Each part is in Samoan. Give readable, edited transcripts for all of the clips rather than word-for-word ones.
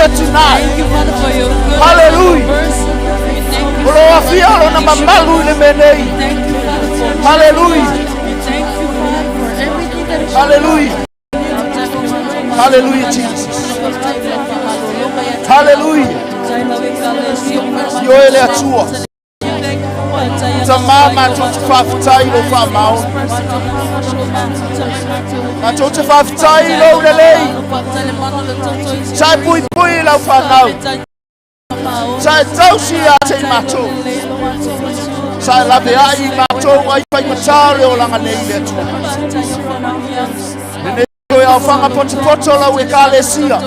here tonight. Thank you, Father, for your goodness, Hallelujah. your mercy. We thank you O lo for afia lona mamalu i le mea nei. We thank you, Father, for Hallelujah. We thank you, Father, for everything that is Hallelujah. Hallelujah, Jesus. Hallelujah. Ioe le Atua. Tamā matou te faafetai i lou faamaoni. Matou te faafetai i lou lelei. Sa e puipui i lau fanau. Sa e tausi ia te i matou. Sa e laveai i matou ai faigata o le olaga nei i le Atua. Lenei toe aofaga potopoto lau Ekalesia.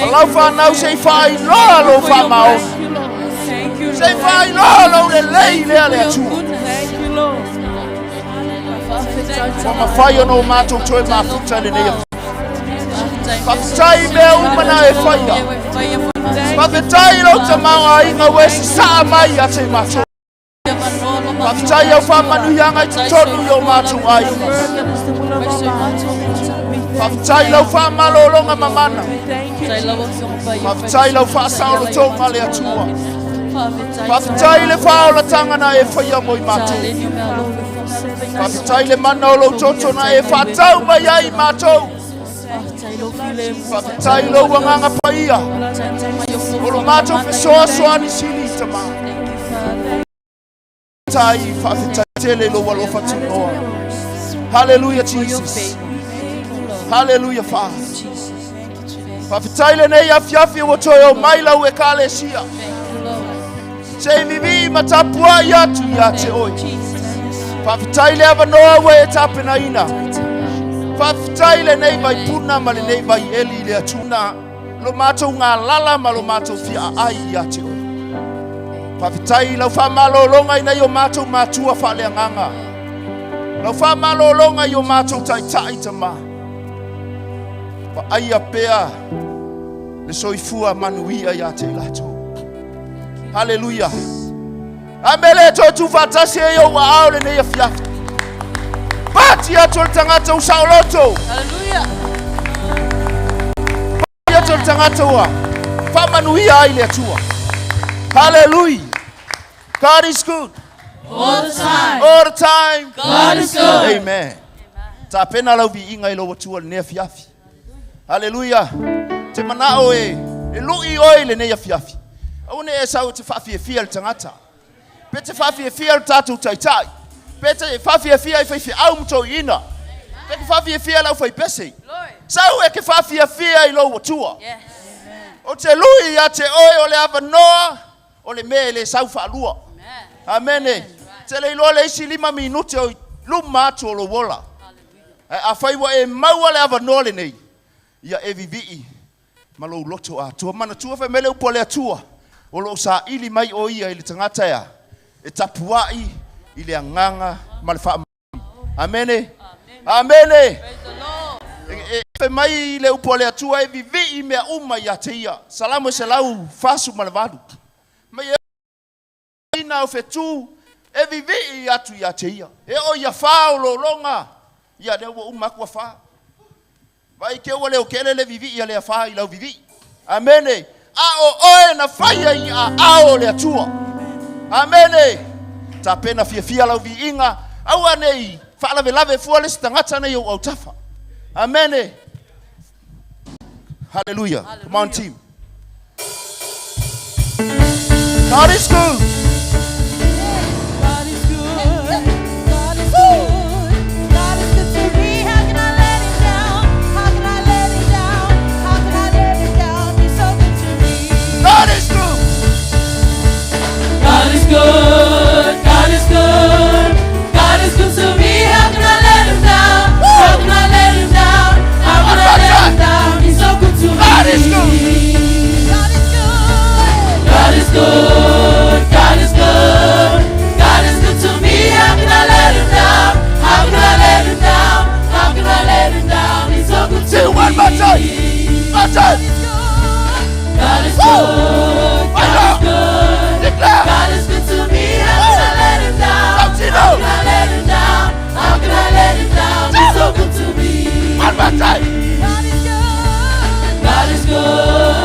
Ma lau fanau se i faailoa lou faamaoni. Se i faailoa lou lelei lea le Atua. Ua mafai ona o matou toe mafuta i lenei afiafi. Faafetai i mea uma na e faia. Faafetai i lou tamaoaiga ua e sasaa mai ia te i matou. Faafetai i au faamanuiaga i totonu i o matou aiga. Faafetai i lau faamalologa mamana. Faafetai i lau faasaolotoga le Atua. Faafetai i le faaolatanga na e faia mo i matou. Faafetai i le mana o lou toto na e faatau mai ai i matou. Faafetai i lou agaga paia o lo matou fesoasoani sili tama. Faafetai, faafetai tele i lou alofa tunoa. Hallelujah Jesus. Hallelujah Father. Faafetai lenei afiafi ua toe o mai lau ekalesia. Se i vivii ma tapuai atu ia te oe. Faafetai le avanoa ua e tapenaina. Faafetai lenei vaipuna ma lenei vaieli i le Atua. Lo matou galala ma lo matou fiaaai ia te oe. Faafetai i lau faamalologa i nai o matou matua faaleagaga. Lau faamalologa i o matou taitai tama. Vaaia pea le soifua manuia ia te i latou. Haleluia. Amene e toe tuufaatasi ai ou aao lenei afiafi. Pati atu o le tagata ua saoloto. Hallelujah. Pati atu o le tagata ua faamanuia ai le Atua. Hallelujah. God is good. All the time. All the time. God is good. Amen. Tapena lau viiga i lou Atua lenei afiafi. Haleluia! Te manao e, e lui oe i lenei afiafi. Aua ne i e sau e te faafiafia i le tagata. Pe te faafiafia i le tatou taitai. Pe te faafiafia i faifeau ma toeaiina. Pe te faafiafia i le aufaipese. Sau e ke faafiafia i lou Atua. O te lui ia te oe o le avanoa o le mea e le sau faalua. Amene. Te le iloa le isi 5 minute o i luma atu o lou ola. Ae afai ua e maua le avanoa lenei, ia e vivii ma lou loto atoa. Manatua fai mai le upu a le Atua, o lo o saili mai o ia i le tagata ea e tapuai i le agaga ma le faamaoni. Amene. Amene. E fai mai le upu a le Atua e vivii mea uma ia te ia. Salamo e 148. Mai e ina o fetu e vivii atu ia te ia. E oo ia fa o lologa, ia lea ua uma atu afa. Vaai te ua leo tele le vivii a le afa i lau vivii. Amene. A o oe na faia i aao o le Atua. Amene. Tapena fiafia lau viiga, aua ne i faalavelave fua le isi tagata nei ou autafa. Amene. Hallelujah. Come on team. God is good. God is good. God is good. God is good to me. How can I let him down? How can I let him down? How can I let him down? He's so good to me. God is good. God is good. God is good. God is good to me. How can I let him down? How can I let him down? How can I let him down? He's so good to me. God is good. God is good. God is good. God is good. God is good to me. How can I let him down? How can I let him down? How can I let him down? He's so good to Say me. one more time. More time. God is Woo! good. God is good. Declare. God is good to me. How can I let him down? Continue. How can I let him down? How can I let him down? He's so good to me. One more time. God is good. God is good.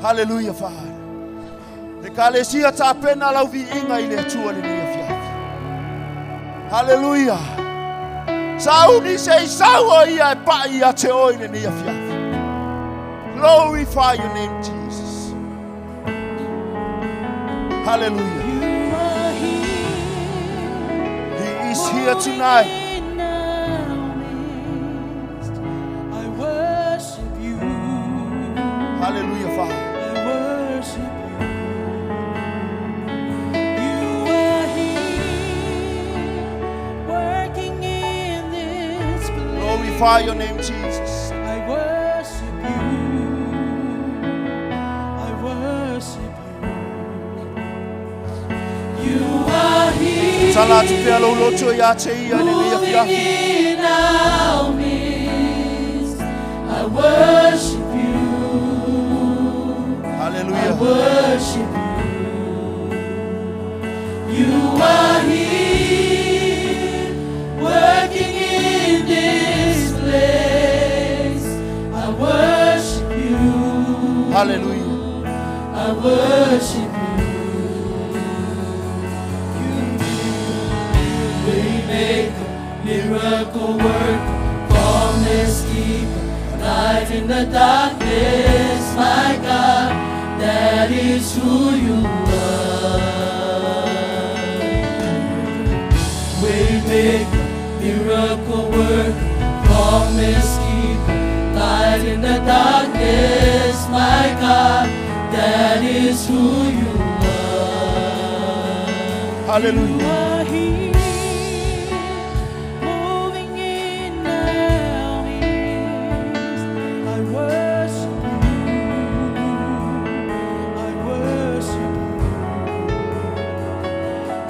Hallelujah, Father. E kalesia tapena lau viiga i le Atua lenei afiafi. Hallelujah. Sauni se i sau o ia e pai ia te oe i lenei afiafi. Glorify your name, Jesus. Hallelujah. You are here. He is here tonight. In our midst. I worship you. Hallelujah, Father. I worship you. You are here, working in this place. Glorify your name, Jesus. I worship you. I worship you. You are here. Tala atu pea lou loto ia te ia i lenei Moving afiafi. in our midst. I worship you. I Hallelujah. worship you. You are here, working in this place. I worship you. Hallelujah. I worship you. You Waymaker, miracle worker, promise keeper, light in the darkness, my God, that is who you are. Waymaker, miracle worker, promise keeper, light in the darkness, my God, that is who you are. Hallelujah. You are here, moving in our midst. I worship you. I worship you.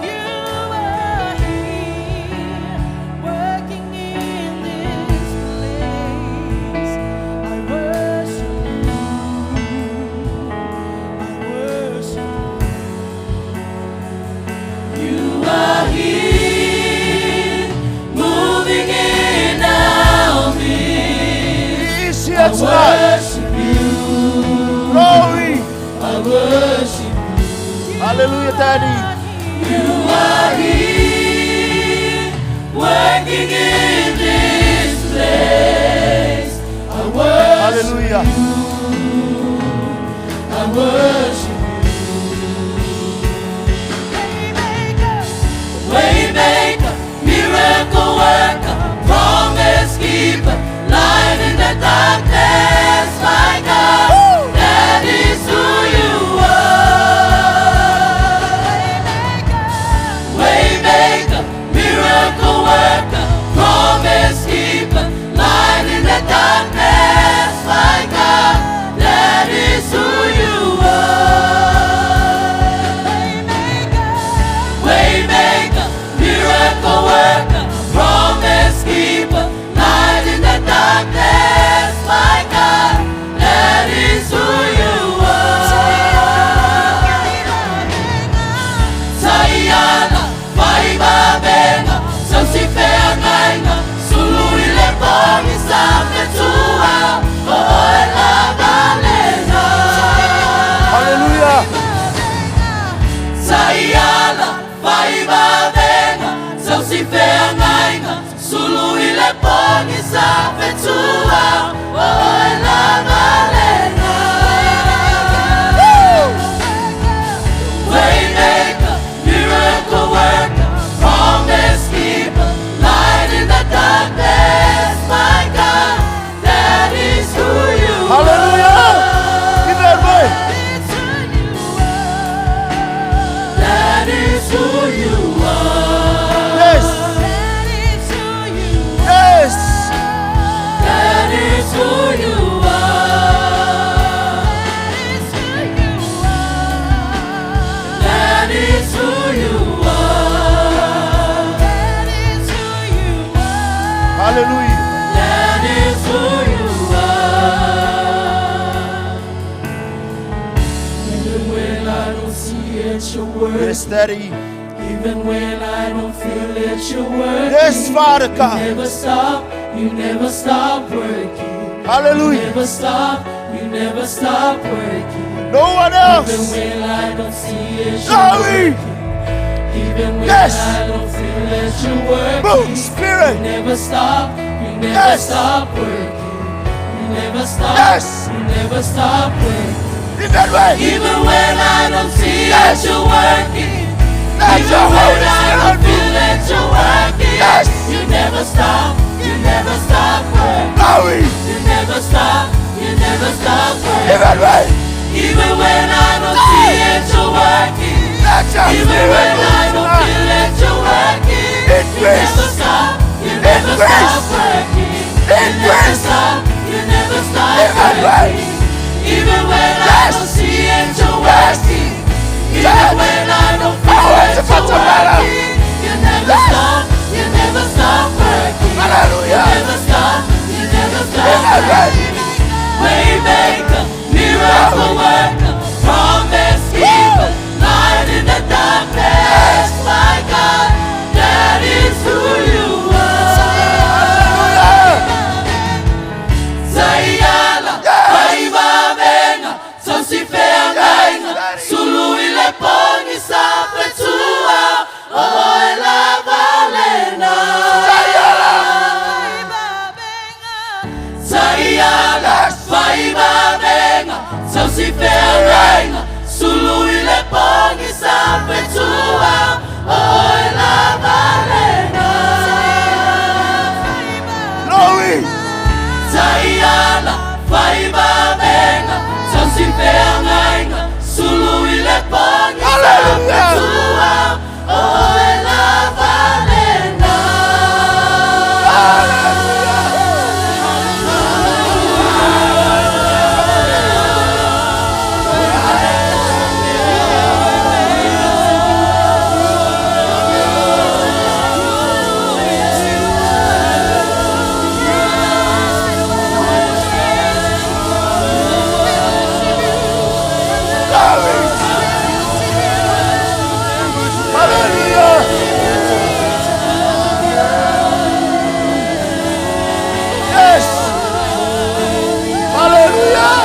You are here, working in this place. I worship you. I worship you. You are here, moving in our midst. He is I here tonight. worship you. Glory. I worship you. Hallelujah, Daddy. You are here, working in this place. I worship Hallelujah. you. I worship you. Waymaker, miracle worker, promise keeper, light in the darkness, my God, that is who you are. Waymaker, miracle worker, promise keeper, light in the darkness, my God, that is who you are. Waymaker, miracle worker, promise keeper, light in the darkness, my God, that is who you are. Saiala, faivavenga, sausifeagaiga, sulu i le pogisa fetua, o oe lava lena. Hallelujah. Saiala, faivavenga, sausifeagaiga, sulu i le pogisa fetua, o oe lava lena. Waymaker, miracle worker, promise keeper, light in the darkness, my God, that is who you Hallelujah. are. Give that way. That is who you are. Yes. Yes. That is who you are. That is who you are. Hallelujah. That is who you are. Even when I don't see it, you're working. Yes, Daddy. Even when I don't feel it, you're working. Yes, Father You God. never stop, you never stop working. You Hallelujah. never stop, you never stop working. No one Even else. when I don't see it, you're Glory. working. Even when Yes. I don't feel that you're working. Move, Spirit. You never stop. You never Yes. stop working. You never stop. Yes. You never stop working. Even when. Even when I don't see Yes. that you're working. Let Even your when Holy I Spirit don't move. feel that you're working. Yes. You never stop. You never stop working. Glory. You never stop. You never stop working. Even when. Even when I don't see it, you're working. Let your Even Spirit when move I don't tonight. feel that you're working. You Increase. never stop. You never Increase. stop working. You never Increase. stop. You never stop Even when. working. Even when I Yes. don't see it, you're Yes. working. Even Yes. when I don't feel Power that to you're Fatamala. working. You never Yes. stop. You never stop working. Hallelujah. You never stop. You never stop Even when. working. Waymaker, miracle worker, promise keeper, light in the darkness, my God, that is who you are. Hallelujah. Zayala, Yes. Vaivavenga, Sosifeangainga, Yes. Sulu ile pongi safetua, Oela valena. Sayala. Zayala, Yes. Vaivavenga, Sosifeangainga, Sulu ile pongi safetua, Oela valena. Glory. Zayala, Vaivavenga, Sosifeangainga, Sulu ile pongi Hallelujah. safetua, Oela valena. Glory. Hallelujah. Yes. Hallelujah.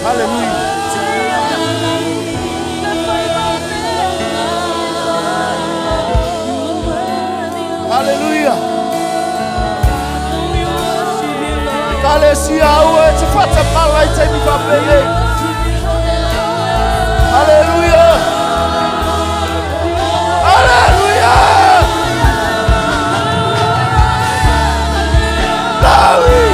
Hallelujah. Hallelujah. Kalesia ua te whatamala i te miwhapele. Hallelujah. Hallelujah. Glory.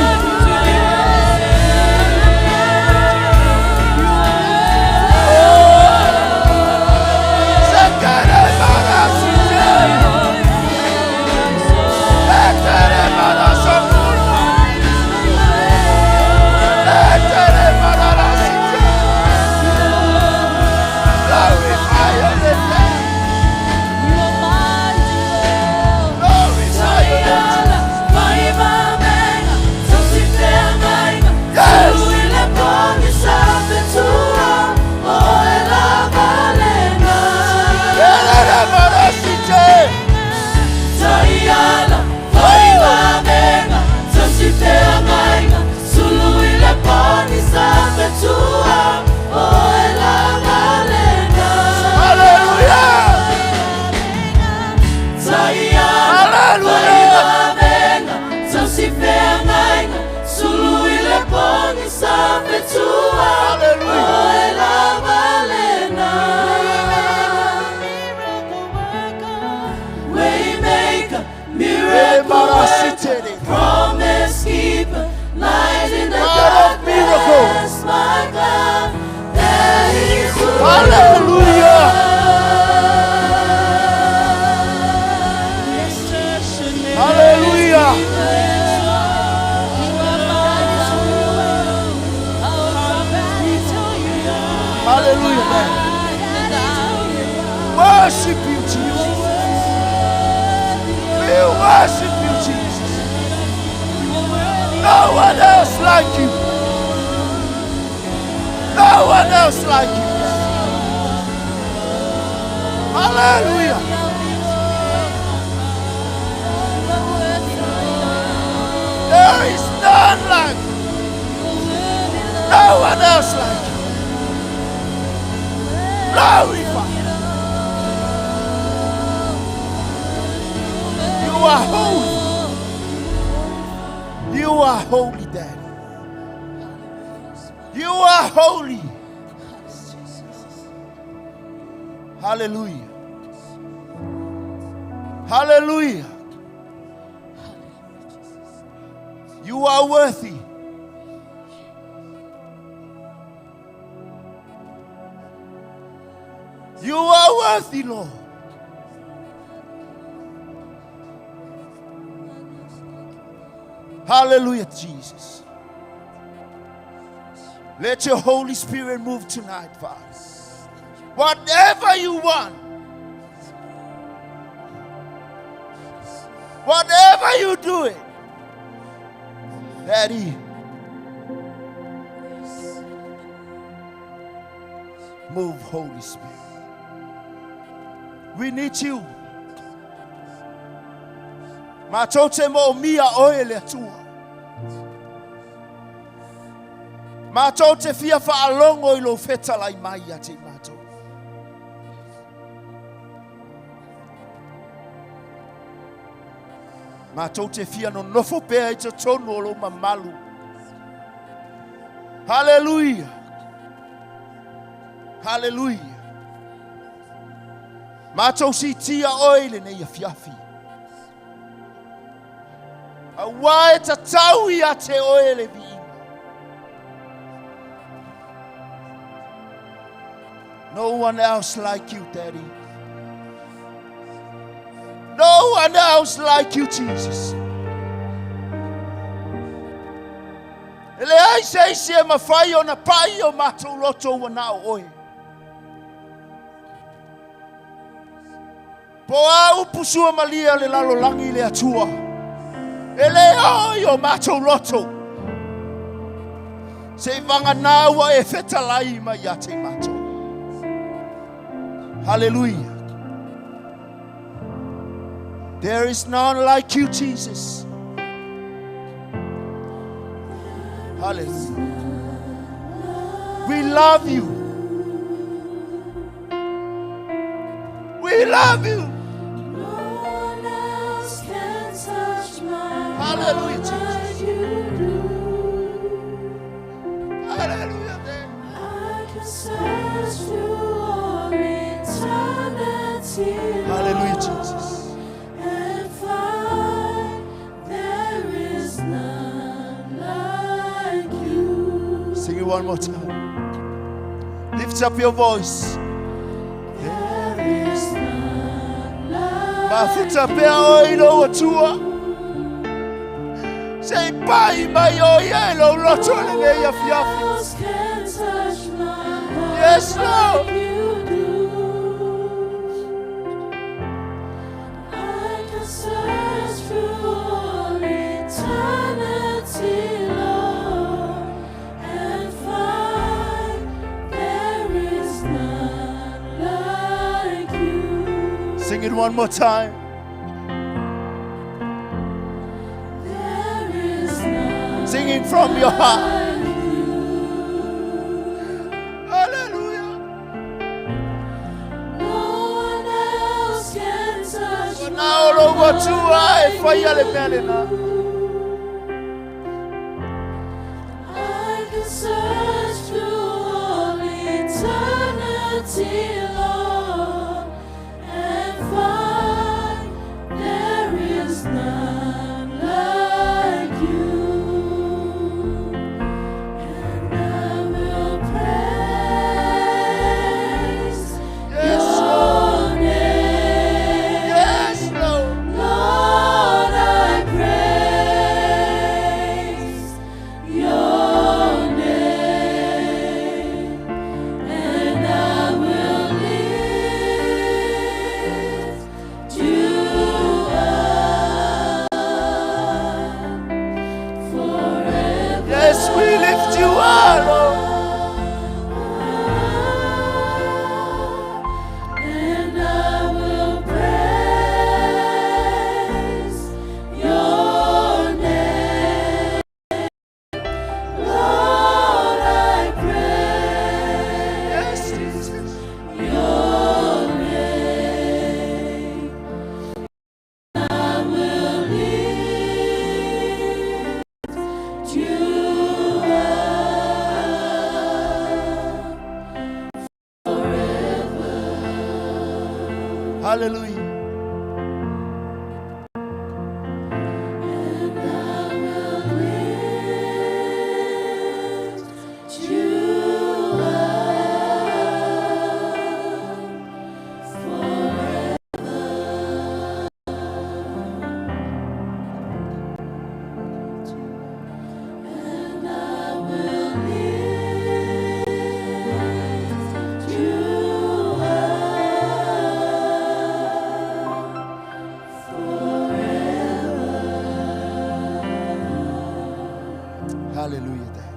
Sekere marasite. Etere marasokuna. Etere mararasite. Glorify your name. Glorify your name. Yes. Etere marasite. Hallelujah. Hallelujah. Hallelujah. Waymaker, miracle Marasite. worker, promise keeper, light in the God of miracles. darkness, my God, that is who Hallelujah. Hallelujah. Hallelujah. Worship you, Jesus. We worship you, Jesus. No one else like you. No one else like you. Hallelujah. There is none are holy, Daddy. You are holy. Hallelujah. Hallelujah. You are worthy. You are worthy, Lord. Hallelujah, Jesus. Let your Holy Spirit move tonight, Father. Whatever you want, whatever you do it, Daddy, move, Holy Spirit. We need you. Matou te mo mia oe le atua. Matou te fia whaalongo i lo fetalai mai a te matou. Matou te fia no nofo pea i te tonu o lo mamalu. Hallelujah. Hallelujah. Matou si tia oe le nei afiafi. Aua e tatau ia te oe le viiga. No one else like you, Daddy. No one else like you, Jesus. E le ai se isi e mawhai o na pai o mātou loto ua nao oe. Po a upu sua malia le lalolangi le atua. E le oi o mātou loto. Se i vanga nā ua e fetalai mai ia te mātou. Hallelujah. There is none like you, Jesus. Hallelujah. We love you. We love you. No one else can touch my Hallelujah, heart Jesus. like you do. Hallelujah. I can search through all eternity, Hallelujah, Lord, Jesus. and find there is none like you. Sing it one more time. Lift up your voice. There is none like Mafuta pea oi lo atua. Se pai mai o ia lo loto le nei afiafi. else can touch my heart Yes, Lord. like you do. I can search through all eternity, Lord, and find there is none like you. Sing it one more time. There is none Sing it from your heart. like you. Hallelujah. No one else can touch my Na o lo atua e heart whai ale like mea le na. you. I can search through all eternity, Lord, and find there is none like you. And I will praise Yes, your Lord. name. Yes, Lord. Lord, I praise Hallelujah. And I will lift you up forever. And I will lift you up forever. Hallelujah, Dad.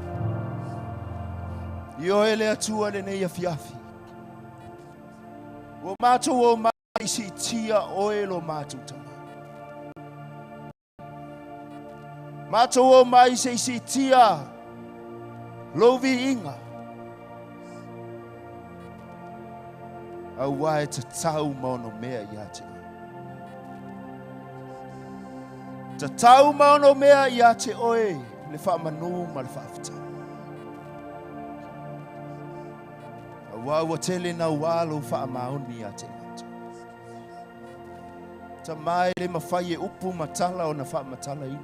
I oe le Atua lenei afiafi. Ua matou o mai siitia oe lo matou tama. Matou o mai se i siitia lou viiga. Aua e tatau ma ono mea ia te oe. Tatau ma ono mea ia te oe le faamanu ma le faafetai. Aua ua tele naua lou faamaoni ia te matou. Tama e le mafai e upu ma tala ona faamatalaina.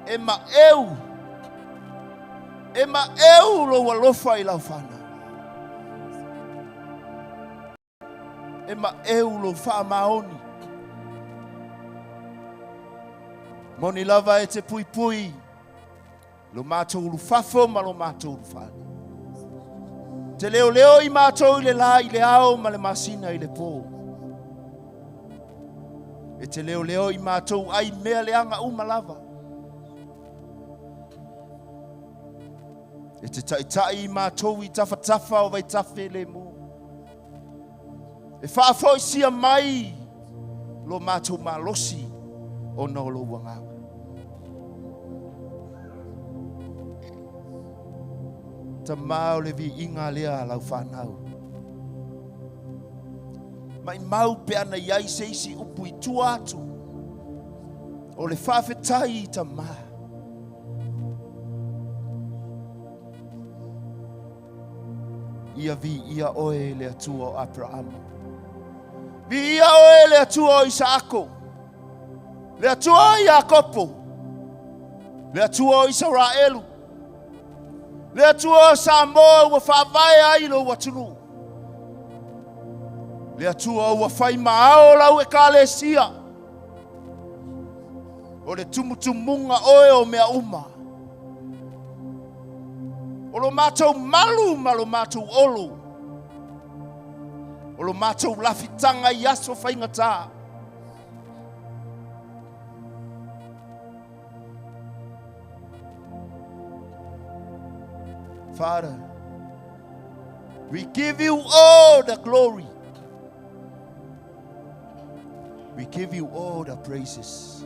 E maeu, e maeu lou alofa i lau fanau. E maeu lou faamaoni. Moni lava e te puipui lo matou ulufafo ma lo matou ulufale. Te leoleo i matou i le la i le ao ma le masina i le pō. E te leoleo i matou ai mea leaga uma lava. E te taitai i matou i tafatafa o vaitafe lemu. E faafoisia mai lo matou malosi ona o lou agaga. Tama o le viiga lea a lau fanau. Maimau pe ana i ai se isi upu i tua atu o le faafetai i Tama. Ia viia oe le Atua o Aperahama. Viia oe le Atua o Isaako. Le Atua o Iakopo. Le Atua o Isaraelu. Le Atua o Samoa ua faavae ai lou atunuu. Le Atua ua fai ma ao lau ekalesia. O le tumutumuga oe o mea uma. O lo matou malu ma lo matou olo. O lo matou lafitaga i aso faigata. Father, we give you all the glory. We give you all the praises.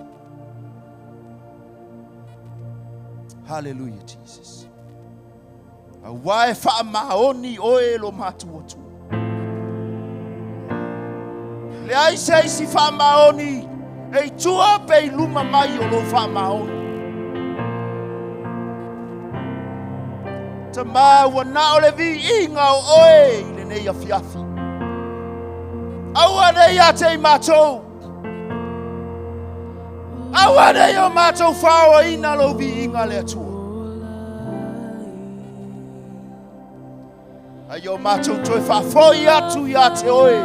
Hallelujah, Jesus. Aua e faamaoni oe lo matou Atua. Leai se isi faamaoni e i tua pe i luma mai o lou faamaoni. Tama ua na o le viiga o oe i lenei afiafi. Aua nei ia te i matou. Aua nei o matou faoaina lou viiga le Atua. Ai o matou toe faafoi atu ia te oe.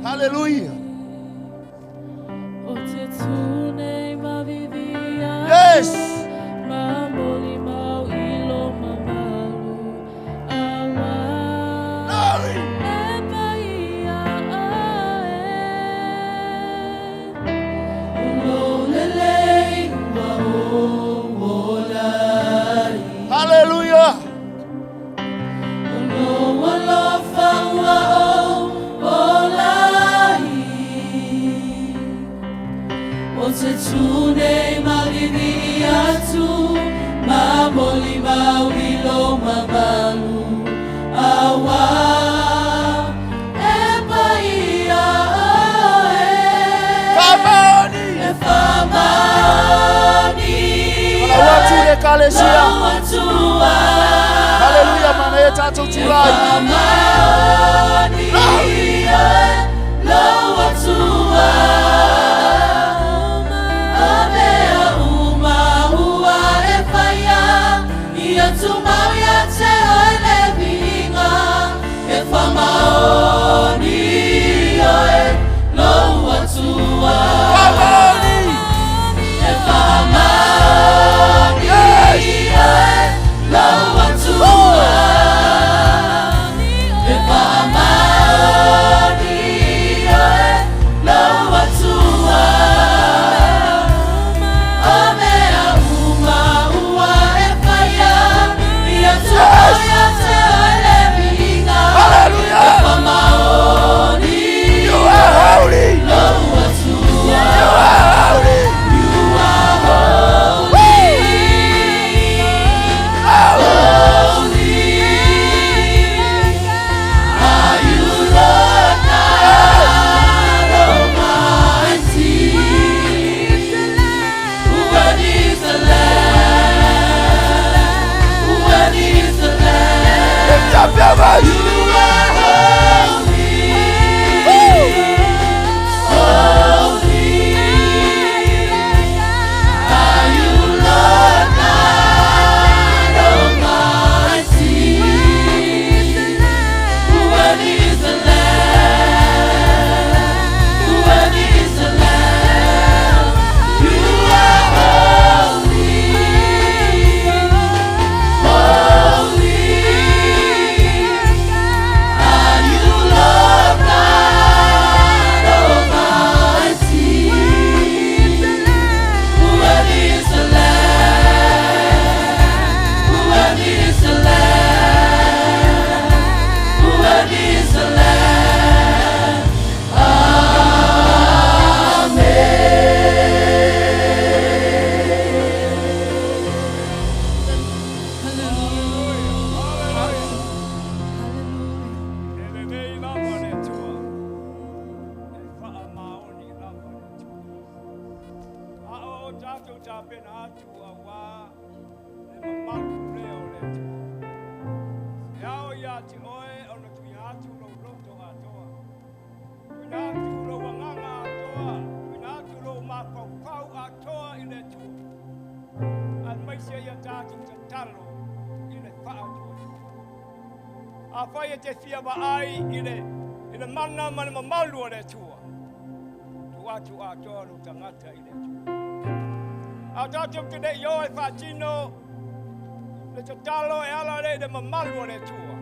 Hallelujah. Yes. Glory. Hallelujah. Faamaoni. Falau atu le ekalesia. Hallelujah. Haleluia, manaia tatou tulai. Faamaoni! Hallelujah! You are holy! You are holy! Lift up your voice! E lelei lava le Atua, e faamaoni lava le Atua. A o tatou tapena atu auā le mamalu lea o le Atua. E ao ia te oe ona tuuina atu lou loto atoa, tuuina atu lou agaga atoa, tuuina atu lou mafaufau atoa i le Atua, aemaise ia tatou tatalo i le faatuatua. Afai e te fia vaai i le i le mana ma le mamalu o le Atua, tuu atu atoa lou tagata i le Atua. A tatou te le i o e faatino le tatalo e ala lea i le mamalu o le Atua,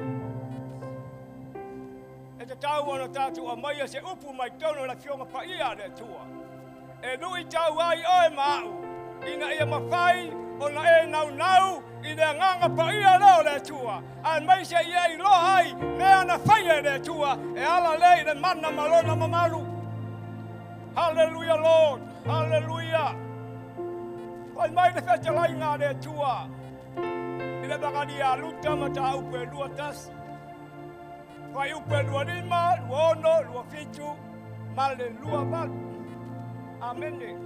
e tatau ona tatou aumaia se upu mai totonu o le Afioga Paia a le Atua e luitau ai oe ma au, ina ia mafai ona e naunau i le agaga paia lea o le Atua, aemaise ia iloa ai mea na faia e le Atua e ala lea i le mana ma lona mamalu. Haleluia, Lord! Haleluia! Fai mai le fetalaiga a le Atua i le Vagalia a Luta mataupu e 21, fuaiupu e 25, 26, 27 ma le 28. Amene.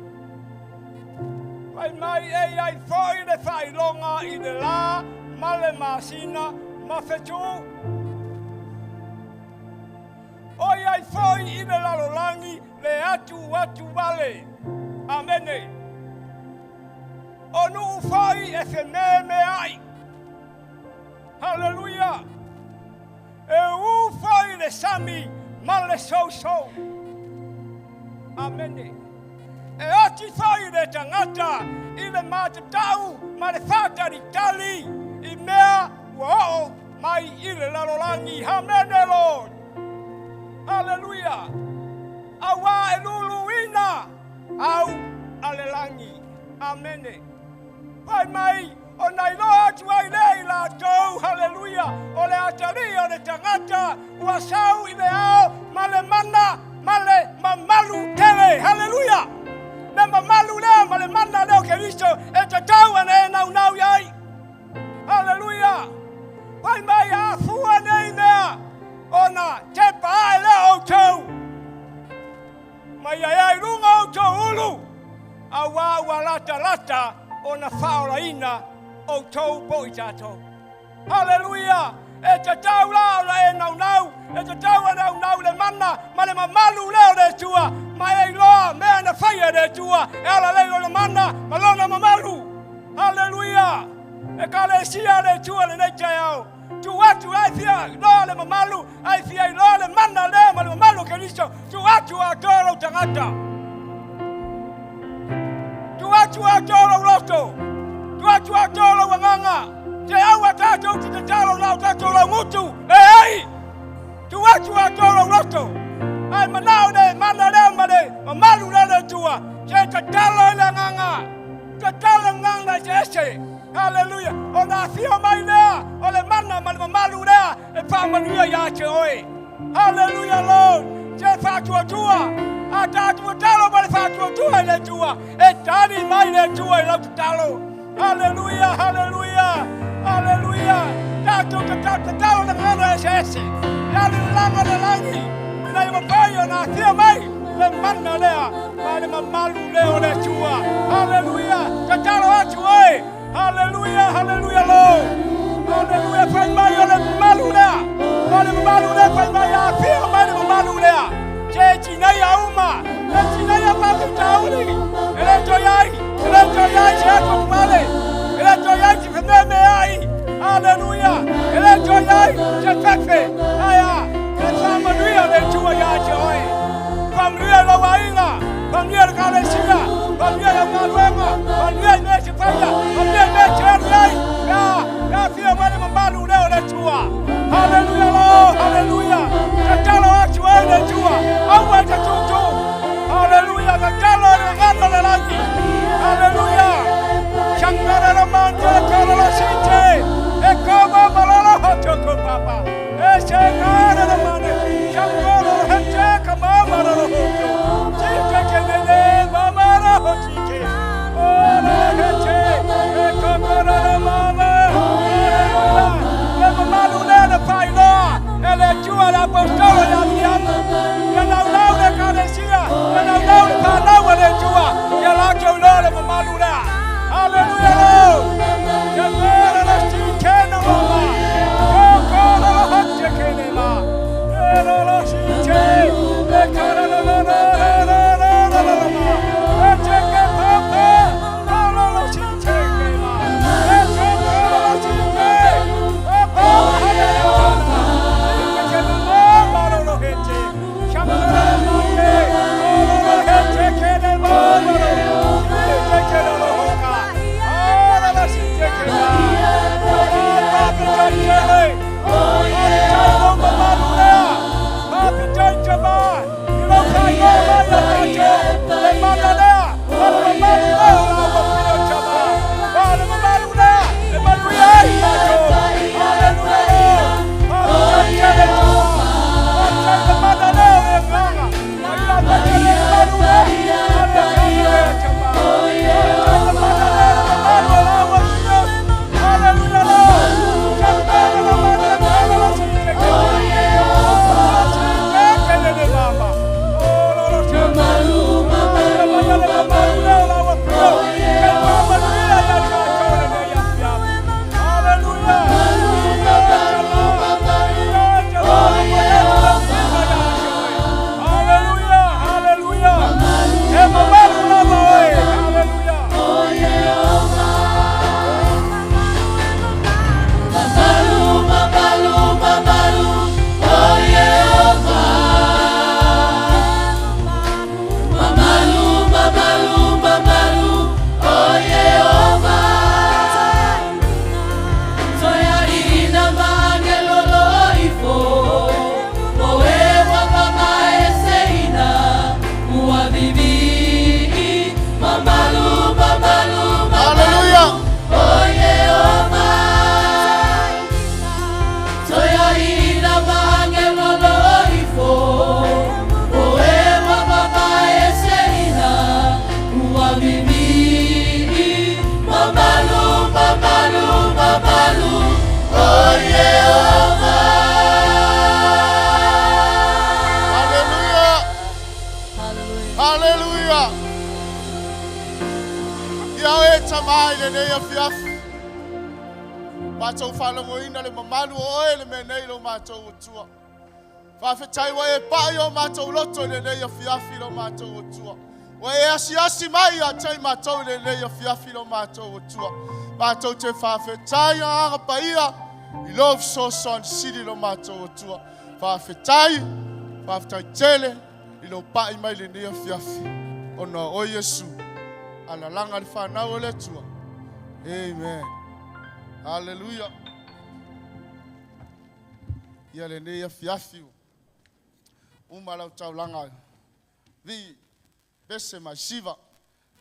Fai mai e i ai foi le faailoga i le lā ma le masina ma fetu. O i ai foi i le lalolagi le atu atu vale. Amene. O nuu foi e fememeai. Haleluia! E ū foi le sami ma le sousou. Amene. E oti foi le tagata i le matatau ma le faatalitali i mea ua oo mai i le lalolagi. Amene, Lord. Haleluia! Auā e luluina au a le lagi. Amene. Fai mai ona iloa atu ai lea i latou, haleluia, o le atalii o le tagata ua sau i le ao ma le mana ma le mamalu tele. Haleluia! Le mamalu lea ma le mana lea o Keriso e tatau ona e naunau i ai. Haleluia! Fai mai afua nei mea ona tepa ae lea outou mai ai ai luga outou ulu, auā ua latalata ona faaolaina outou po i tatou. Haleluia! E tatau la ona e naunau, e tatau ona naunau le mana ma le mamalu lea o le Atua, ma e iloa mea na faia e le Atua e ala lea i lona mana ma lona mamalu. Haleluia! Ekalesia a le Atua lenei taeao, tuu atu ai fia iloa le mamalu, ai fia iloa le mana lea ma le mamalu o Keriso, tuu atu atoa lou tagata. Tuu atu atoa lou loto, tuu atu atoa lou agaga. Te aua tatou te tatalo na o tatou laugutu, leai. Tuu atu atoa lou loto. Ae manao le mana lea ma le mamalu lea le Atua, se tatalo i le agaga. Tatalo agaga eseese. Haleluia. Ona afio mai lea o le mana ma le mamalu lea e faamanuia ia te oe. Haleluia, Lord. Se faatuatua. A tatou tatalo ma le faatuatua i le Atua, e tali mai le Atua i lau tatalo. Haleluia, haleluia, haleluia. Tatou tatalo le gagana eseese. Ia le laga le lagi. Ina ia mafai ona afio mai le mana lea ma le mamalu lea o le Atua. Haleluia. Tatalo atu oe. Haleluia, haleluia, Lord. Haleluia, fai mai o le mamalu lea. O le mamalu lea fai mai afio mai le mamalu lea. Se tinei a uma. Se tinei a faafitauli. E le toe ai, e le toe ai se atu atu E le toe ai se fememe ai. Haleluia. E le toe ai se fefe. Aia, e faamanuia le Atua ia te oe. Faamanuia lau aiga. Faamanuia le ekalesia. Faamanuia lau galuega. Faamanuia i mea se faia. Faamanuia i mea se alu ai. Ia, ia afio mai le mamalu lea o le Atua. Haleluia, Lord. Haleluia. Tatalo atu ai le Atua. Aua e tatutu. Haleluia. Tatalo i le gagana o le lagi. Haleluia. Shangara la mante kala la site. E koma malala hotoko papa. E shangara la mane. Shangara la hete kama mara la hoto. Site kenene mama la hotike. O la hete. E koma la mama. Haleluia. Le mamalu le na failoa. E le Atua le apostolo ia Miriama. Ia naunau le ekalesia. Ia naunau le fanau a le Atua. Ia latou iloa le mamalu lea. Haleluia, Lord. Shangara la site na mama. Koko la la hate kene ma. E la la site. E kara la la la la la la la la la ma. E te ke papa. La la la site ke ma. E te ke la la site. Papa la la la la. Site ke ma ma lo lo hete. Shangara la mate. O la la hete kene ma ma lo. Site ke la la hoka. O la la site ke ma. Faafetai tele. Faafetai lou mamalu lea. Faafetai tama. I lau faailoa mai ia tatou. Le mana lea. Ma le mamalu lea o la ua pio tama. Ma le mamalu lea. E manuia ai tatou. Haleluia, Lord. Faafetai tele tama. Faafetai le mana lea o le agaga. Ma i lau faitele le mamalu lea. Ma le agaga lea tama. Faafetai le mana lea le mamalu o la ua pio. Haleluia, Lord. Shangara la mana kala la site ke. Site ke le mama. Oh, lo lo se. Mamalu le mamalu lea o la ua pio. Ke faamanuia ia tatou lenei afiafi. Haleluia. Haleluia, haleluia. E mamalu lava oe. Haleluia. Mamalu, mamalu, mamalu, oh Yehova. Mamalu, mamalu, mamalu, oh Yehova. Toyari na maangelolo ifo, oe wa mama eseina, uavivi. Mamalu, mamalu, mamalu, Haleluia. oh Yehova. Toyari na maangelolo ifo, oe wa mama eseina, uavivi. Mamalu, mamalu, mamalu, oh Yehova. Haleluia. Haleluia. Ia oe tamai lenei afiafi. Matou faalogoina le mamalu o oe le mea nei lo matou Atua. Faafetai ua e pai o matou loto i lenei afiafi lo matou Atua. Ua e asiasi mai ia te i matou i lenei afiafi lo matou Atua. Matou te faafetai Agaga Paia i lou fesoasoani sili lo matou Atua. Faafetai, faafetai tele i lou pai mai lenei afiafi. Ona o oe Iesu, alalaga le fanau o le Atua. Amen. Haleluia. Ia lenei afiafi uma lau taulaga vi pese mai siva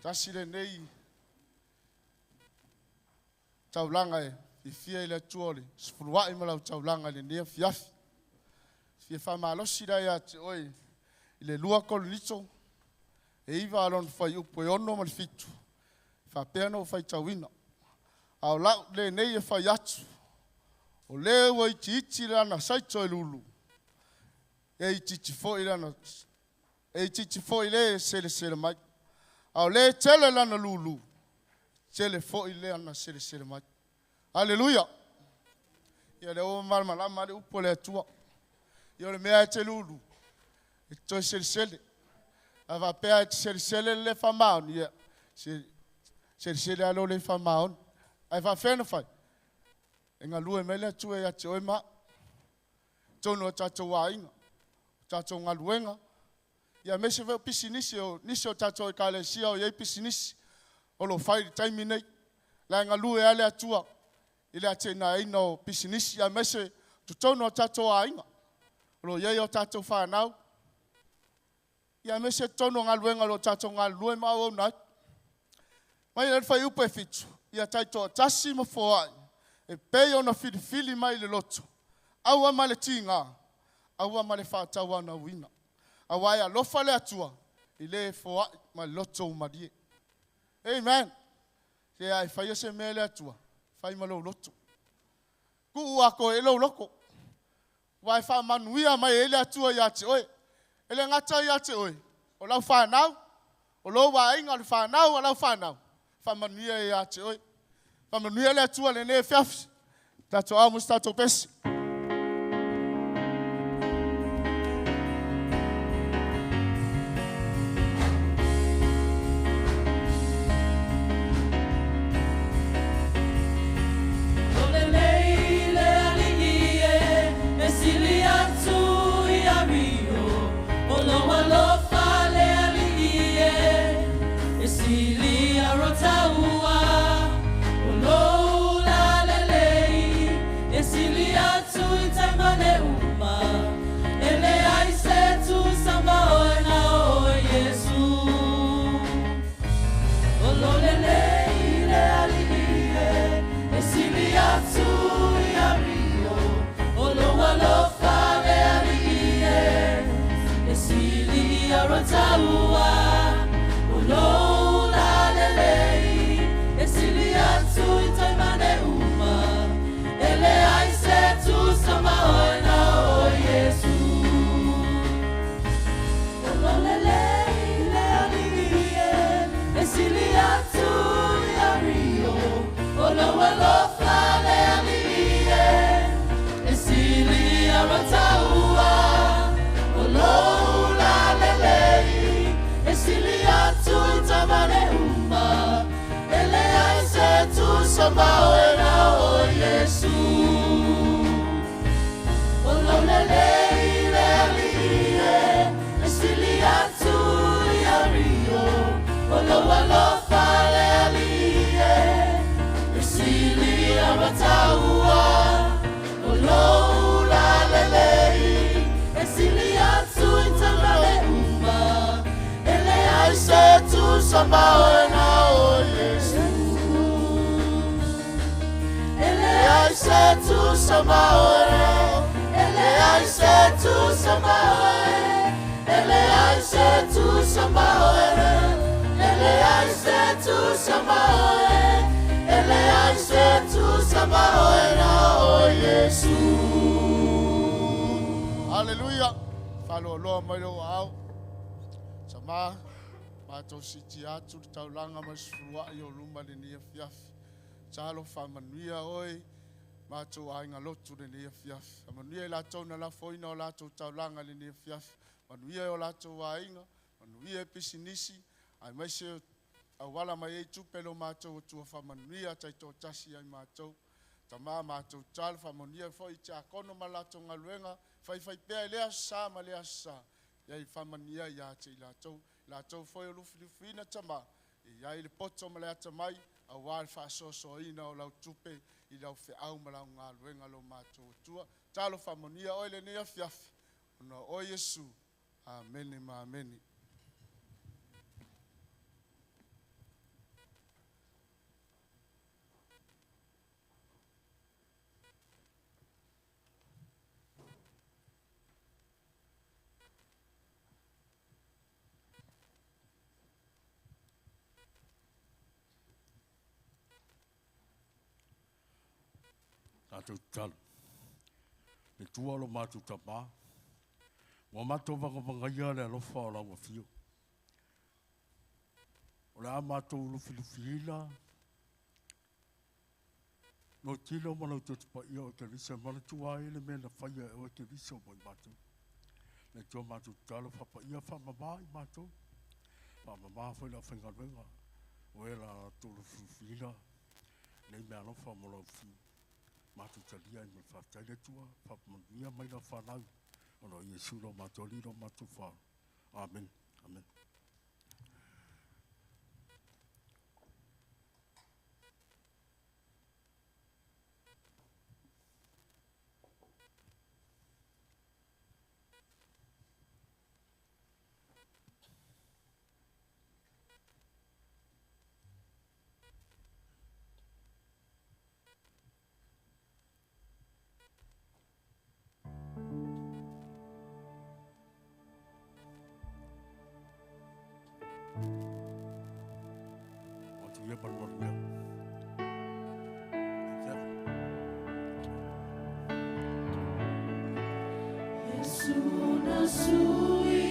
tasi lenei taulaga e fiafia i le Atua o le sefuluai ma lau taulaga i lenei afiafi. Fia faamalosi la ia te oe i le 2 Korinito e 9 lona fuaiupu e 6 ma le 7. Faapea na ou faitauina. A o lau lenei e fai atu, o le ua itiiti lana saito e lulu, e itiiti foi lana, e itiiti foi le selesele mai. A o le tele lana lulu, tele foi lana selesele mai. Aleluia. Ia lea ua malamalama le upu a le Atua. Ia o le mea e te lulu, e te toe selesele. A faapea e te selesele le faamaoni, ia selesele lava le faamaoni. Ae faafefea ona fai? E galue mai le Atua ia te oe ma au. Totonu o tatou aiga, o tatou galuega, ia aemaise foi o pisinisi, o nisi o tatou ekalesia o i ai pisinisi o lo o fai i le taimi nei. La e galue lava le Atua i le atinaeina o pisinisi, aemaise totonu o tatou aiga, o lo o i ai o tatou fanau, ia aemaise totonu o galuega o lo o tatou galulue ma auauna ai. Mai le fuaiupu e 7, ia taitoatasi ma foai, e pei ona filifili mai le loto, aua ma le tiga, aua ma le faatauanauina. Aua e alofa le Atua i le foai ma le loto umalie. Amen. Se ai faia se mea le Atua, fai ma lou loto. Tuu ako e lou loto. Ua e faamanuia mai e le Atua ia te oe. E le gata ia te oe, o lau whanau, o lou aiga o le whanau, o lau whanau. Faamanuia ia te oe. Faamanuia le Atua lenei afiafi. Tatou ao mo se tatou pese. O lenei le alii e, e sili atu ia Rio. O lou alofa le alii e, e sili ia Rotorua. O lou lalelei, e sili atu i taimane uma. E leai se tusa ma oe na o Iesu. O lo lelei le alii e, e sili atu ia Rio. O lou alofa le alii e, e sili ia Rotorua. O lou lalelei, e sili atu i taimane uma. E leai se tusa ma oe na o Iesu. O lo lelei le alii e, e sili atu ia Rio. O lou alofa le alii e, e sili ia Rotorua. O lou lalelei, e sili atu i taimane uma. E leai se tusa ma oe na o Iesu. O lou lelei le alii e, e sili atu ia Rio. O lou alofa le alii e, e sili ia Rotorua. O lou lalelei, e sili atu i taimane uma. E leai se tusa ma oe na o Iesu. E leai se tusa ma oe, e leai se tusa ma oe, e leai se tusa ma oe, e leai se tusa ma oe, e leai se tusa ma oe na o Iesu. Haleluia. Faaloaloa mai lou aao. Sama, matou siitia atu le taulaga ma le sefuluai o luma lenei afiafi. Talo faamanuia oe. Mātou aiga lotu lenei afiafi. Faamanuia i latou na lafoina o latou taulaga lenei afiafi. Manuia e o latou aiga, manuia e pisinisi, aemaise auala mai ai tupe lo matou Atua faamanuia taitoatasi ai matou. Tamā matou talo faamanuia foi i tiakono ma latou galuega, faifaipea i lea aso sa ma lea aso sa, ia faamanuia ia te i latou. Latou foi o lufilufiina tamā, e i ai le poto ma le atamai, auā le faasoasoaina o lau tupe i lau feau ma lau galuega lo matou Atua. Talo faamanuia oe lenei afiafi, ona o oe Iesu. Amene ma amene. Tatou tatalo. Le Atua o lo matou Tamā, ua matou vagavagaia le alofa o lau afio. O le a matou lufilufiina lou tino ma lou toto paia o Ekalesia, manatua ai le mea na faia e oe Keriso mo i matou. Le Atua matou tatalo, faapaia faamama i matou, faamama foi le aufaigaluega, o e la latou lufilufiina nei mea alofa mo lau afio. Matou talia ai ma le faafetai le Atua, faamanuia mai lau fanau, ona o Iesu lo matou Alii lo matou Faaola. Amen. Amen. O atu ia ma le manuia. Iesu na sui,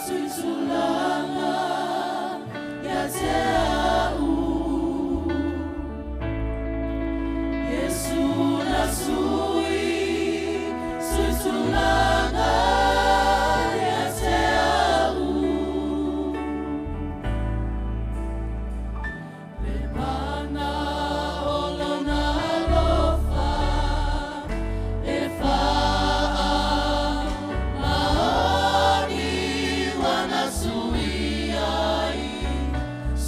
sui tulaga ia te au. Iesu na sui, sui tulaga ia te au. Le mana o lona alofa e faamaoni ua suia ai,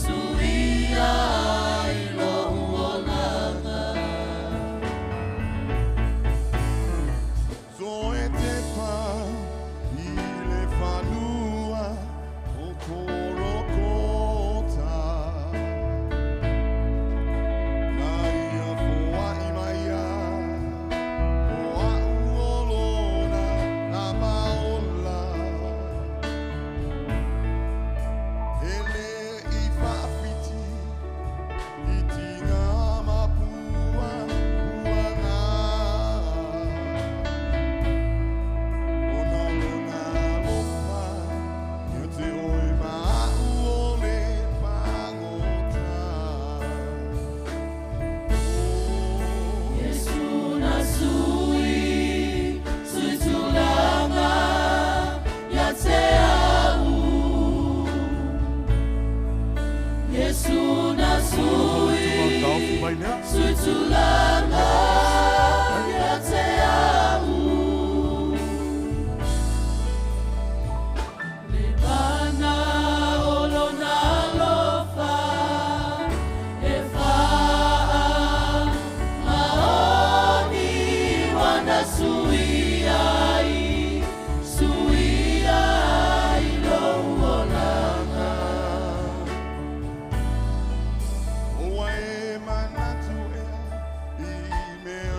suia ai lou olaga. Zoe te pa i le fanua o Kolokota. Na ia foai mai ia, o a'u o lona na maola. E le i faafiti i tiga ma pua puaga. Ona o lona alofa, ia te oe ma a'u o le pagota. Oh. Iesu na sui, sui tulaga ia te au. Iesu na sui, Taofi mai lea. sui tulaga ia te au. Le mana o lona alofa e faamaoni ua na suia ai, suia ai lou olaga. Ua e manatu ea i mea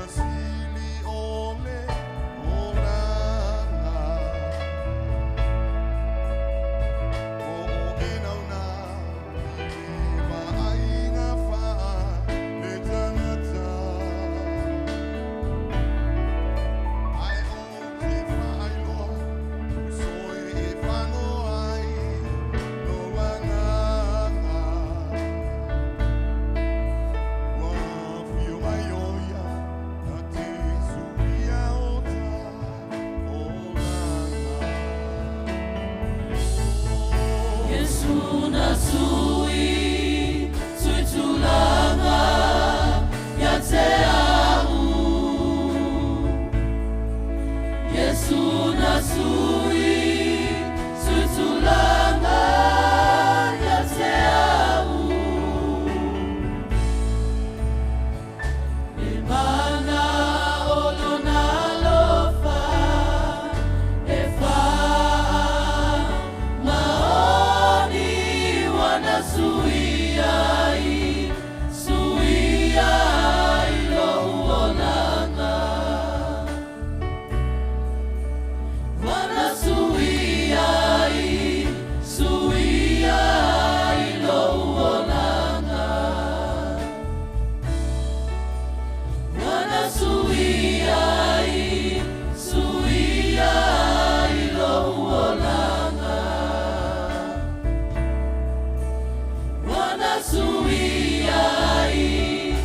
Suia ai,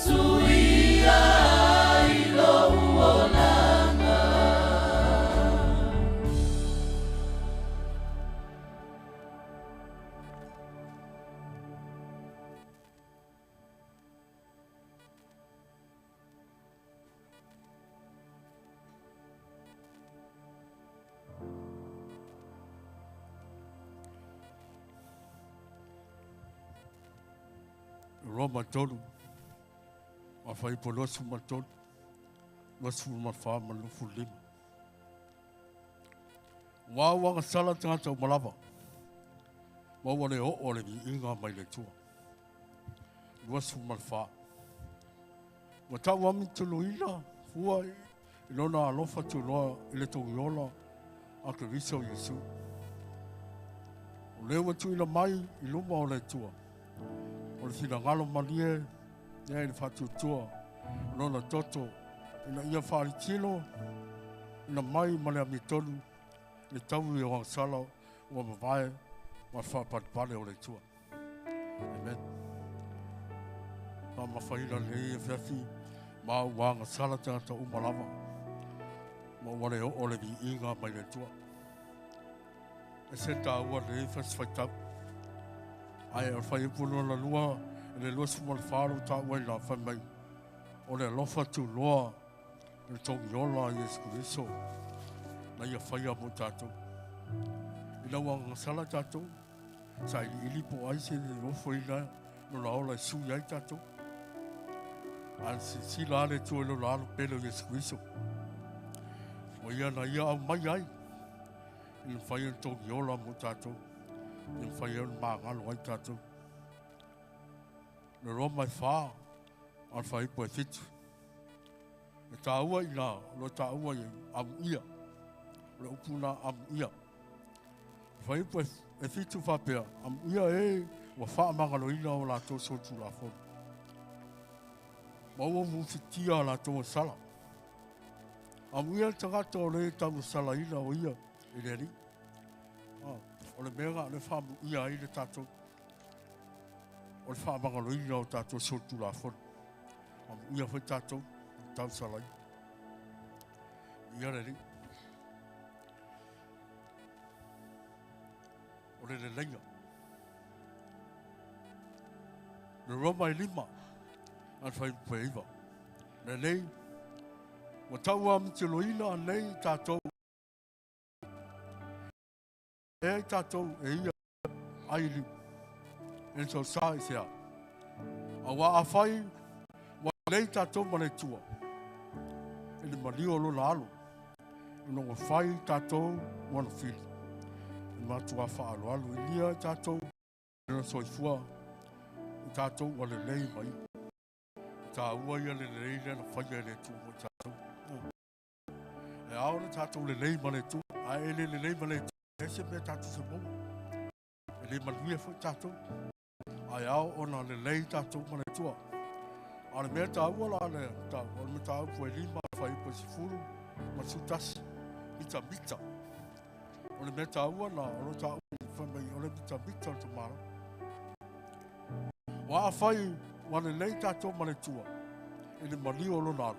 suia ai lou olaga. Roma tolu, ma faipo 23, 24 ma 25. Ua au agasala tagata uma lava, ma ua le oo le viiga mai le Atua. 24. Ua tau amituluina fua i lona alofa tuloa i le togiola a Keriso Iesu. O lea ua tuuina mai i luma o le Atua, o le finagalo malie lea i le faatuatua lona toto ina ia faalitino ina mai ma le amiotonu le taui o agasala ua mavae ma le faapalepale o le Atua. Amen. Faamafaila lenei afiafi ma ua agasala tagata uma lava ma ua le oo le viiga mai le Atua. E se taua lenei fasifaitau. Ae o le faiupu lona lua i le 24 lo taua i la fai mai o le alofa tuloa i le togiola a Iesu Keriso na ia faia mo tatou. Ina ua agasala tatou, sa iliili po ai se ofo ina lona ola e sui ai tatou. A silasila a le Atua i lona alo pele o Iesu Keriso. O ia na ia au mai ai i le mafai ona togiola mo tatou, i le mafai ona magalo ai tatou. Le Roma e 4, a le faiupu e 7. E taua i la, o lo taua i amuia. O le upu na amuia. Faiupu e 7 faapea, amuia e ua faamagaloina o latou solitulafono. Ma ua mufitia a latou sala. Amuia le tagata o le taumasalaina o ia i le Alii. O le mea o le faamuia ai le tatou, o le faamagaloina o tatou solitulafono. Amuia foi tatou tausalaina. Ia le Alii. O le leleiga. Le Roma e 5, a le faiupu e 9. Lelei, ua tau amitiloina anei tatou e tatou e ia ai e le tausa i sea. A ua afai, ua lei tatou ma le Atua, i le maliu o lona alo, ona ua fai tatou wana fili. E matua faaloalo i lia tatou i lona soifua, i tatou ua lelei mai. Taua ia le lelei lea na faia e le Atua mo tatou. E ao na tatou lelei ma le Atua, a e le lelei ma le Atua, e se mea tatou se maua. E le manuia foi tatou. Ae ao ona lelei tatou ma le Atua. A le mea taua la le taua, o le mataupu e 5, faiupu e 10, ma 11, mitamita. O le mea taua la, o lo taua fai mai, o le mitamita o le tamalo. Ua afai, ua lelei tatou ma le Atua, i le maliu o lona alo.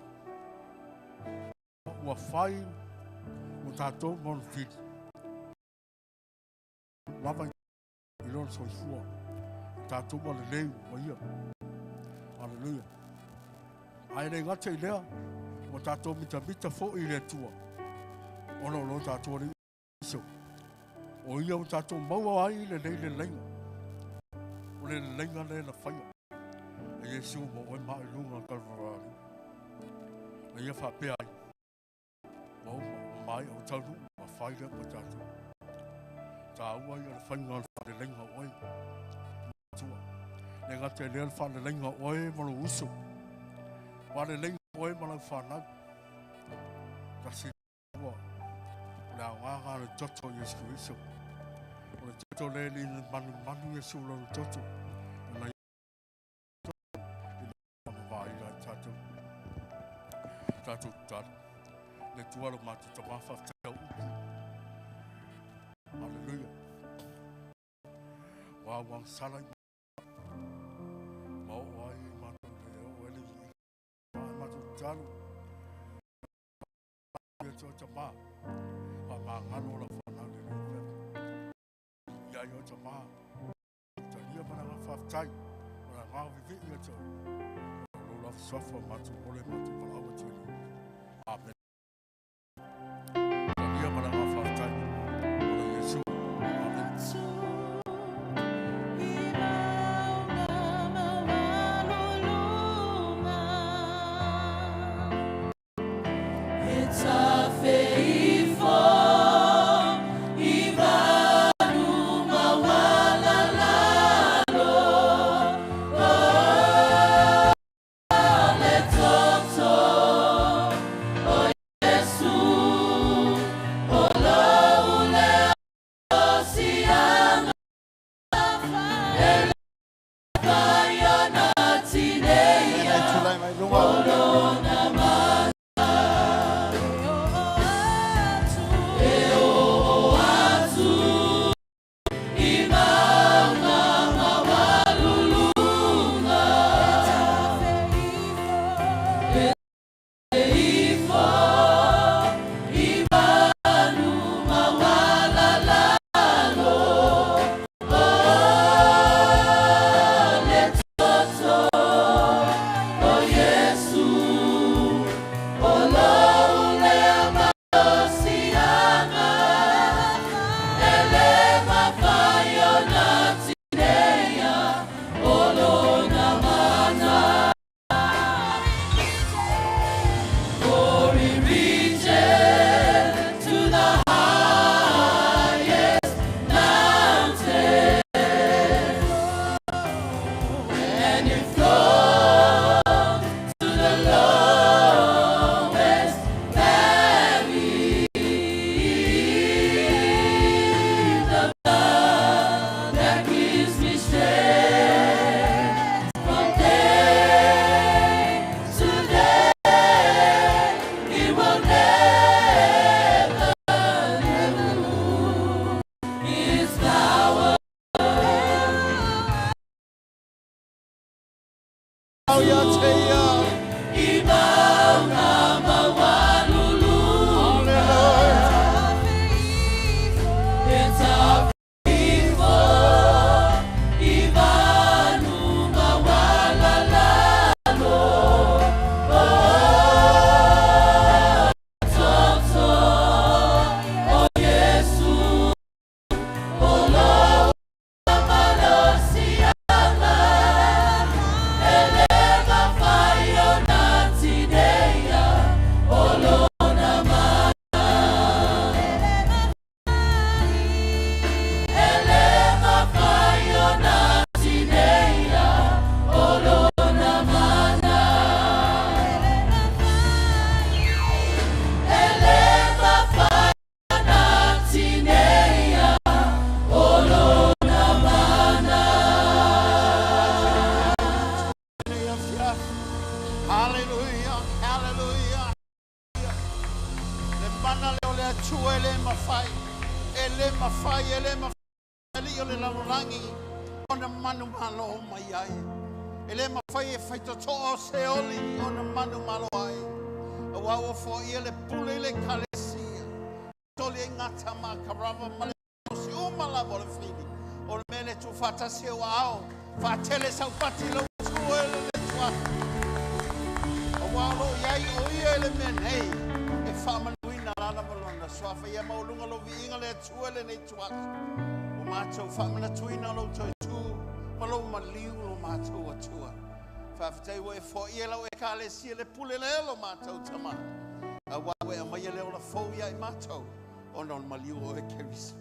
Ua fai, ua tatou ma ona fili. Lava i lona soifua. Tatou ma lelei ua ia. Haleluia. Ae le gata i lea, ua tatou mitamita foi i le Atua. Ona o lo tatou Alii Iso. O ia ua tatou maua ai le lelei leleiga. O le leleiga lea na faia. E Iesu mo oe ma i luga Kalvarali. Na ia faapea ai. Ua uma mai o taunu ma fai lea mo tatou. Taua ia le faiga o le faaleleiga o oe. Atua. Le gata i lea le faaleleiga o oe ma lou uso. Faaleleiga o oe ma lau whanau. Tasi ua. O le aogaga le toto o Iesu Keriso. O le toto le li manu manu Iesu lo le toto. E lai i le mavaina i tatou. Tatou tatalo. Le Atua lo matou tama faafetai au upu. Haleluia. Ua agasala i tatalo. Ia te o tamā. Wha o la whanau le le. Ia i o tamā. Talia mana ngā whaftai. O la ngā vivi ia te o. O lo la sofa matu ole matu palawa te Amen. Talia mana ngā whaftai. O la Yesu. Amen. It's a faithful Whawhitai o e fo ia lau e ka le sia le pule le elo mātou tama. A wā e amai le ola fau ia i mātou. O non maliu o e kerisa.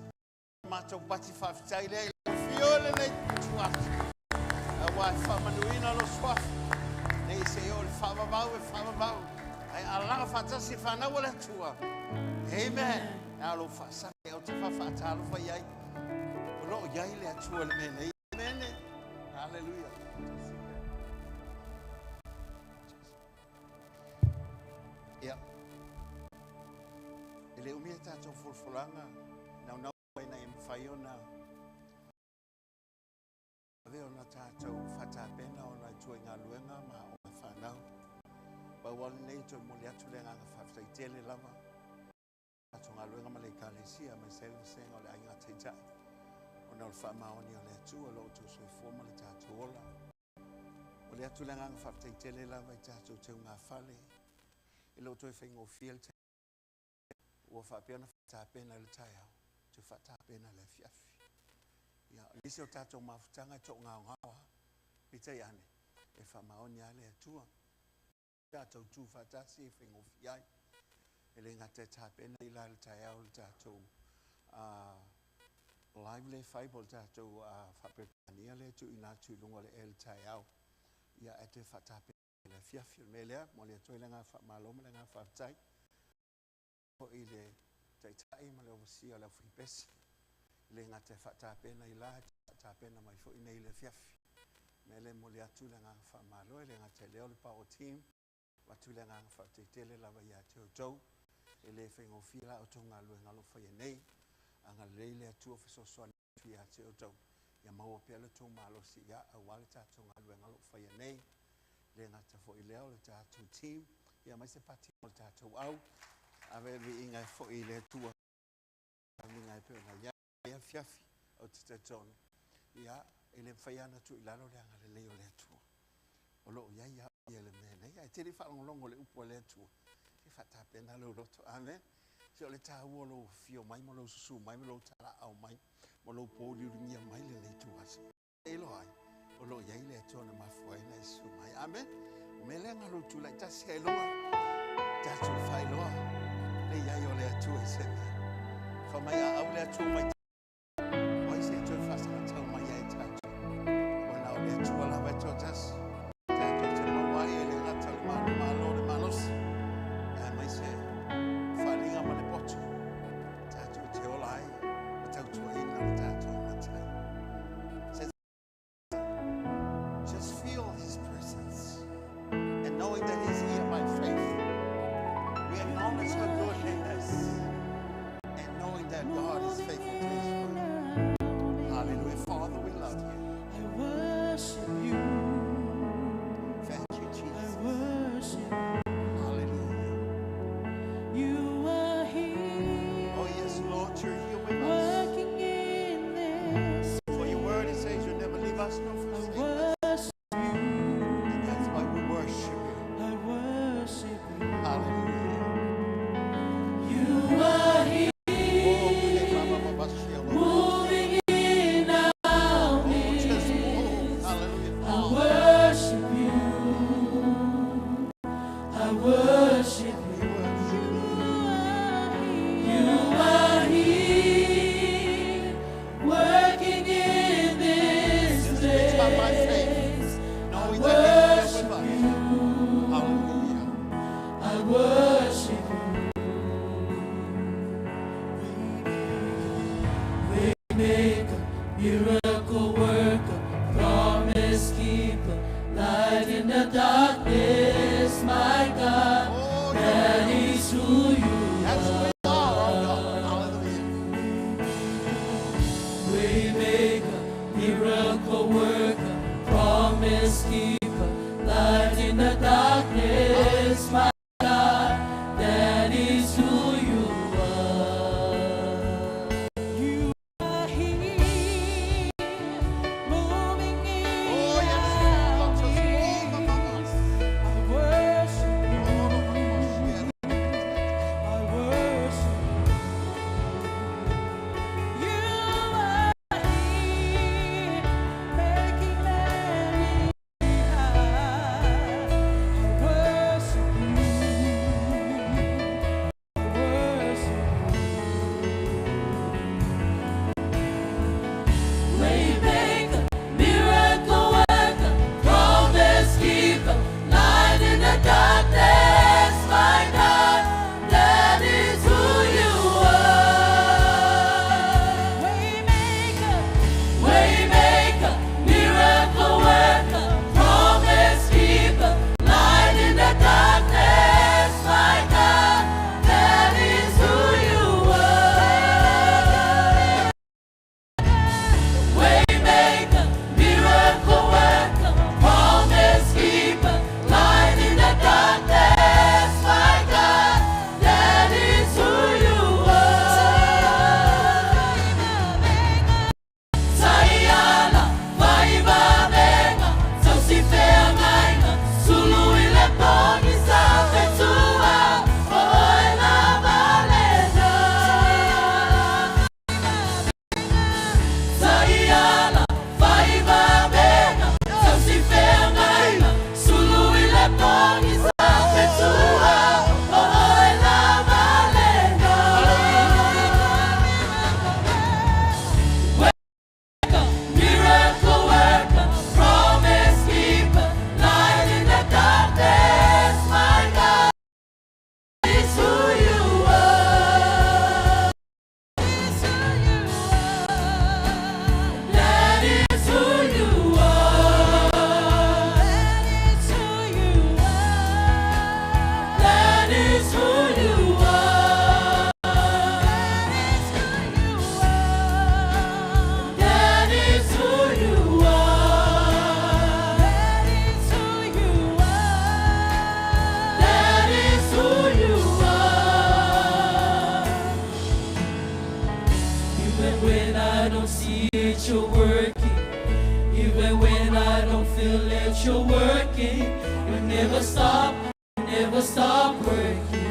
Mātou pati whawhitai le i fio le nei tuatu. A wā e whamanuina lo swafu. Nei se o le whavavau e whavavau. Ai alaga whatasi whanau le tua. Amen. Nā lo whasake o te whawhatalo whai ai. O lo iai le atua le mene. Amen. Hallelujah. Ia. E le umia tātou fulfulanga. Nau nau ai na e mwhai ona. Ave ona tātou whatapena ona tua i ngā luenga ma o whanau. Pau lava lenei e toe momoli atu le agaga faafetai tele lava i le tatou galuega ma le Ekalesia aemaise ai le vasega o le Aiga Taitai ona o le faamaoni o le Atua o lo outou soifua ma le tatou ola. Momoli atu le agaga faafetai tele lava i tatou teugafale e le o toe faigofie le taimi ua faapea ona faatapena i le taeao, toe faatapena i le afiafi. Ia, o nisi o tatou mafutaga e toagaogao lava, peitai ane, e faamaoni lava le Atua. Tatou tu faatasi e faigofie ai. E le gata e tapena i la le taeao le tatou live lea e fai po o le tatou faa-Peretania lea e tuuina atu i luga o le ea i le taeao, ia ae toe faatapena i le afiafi. O le mea lea, momoli atu ai le agaga faamalo ma le agaga faafetai foi i le Taitai ma le Overseer o le Aufaipese, e le gata e faatapena i la, ae toe faatapena mai foi nei i le afiafi. O le mea lea e momoli atu le agaga faamalo, e le gata i lea o le Power Team, avatu le agaga faafetai tele lava ia te outou. E le faigofie la outou galuega o lo o faia nei. Agalelei le Atua fesoasoani atu ia te outou, ia maua pea le tou malosi ia aua le tatou galuega o lo o faia nei. E le gata foi i lea o le tatou team, ia aemaise pati mo le tatou au. Ave le viiga e foi i le Atua, tauliga e pei ona i ai afiafi, ou te talitonu, ia, e le mafai lava ona tuu i lalo le agalelei o le Atua. O lo o i ai lava o Ia i le mea nei. Ae te le i faalogologo i le upu a le Atua, se faatapena lou loto. Amen. Se o le taua o lou afio mai ma lou susu mai ma lou talaaao mai ma lou pouliuligia mai lenei ituaso. E iloa ai, o lo o i ai le Atua na mafua ai ona e susu mai. Amen. O mea lea na lou tulai tasi ai luga, tatou faailoa le i ai o le Atua i se mea. Fa mai a au le Atua mai O ai se toe faasagatau mai ai tatou? Ua na o le Atua lava e toatasi. Tatou te maua ai e le gata o le manumalo o le malosi, aemaise faaaliga ma le poto. Tatou te ola ai ma tautuaina le tatou Matai. Just feel His presence and knowing that He's here by faith. We acknowledge how good He is and knowing that God is faithful to His word. Hallelujah. Father, we love you. I worship you. Thank you, Jesus. I worship you. Hallelujah. You are here. Oh, yes, Lord, you're here with us. Working in this. For your word, it says you'll never leave us nor forsake I us. worship you. And that's why we worship you. I worship you. Hallelujah. You are here. Oh, okay, Mama, Mama, Shia, Mama. Moving in our Oh, just midst. move. Hallelujah. I worship you. I worship you. We worship you. You are here, working in this Just reach out by faith, place. knowing I that He's here worship with us. you. Hallelujah. I worship you. Waymaker, miracle worker, promise keeper, light in the darkness, my God, Oh, that is who you That's who you are, oh God. Hallelujah. Waymaker, miracle worker, promise keeper, light in the darkness, my God, that is who you are. You are here, moving in Oh, yes, Lord, just move among us. I worship you. Oh, Mama, Shia. I worship you. You are here, making many high. I Even when I don't feel it, you're working. You never stop, you never stop working.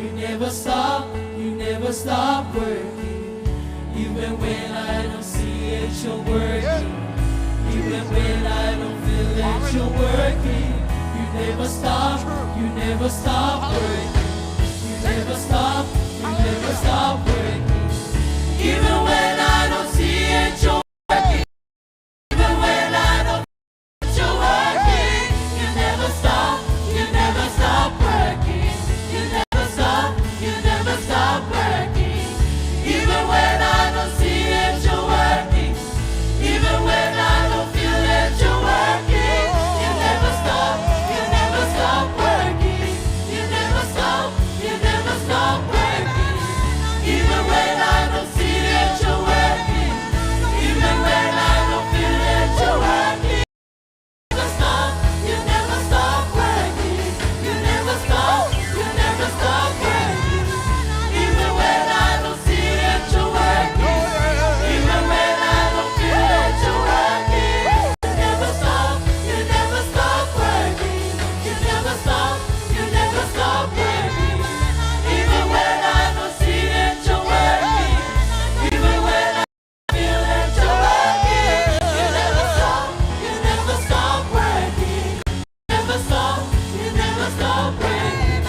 You never stop, you never stop working. Even when I don't see it, you're working. Even when I don't feel it, you're working. You never stop, you never stop working. You never stop, you never stop working. Even when I don't see it, you're working. Even when I don't feel it, you're working. You never stop, you never stop working. You never stop, you never stop working. Even when I don't see it, you're working. Even when I don't feel it, you're working. You never stop, you never stop working. You never stop, you never stop working. Even when I don't see it, you're working. Even when I don't feel it, you're working. You never stop, you never stop working. You never stop, you never stop working. Even when I don't see it, you're working. Even when I don't feel it, you're working. You never stop, you never stop working. You never stop, you never stop working. Even when I don't see it, you're working. Even when I feel it, you're working. You never stop, you never stop working. Never stop, you never stop working.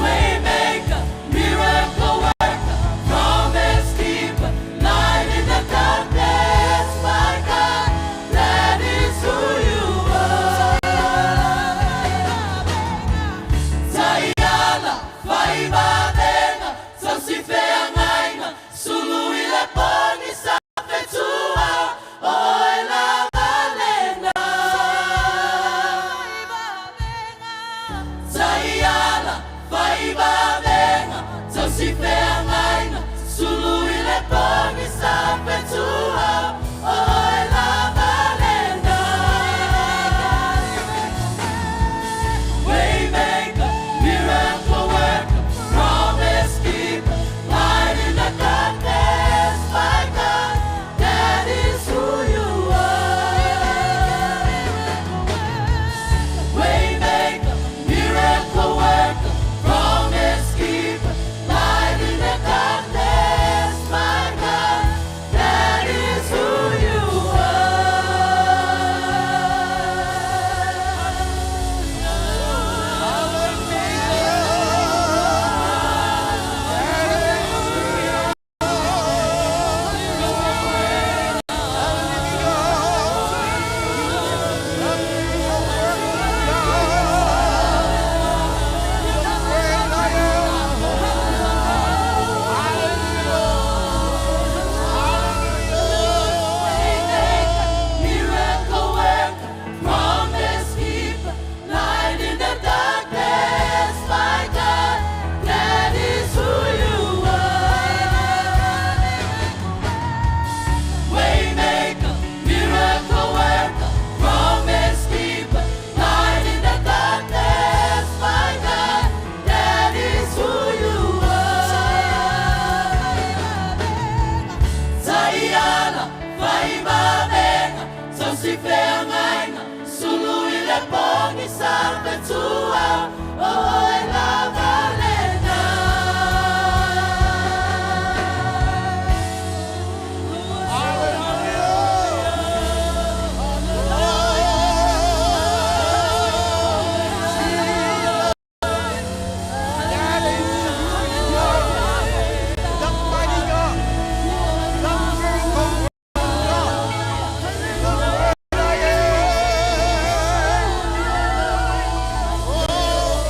Waymaker, miracle worker, promise keeper, light in the darkness, my God, that is who you are. Taiala, faivavenga, tausifeagaiga, sulu i le pogisa fetua, o e lava lena. Taiala, faivavenga, tausifeagaiga, sulu i le pogisa fetua, o e lava lena. Waymaker, miracle worker, promise keeper, light in the darkness, my God, that is who you are. Waymaker, miracle worker, promise keeper, light in the darkness, my God, that is who you are. Miracle worker, promise keeper, light in the darkness, my God, that is who you are. Waymaker, miracle worker, promise keeper, light in the darkness, my God, that is who you are. Taiala, faivavenga, tausifeagaiga, sulu i le pogisa fetua, o e lava lena. The mighty God, the miracle God, the great I am. Oh,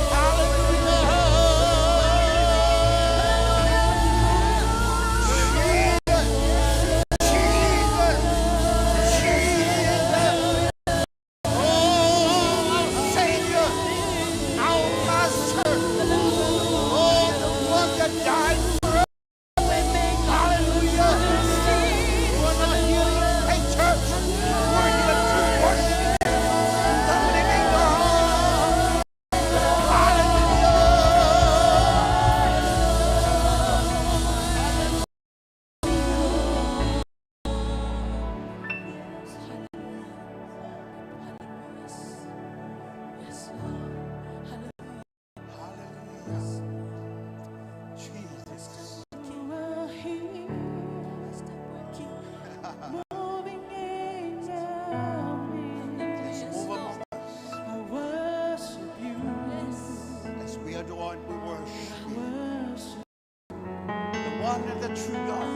one and the true God.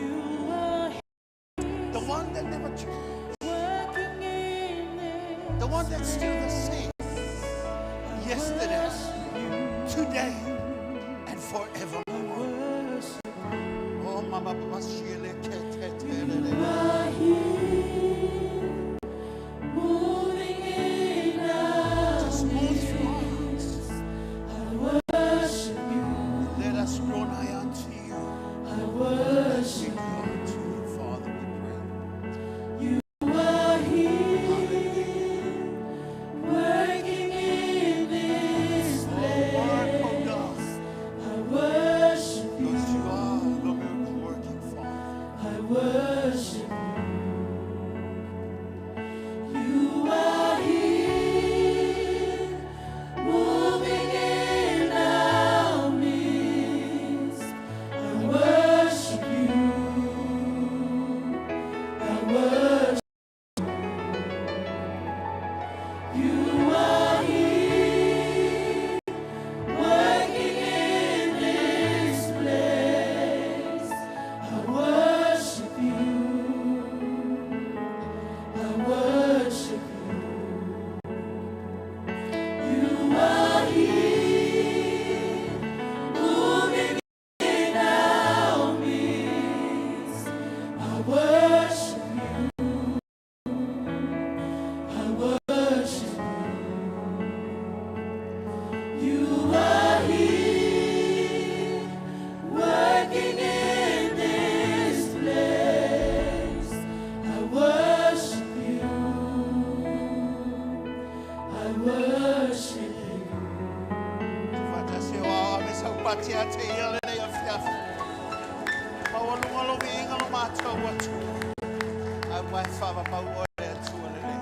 You are The one that never changes. working in this. The one that's still the same yesterday, today, and forevermore. Worship Oh, mama, mama, shile, ke, te, te, le, le. are here, moving in our Just move through us. I worship you. Let us draw nigh unto you. I worship We draw unto you, Father, we pray. you. Are here, working in this Oh, work, place. oh God, I worship you. because you are the miracle working Father. I worship you. You are here, moving in our midst. I worship you. I worship you. You are here, working in this place. I worship you. I worship you. You are here, moving in our midst. I worship you. I worship you. You are here, working in this place. I worship you. I worship you. Fatase o ame sau pati a te ia le nei afiafi. Maualunga lo viinga lo mātou atu. Au mai whawa mau oe le atua le nei.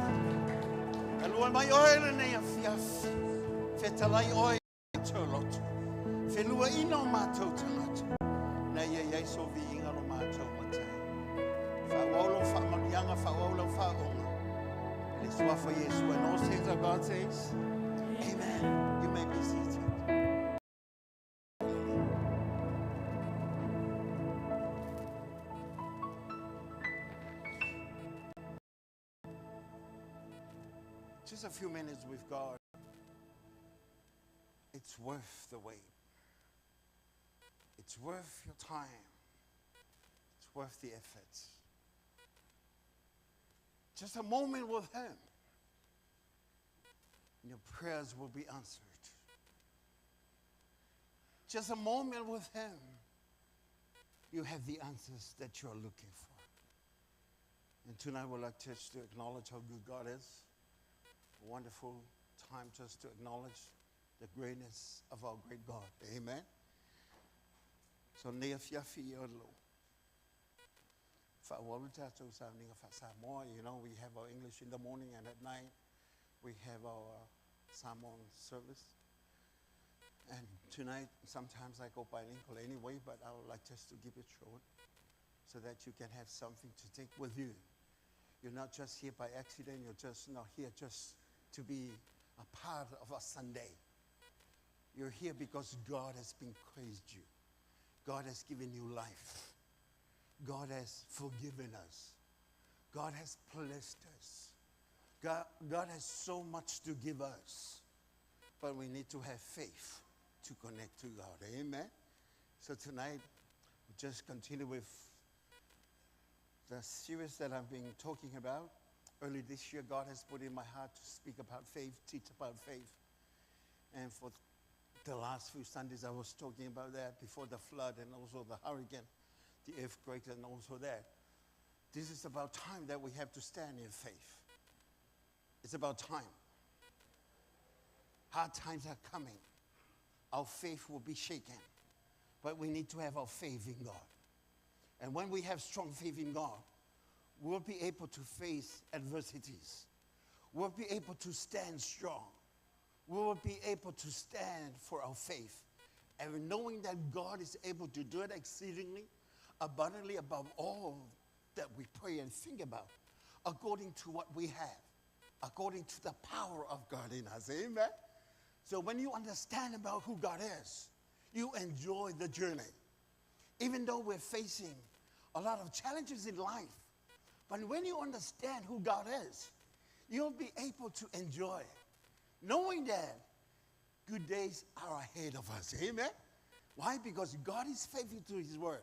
Alua mai oe le nei afiafi. Fetalai oe mātou loto. Whenua ina o mātou tangata. Nei e iei so viinga lo mātou matai. Whaauau lo whaamalianga, whaauau lo whaonga. Le suafa Yesu. And all saints of God says, Amen. You may be seated. Just a few minutes with God. It's worth the wait. It's worth your time. It's worth the effort. Just a moment with Him, and your prayers will be answered. Just a moment with Him, you have the answers that you're looking for. And tonight we'd like just to acknowledge how good God is. A wonderful time just to acknowledge the greatness of our great God. Amen. So nea fiafi i lo. Whaawalu tātou sa ninga wha Samoa. You know, we have our English in the morning and at night we have our Samoan service. And tonight, sometimes I go bilingual anyway, but I would like just to keep it short so that you can have something to take with you. You're not just here by accident, you're just not here just to be a part of a Sunday. You're here because God has been praised you. God has given you life. God has forgiven us. God has blessed us. God has so much to give us. But we need to have faith to connect to God. Amen? So tonight, we'll just continue with the series that I've been talking about. Early this year, God has put in my heart to speak about faith, teach about faith. And for the last few Sundays, I was talking about that before the flood and also the hurricane, the earthquake, and also that. This is about time that we have to stand in faith. It's about time. Hard times are coming. Our faith will be shaken. But we need to have our faith in God. And when we have strong faith in God, we'll be able to face adversities. We'll be able to stand strong. We will be able to stand for our faith. And knowing that God is able to do it exceedingly, abundantly above all that we pray and think about, according to what we have, according to the power of God in us. Amen? So when you understand about who God is, you enjoy the journey. Even though we're facing a lot of challenges in life, but when you understand who God is, you'll be able to enjoy, knowing that good days are ahead of us. Amen? Why? Because God is faithful to His word.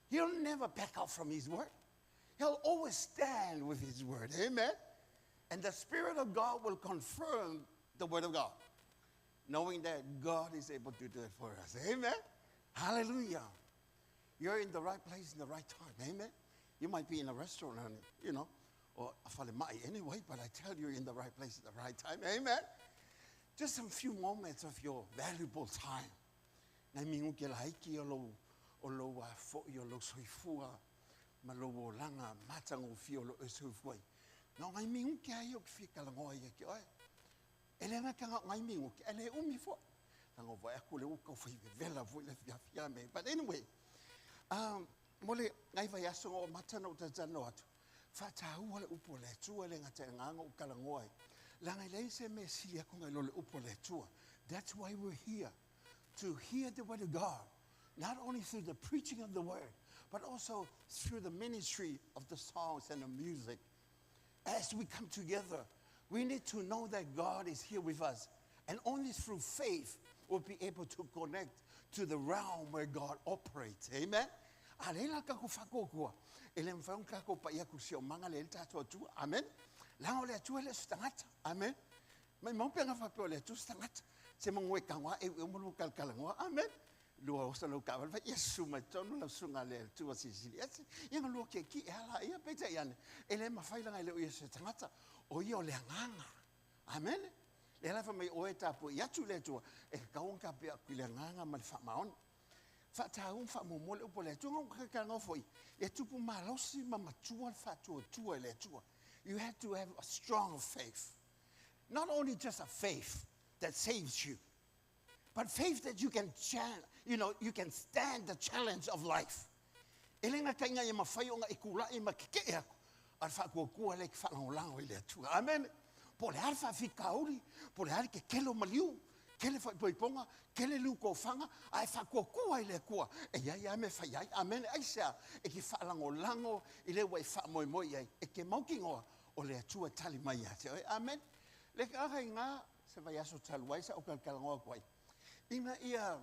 He'll never back out from His word. He'll always stand with His word. Amen? And the Spirit of God will confirm the word of God, knowing that God is able to do it for us. Amen? Hallelujah. You're in the right place in the right time. Amen? You might be in a restaurant, and, you know, or a anyway, but I tell you, you're in the right place at the right time. Amen? Just some few moments of your valuable time. Ngai mingu ke laiki o lou, o lou a fo'i o lou soifua, ma lou olaga matagofie o loo e soifua ai. Na o ngai mingu ke ai o ke fia kalagoa ia ke oe. E le gata o ngai mingu ke, e le umi fo'i. Laga o vaai atu le uka o fai vevela foi le afiafi a me. But anyway, mo le ngai vaiaso ga o mata na ou talatalanoa atu, faataua le upu a le Atua e le gata i le agaga o ou talanoa ai. Leaga e leai se mea e sili atu nai lo le upu a le Atua. That's why we're here, to hear the word of God, not only through the preaching of the word, but also through the ministry of the songs and the music. As we come together, we need to know that God is here with us. And only through faith we'll be able to connect to the realm where God operates. Amen? A le la ka ku whakokua. E le mwhai ka ko pa ia ku si o manga le tātou atua. Amen? Langa o le atua le se tangata. Amen? Mai mau pe nga whapeo le atua se tangata. Se mangoe kangoa e e umalu kalkalangoa. Amen? Lua osa lau kawal vai Yesu mai tonu lau sunga le atua sisili ese. Ia nga lua ke ki e ala ia peita iane. E le mawhai langa i le o ia se tangata. O ia o le anganga. Amen? Le ala mai oe tapu i atu le atua. E ka ka pea ku le anganga ma le whamaoni. Whaataung wha le upo le atua. Ngau ka ngau foi. E tupu malosi ma matua le whaatua tua le atua. You have to have a strong faith. Not only just a faith that saves you, but faith that you can you know, you can stand the challenge of life. E le ngā kainga i mawhai o ngā i kula i ma ke ke aku. Ar whaakua le ki whalangolango i le atua. Amen. Po le ara whawhikauri, po le ara ke kelo maliu, kele whaipoiponga, kele lu ko whanga, a e whaakua i le akua. E ia ia me whai ai. Amen. Ai sea, e ki whalangolango i le wai whaamoemoi ai. E ke mauki ngoa o le atua tali mai a te oe. Amen. Le ka aha i ngā, se vai aso talu ai sa o kalkalangoa kuai. Ina ia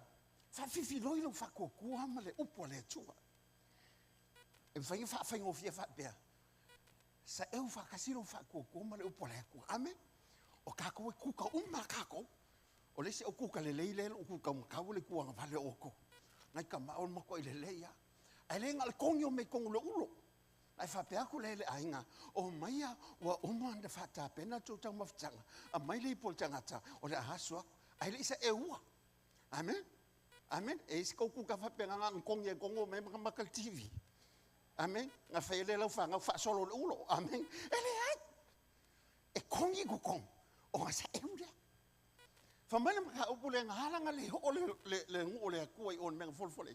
whawhiwhi loi lau whaakua ma le upo le atua. E mwhainga whaawhaingofia whaapea. Sa eu whakasiro whaakua ma le upo le akua. Amen. O kākou e kuka uma kākou. O le se o kuka le leile o kuka makau le kuanga vale o ko. Ngai ka mao mako i le leia. Ai le ngā le kongi o me kongu le ulo. Ai whapea ku le le ainga. O maia ua uma anda whātāpena tō tau mawhitanga. A mai le ipo le tangata o le ahasu aku. Ai le isa e ua. Amen. Amen. E isi kau kuka whapea ngā ngā kongi e kongo me maka maka le TV. Amen. Ngā whai le lau whanga whaasolo le ulo. Amen. E le ai. E kongi ku kong. O ngā sa e ua. Whamai le maka upu le ngā halanga le ho le, le, le ngu o le akua i o le menga folefole.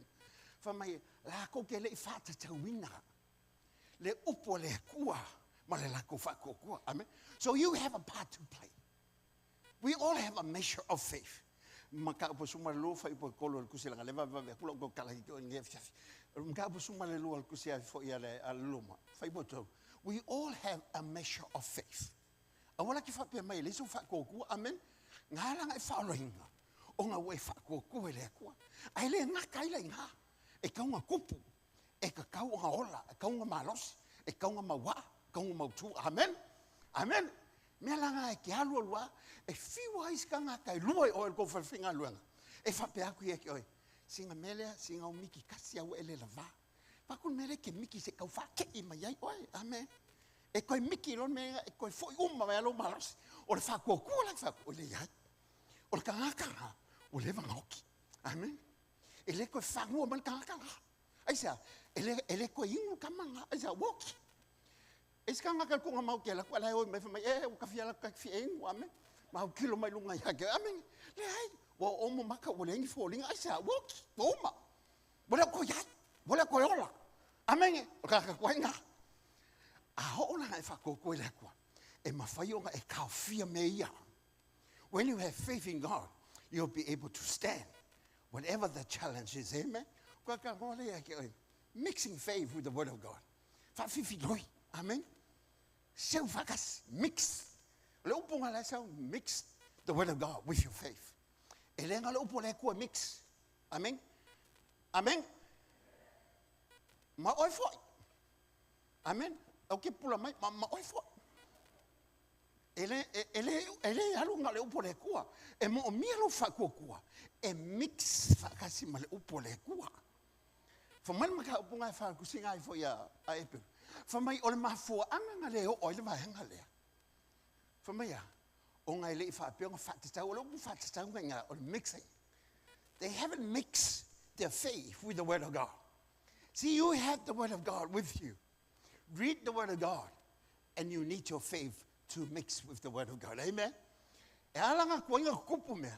Whamai la ko ke le i whātatauina. Le upu le akua ma le lako whaakua. Amen. So you have a part to play. We all have a measure of faith. Maka upu suma le lua whai upu kolo le kusi langa le vawe vawe kula uko kala ki o nge fiafi. Maka upu suma le lua le kusi a fo ia le a luma. Whai upu tau. We all have a measure of faith. A wala ki whapea mai le iso whaakua. Amen. Ngā langa e whaolohinga. O ngā ue whaakua e le akua. Ai le ngā kaila i ngā. E kaunga kupu. E ka kau ngā ola. E kaunga malosi. E kaunga maua. Kaunga mautu. Amen. Amen. Mea langa e ke alu alua. E whiua ai sika ngā kai lua i oe le kou whalwhinga luanga. E whapea aku ia ki oe. Singa melea, singa o miki kasi au e le lava. Pakul mele ke miki se kau whake i mai ai oe. Amen. E koe miki lon mea, e koe foi uma mai alo malosi. O le whakua kua la whakua le iai. O le kangakanga, o le vangaoki. Amen. E le koe whangua mai le kangakanga. Ai sea, e le, e le koe ingu kamanga. Ai sea, woki. E se kangaka le konga mau ke la kua lai oi mai whamai, e, o kawhia la ka whia ingu, amen. Mau kilo mai lunga i hake, amen. Le ai, wa omo maka o le ingi fōlinga, ai sea, woki, wa uma. Wa leo koe ai, wa leo koe ola. Amen, o kaka koe ngā. A ho'olanga e whakoko e le akua. E mawhai o ngā e kaofia me ia. When you have faith in God, you'll be able to stand whatever the challenge is. Amen. Kua ka ngoa le ke oi. Mixing faith with the word of God. Faafifiloi. Amen. Seu faakasi. Mix. O le upu ga la sau mix the word of God with your faith. E le ga le upu le kua mix. Amen. Amen. Ma oi foi. Amen. Au ke pula mai ma oi foi. E le alu nga le upu le kua. E mo o mia lo fa kua kua. E mix faakasi ma le upu le kua. Fa mai ma ka upu ngai fa ku singa i fo ia a epe. Fa mai o le mafua anga nga le o le vaenga lea. Fa mai ia, o ngai le i fa pe nga fa te tau, o le upu fa te tau nga o le mixing. They haven't mixed their faith with the word of God. See, you have the word of God with you. Read the word of God, and you need your faith to mix with the word of God. Amen. E ala ngā kua inga kupu mea.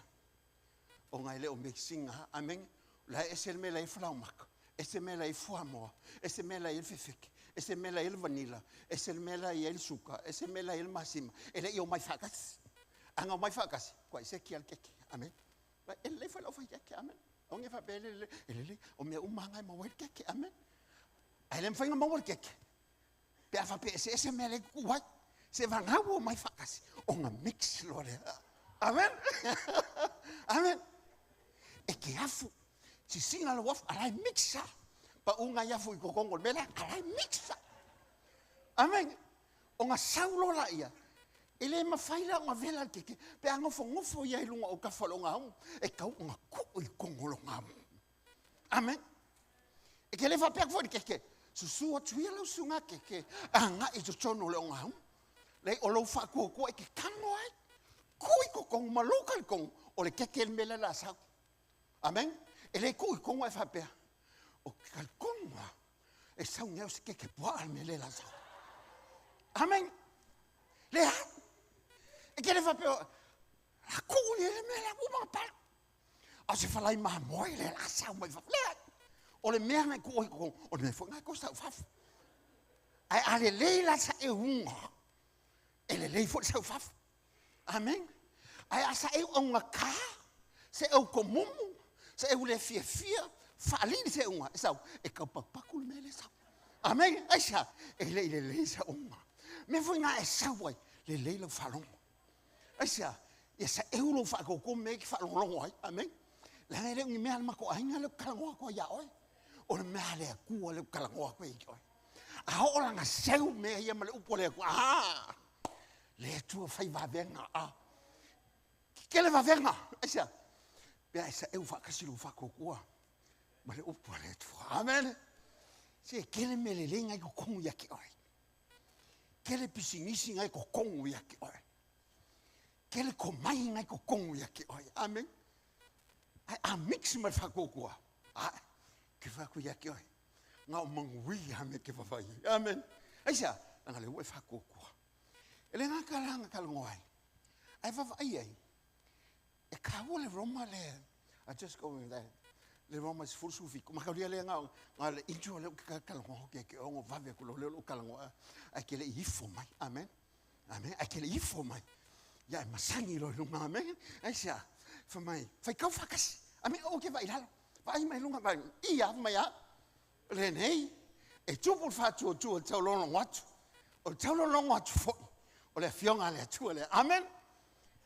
O ngai le o mixing, amen. La e se me la e whalau maka. E se me la e fuamoa. E se me la e fefeke. E se me la e vanilla. E se me la e suka. E se me la e masima. E le i o mai whakasi. Anga o mai whakasi. Kua i se ki al keke. Amen. E le whalau whai keke. Amen. O nge whape le le. E le le. O mea umanga e mawai keke. Amen. A le mwhainga mawai keke. Pe a whape e se e se mea le kuai. Se vangau o mai whakasi. O ngā mix lo le. Amen. Amen. E ke afu. Si singa lo wafu, alai mixa. Pa unga iafu i kokongo le mela, alai mixa. Amen. O ngā saulo la ia. E le mawhai la o ngā vela le keke. Pe a ngofo ngofo ia i lunga o ka whalo ngā ungu. E kau o ngā kuu i kongo lo ngā ungu. Amen. E ke le whapea kwa le keke. Susu atu ia lau sunga keke. A ngā i totono le o ngā ungu. Le o lau whakua kua e ke kango ai. Kui kokongo, maloka le kongo. O le keke le mele la sau. Amen. E le kui kongo e whapea. O ke kal kongo e sau ngeo se keke pua al mele la sau. Amen. Le ha. E ke le whapea. La kui le mele uma pal. A se whalai maha moe le la sau mai whapea. Le ha. O le mea ngai kui kongo. O le mea fo ngai ko sau whafu. Ai a le lei la sa e unga. E le lei fo sau whafu. Amen. Ai a sa e unga ka. Se au komumu. Se e ule fia fia, whaalini se unga. E sau, e kau papaku le mele sau. Amen. Ai sa, e le le le sa unga. Me fui ngā e sau ai, le le lau whalongo. Ai sa, ia sa e ulo whakoko me ki whalongo ai. Amen. Le ngai le ungi mea le mako ainga le kalangoa koa ia oi. O le mea le akua le kalangoa koa i oi. A o langa seu mea ia ma le upo le akua. Ah! Le tua whai wawenga. Ah! Kele wawenga. Ai sa, pea e sa eu whakasi lo whakokua. Ma le upo le atua. Amen. Se kele mele le ngai ko kongu ia ke oi. Kele pisingisi ngai ko kongu ia ke oi. Kele komai ngai ko kongu ia ke oi. Amen. Ai a mix ma whakokua. A ke whaku ia ke oi. Ngā o mangui a me ke whawhai. Amen. Ai sa, nga le ue whakokua. E le ngā kalanga kalongo ai. Ai whawhai ai. E kaua le Roma le, I just go with that. Le Roma se fulu sufi. Ko makaulia le ngā, ngā le intu le ka kalongo ke ke ongo vave ko le lo kalongo ai ke le ifo mai. Amen. Amen. Ai ke le ifo mai. Ia e masangi lo lunga. Amen. Ai sia. Fa mai. Fai kau whakasi. Amen. O ke vai lalo. Vai mai lunga vai. Ia mai a. Le nei. E tupu whātua tua tau longo atu. O tau longo atu foi. O le fionga le atua le. Amen.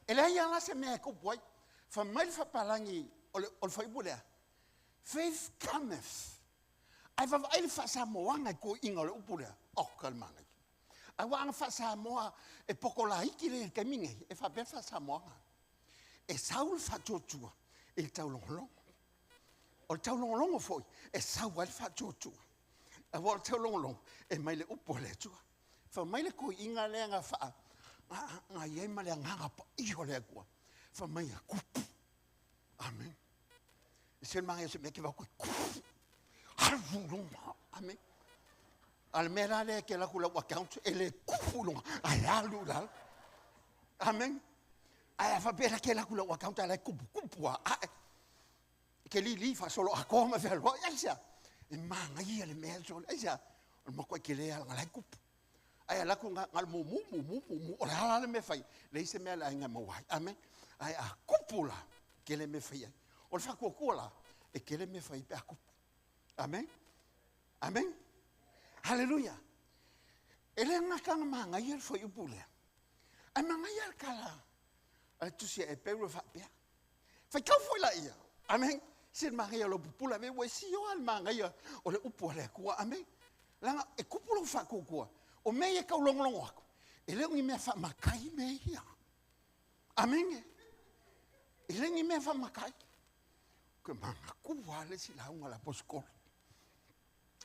E le ia la se mea e kupu ai. Fa mai le whapalangi o le whaipu lea. Faith cometh. Ai wawai le whasamoanga e ko inga o le upu lea. O, kalmanga. Ai waanga whasamoa e poko la hiki le kaminga. E whapea whasamoanga. E sau le whatuatua e le taulongolongo. O le taulongolongo foi e sau ai le whatuatua. A wa le taulongolongo e mai le upu le atua. Fa mai le ko inga lea ngā wha. Ngā iei ma le nganga pa iho le akua. Fa mai a kupu. Amen. E se manga se mea ke wako kupu. Haru lunga. Amen. A le mea la le ke laku lau account e le kupu lunga. Ai alu lalo. Amen. Ai a whapea ke laku lau account a le kupu kupu a. Ai. Ke li li fa solo a koa ma whea loa. Ai sia. E manga ia le mea solo. Ai sia. O le makoa ke le ala ngalai kupu. Ai a laku ngā mu mu mu mu mu mu. O le hala le me whai. Le ise mea le ainga mawai. Amen. Ai a kupu la. Ke le me whai ai. O le whakua kua la. E ke le me whai pe a kupu. Amen. Amen. Haleluia. E le gataga magaia le fuaiupu lea, ae magaia le tala a le tusi a Eperu e faapea. Faitau foi laia. Amen. Se le magaia o lau pupula me ua e sioa le magaia o le upu a le Atua. Amen. Leaga e tupu lou faatuatua, o mea ia e taulogologo atu, e le o ni mea faamatai mea ia. Amene. E le ni mea faamatai. Ke manatua le isi lauga a le aposetolo.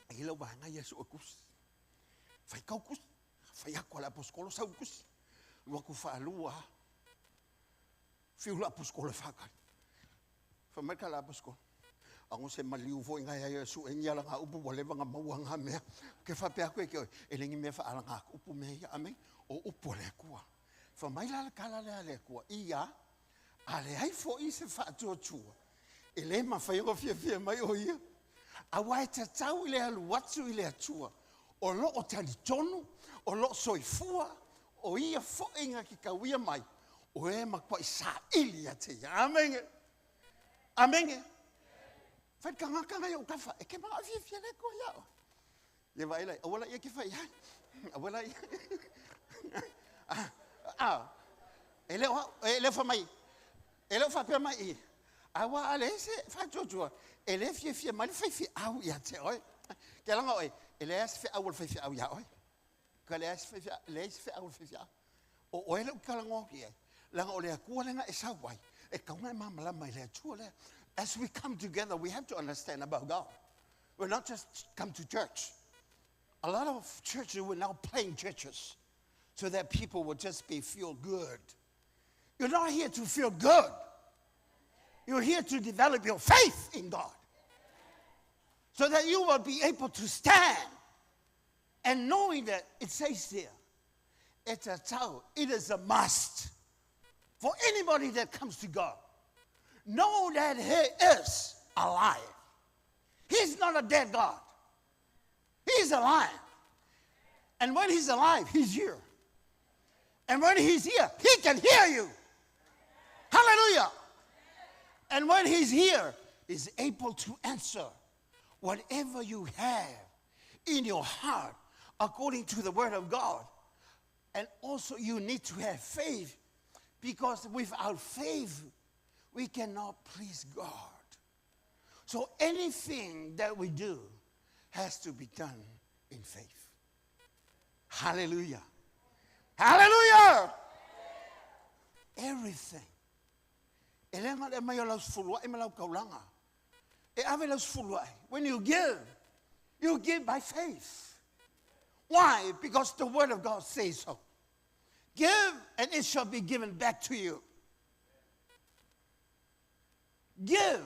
E i ai lau vaega ia e sue tusi. Faitau tusi. Fai atu a le aposetolo sau le tusi. Alu atu faalua lava. Fiu le aposetolo e faatali. Fai mai le tala a aposetolo, Ago se maliu foi na ia sue ni ala ngā upu ua leva na maua ngā mea. Ke faapea atu e ke oe, e le ni mea whaala ngā upu mea ia. Amen. O upu a le Atua. Fai mai la le tala lea a le Atua, ia, a leai foʻi se faatuatua, e lē mafai ona fiafia mai o ia. Auā e tatau i le alu atu i le Atua, o loo talitonu, o loo soifua, o ia foʻi na te tauia mai, o e matuai saili ia te ia. Amene. Amene. Fai le tagata na i ou tafa, e te manao e fiafia le Atua iā oe. Ia vaai la, aua laia e te fai ai. Aua laia. Ah, e le o au, e le o fai mai, e le o faapea mai i, aua a leai se faatuatua, e le fiafia mai le faifeau ia te oe. Ke laga oe, e leai se feau a le faifeau iā oe. Ka leai se faifeau, leai se feau a le faifeau. O oe lea ou te talanoa atu i ai, leaga o le Atua lea na e sau ai, e tatau ona e malamalama i le Atua lea. As we come together, we have to understand about God. We're not just come to church. A lot of churches were now playing churches so that people will just be feel good. You're not here to feel good. You're here to develop your faith in God so that you will be able to stand and knowing that it says there, it's a tau, it is a must for anybody that comes to God. Know that He is alive. He's not a dead God. He's alive. And when He's alive, He's here. And when He's here, He can hear you. Hallelujah. And when He's here, He's able to answer whatever you have in your heart according to the Word of God. And also, you need to have faith, because without faith, we cannot please God. So anything that we do has to be done in faith. Hallelujah. Hallelujah. Everything. E le ga le aumai o lau sefuluai ma lau taulaga. E ave lau sefuluai. When you give, you give by faith. Why? Because the word of God says so. Give and it shall be given back to you. Give.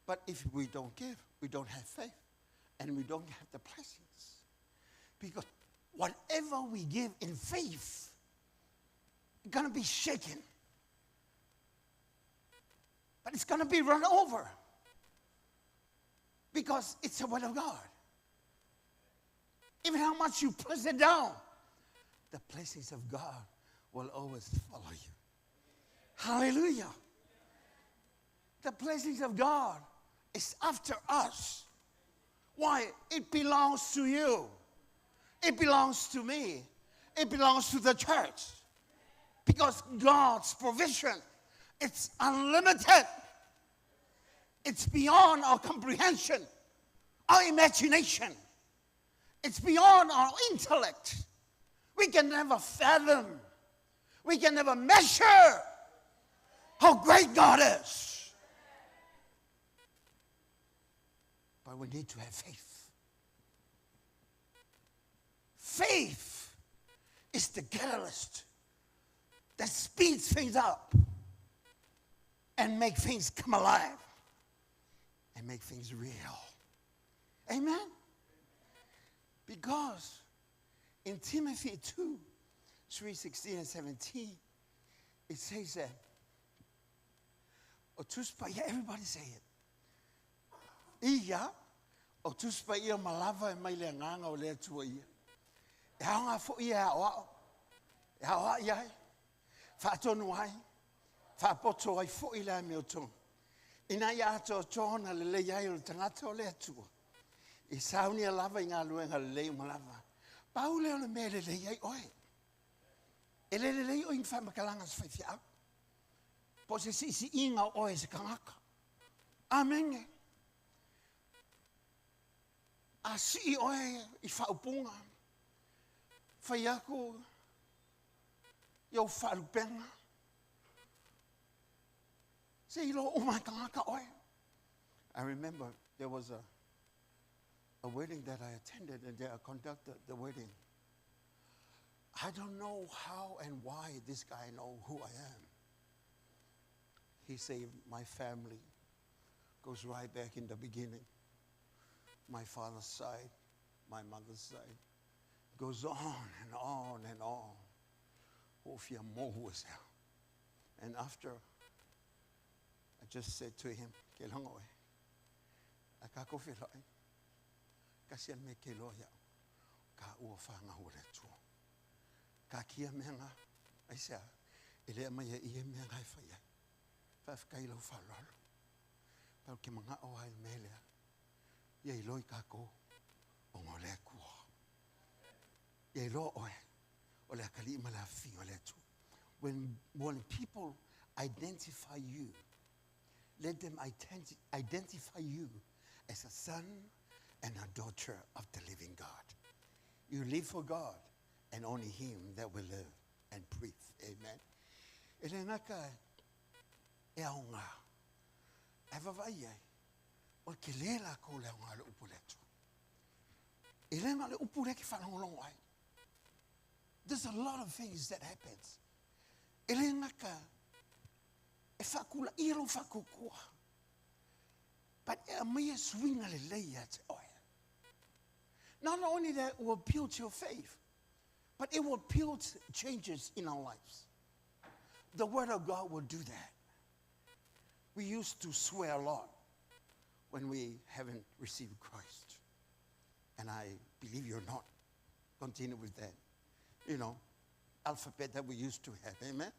But if we don't give, we don't have faith and we don't have the blessings. Because whatever we give in faith, it's going to be shaken. But it's going to be run over. Because it's the word of God. Even how much you press it down, the blessings of God will always follow you. Hallelujah. The blessings of God is after us. Why? It belongs to you. It belongs to me. It belongs to the church. Because God's provision, it's unlimited. It's beyond our comprehension, our imagination. It's beyond our intellect. We can never fathom. We can never measure how great God is. But we need to have faith. Faith is the catalyst that speeds things up and make things come alive and make things real. Amen? Because in Timothy 2, 3, 16 and 17, it says that, o tuspa ia, everybody say it. Ia, o tuspa ia malava e mai le agaga o le Atua ia. E aoga foi e aoao, e aoai ai, faatonu ai, faapoto ai foi le amiotonu. Ina ia atoatoa ona lelei ai o le tagata o le Atua, e saunia lava i galuega lelei uma lava. Pau lea o le mea e lelei ai oe. E le lelei oe i ni faamatalaga a se faifeau, po o se siisiiga o oe e se tagata. Amene. A sii oe i faaupuga, fai atu i ou faalupega, se iloa uma e tagata oe. I remember there was a wedding that I attended and I conducted the wedding. I don't know how and why this guy know who I am. He said, my family goes right back in the beginning. My father's side, my mother's side, goes on and on and on. And after, I just said to him, ke longo e, a ka kofi loi, ka si al me ke loa iau, ka ua whanga hua le atua. Ka kia mea ngā, ai sea, e lea mai e ia mea ngā e whai ai. Whaafkai lau whalalo. Pau ke manga o ai me lea, ia i loi ka ko, o ngō lea kua. Ia i loa oe, o le akali ma le afi o le atua. When people identify you, let them identify you as a son and a daughter of the living God. You live for God and only Him that will live and breathe. Amen. E le ngaka e aonga. E vavai ai, o ke le la ko le aonga le upu le atua. E le nga le upu le ke whalongolongo ai. There's a lot of things that happens. E le ngaka e whakula ia lo whakukua. But e amai e suinga le lei a te oe. Not only that, it will build your faith, but it will build changes in our lives. The Word of God will do that. We used to swear a lot when we haven't received Christ. And I believe you're not. Continue with that. Alphabet that we used to have, amen?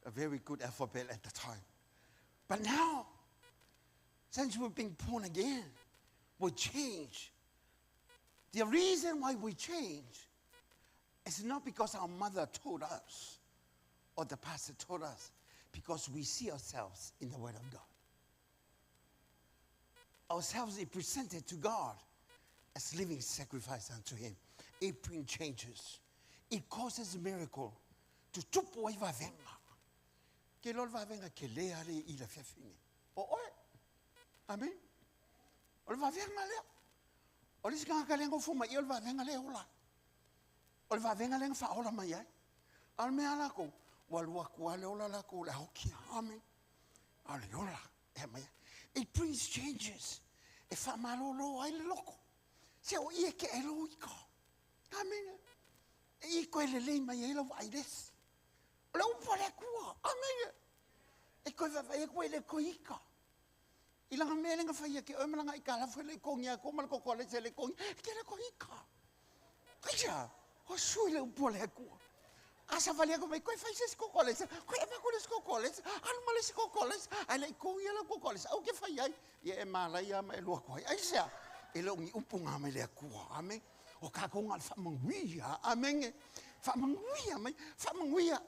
A very good alphabet at the time. But now, since we've been born again, we change. The reason why we change is not because our mother told us or the pastor told us, because we see ourselves in the Word of God. Ourselves is presented to God as living sacrifice unto Him. It brings changes. It causes miracle. To tupu ai vavenga. Ke lol vavenga ke le ale i la fiafine. O oe. Amen. O le vavenga lea. O le sika ka lengo fuma i o le vavenga le ola. O le vavenga lenga fa ola mai ai. A le mea lako, wa lua kua le ola lako le hokia. Amen. A le ola. E mai. It brings changes. E fa malolo ai le loko. Se o ia ke e loiko. Amen. E i koe le lei mai e lau ai les. O le upo le kua. Amen. E koe vavai e koe le koika. I langa mea lenga whaia ke oe malanga i ka lafu le kongi a ko mala koko le se le kongi. E ke le koika. Kaisa, o sui le upo le kua. Asa vali ako mai koe whai se koko le se. Koe e wako le koko le se. Anu ma le se koko le se. Ai le kongi a le koko le se. Au ke whai ai. Ia e malai a ma e lua koe. Ai sea, e le ongi upu ngā mai le akua. Amen. O ka konga le whamanguia. Amen. Whamanguia mai. Whamanguia.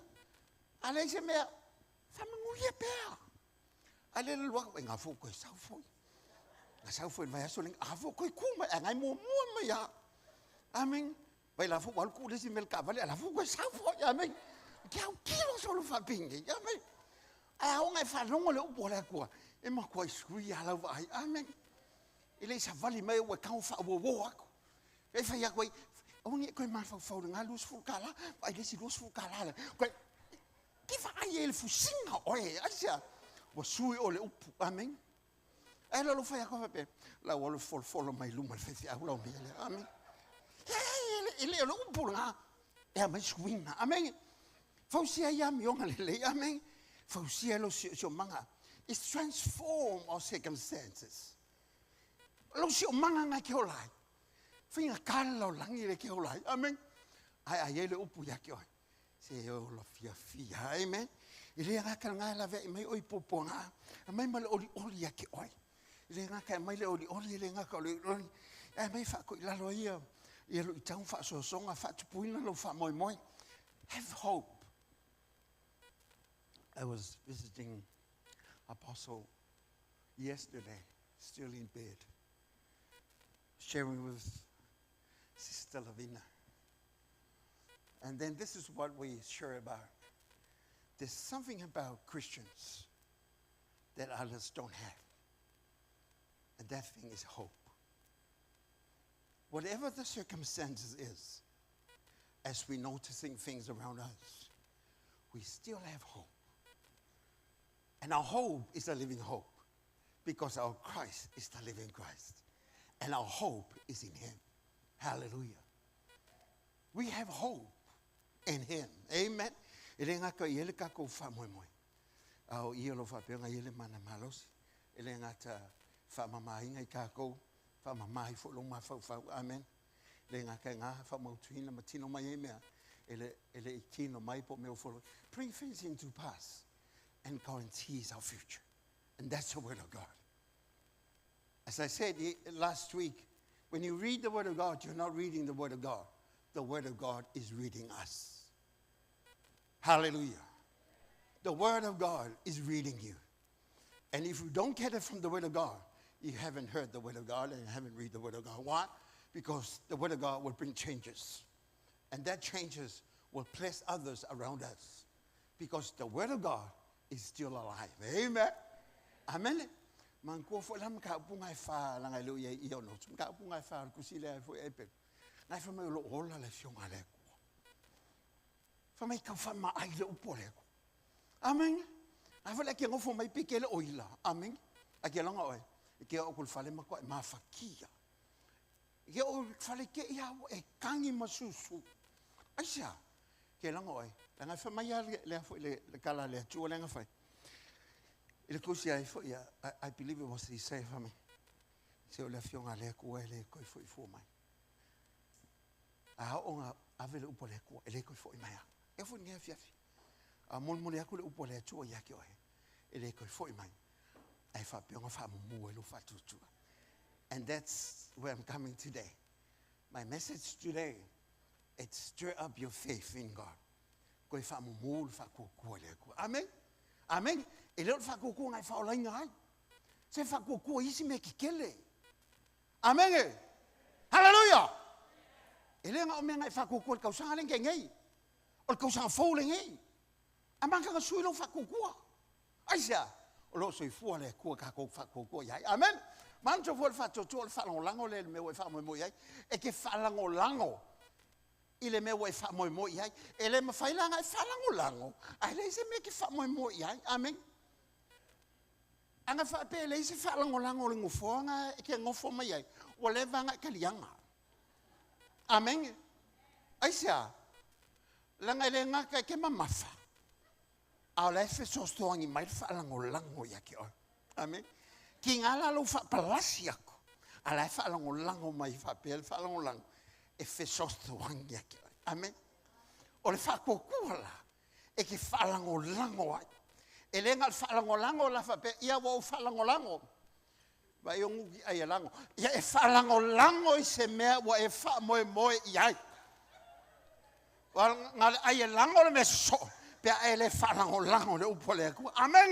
A le se mea. Whamanguia pea. A le lua koe ngā fō koe sau foi. Ngā sau foi vai aso lenga. A fō koe kuma. A ngai mua mua mai a. Amen. Vai la fō walu ku le si mel ka vale. A la fō koe sau foi. Amen. Kia au kilo solo whapingi. Amen. A au ngai whalongo le upo le akua. E makua i sui a lau vai. Amen. E le sa vali mai ua kau wha ua wo aku. E whai aku ai. O ngi koe mawhau whau ngā lus fu ka la. Vai le si lus fu ka la. Koe, ki wha ai e le fusinga oe. Asia. Ua sui o le upu. Amen. E lo lo whai aku whape. La ua le folo folo mai luma le whai au lau mea le. Amen. E le o le upu ngā. E a mai suinga. Amen. Fausia ia mionga le le. Amen. Fausia lo si o manga. It transform our circumstances. Lo si o manga ngā ke olai. Whinga kala o langi le ke olai. Amen. Ai ai e le upu ia ke oe. Se o la fia fia, amen. I le ngaka ngā la ve mai oi popo ngā. A mai ma le oli oli a ke oi. I le ngaka mai le oli oli, i le ngaka oli oli. Ai mai wha ko i lalo ia, ia lo i tau wha sosonga, wha tupuina lo wha moi moi. Have hope. I was visiting Apostle yesterday, still in bed, sharing with Sister Lavina. And then this is what we share about. There's something about Christians that others don't have. And that thing is hope. Whatever the circumstances is, as we're noticing things around us, we still have hope. And our hope is a living hope because our Christ is the living Christ. And our hope is in him. Hallelujah. We have hope in him. Amen. E le ngaka i ele kako wha moe moe. Ao i alo wha penga i ele mana malosi. E le ngata wha mamainga i kako, wha mamahi fo lo mawhau whau. Amen. Le ngaka ngā wha mautuhina matino mai e mea. E le i tino mai po mea folo. Bring things into pass and guarantees our future. And that's the word of God. As I said last week, when you read the word of God, you're not reading the word of God. The word of God is reading us. Hallelujah. The word of God is reading you. And if you don't get it from the word of God, you haven't heard the word of God and you haven't read the word of God. Why? Because the word of God will bring changes. And that changes will bless others around us. Because the word of God is still alive. Amen. Amen. Man ko fo lam ka pu ngai fa la ngai lo ye i ono. Ka pu ngai fa ku si le fo e pe. Ngai fa mai lo ola le fionga le ku. Fa mai ka fa ma ai le upo le ku. Amen. Ai fa le ke ngofo mai pike le oila. Amen. A ke longa oi. Ke o ku fale ma ko ma fakia. Ke o fale ke ia e kangi masusu. Ai sia. Ke longa oi. La ngai fa mai le fo le kala le tu le ngai fa. I le kusi ai fo ia, I believe it was Isaiah for me. Se o le fionga le ku e le koi fo i fo mai. A o nga ave le upo le ku e le koi fo i mai. E fo ni fiafi. A mol mol aku le upo le tu ia ke oe. E le koi fo i mai. Ai fa pe nga fa mu e lo fa tu tu. And that's where I'm coming today. My message today, it's stir up your faith in God. Koi fa mu fa ku ku le ku. Amen. Amen. E leo fa ku ku ngai fa ola inga ai. Se fa ku ku isi me kikele. Amen. Hallelujah. E leo nga o me ngai fa ku ku le kausanga le ngei. O le kausanga fou le ngei. A manga nga sui lo fa ku ku. Ai sia. O lo sui fua le ku ka ku fa ku ku iai. Amen. Manto fo le fa toto le fa lango le me o fa mo mo iai. E ke fa lango lango. I le mea e wha moi moi ai. E le mawhailanga e whalango lango. Ai le se mea ke wha moi moi ai. Amen. Anga wha pe le se whalango lango le ngofoanga e ke ngofo mai ai. Ua le vanga e kalianga. Amen. Ai sea. Langa le ngaka e ke mamafa. A o le fe sostoangi mai le whalango lango ia ke oi. Amen. Ki ngā lalo wha palasi ako. A le whalango lango mai wha pe le whalango lango. E fe sostoangi ia ke oi. Amen. O le whakokua la. E ke whalango lango ai. E le ngā whalango lango la wha pe ia wa o whalango lango. Vai o nguki ai e lango. Ia e whalango lango i se mea wa e wha moe moe i ai. Wa ngā le ai e lango le me so. Pea e le whalango lango le upo le akua. Amen.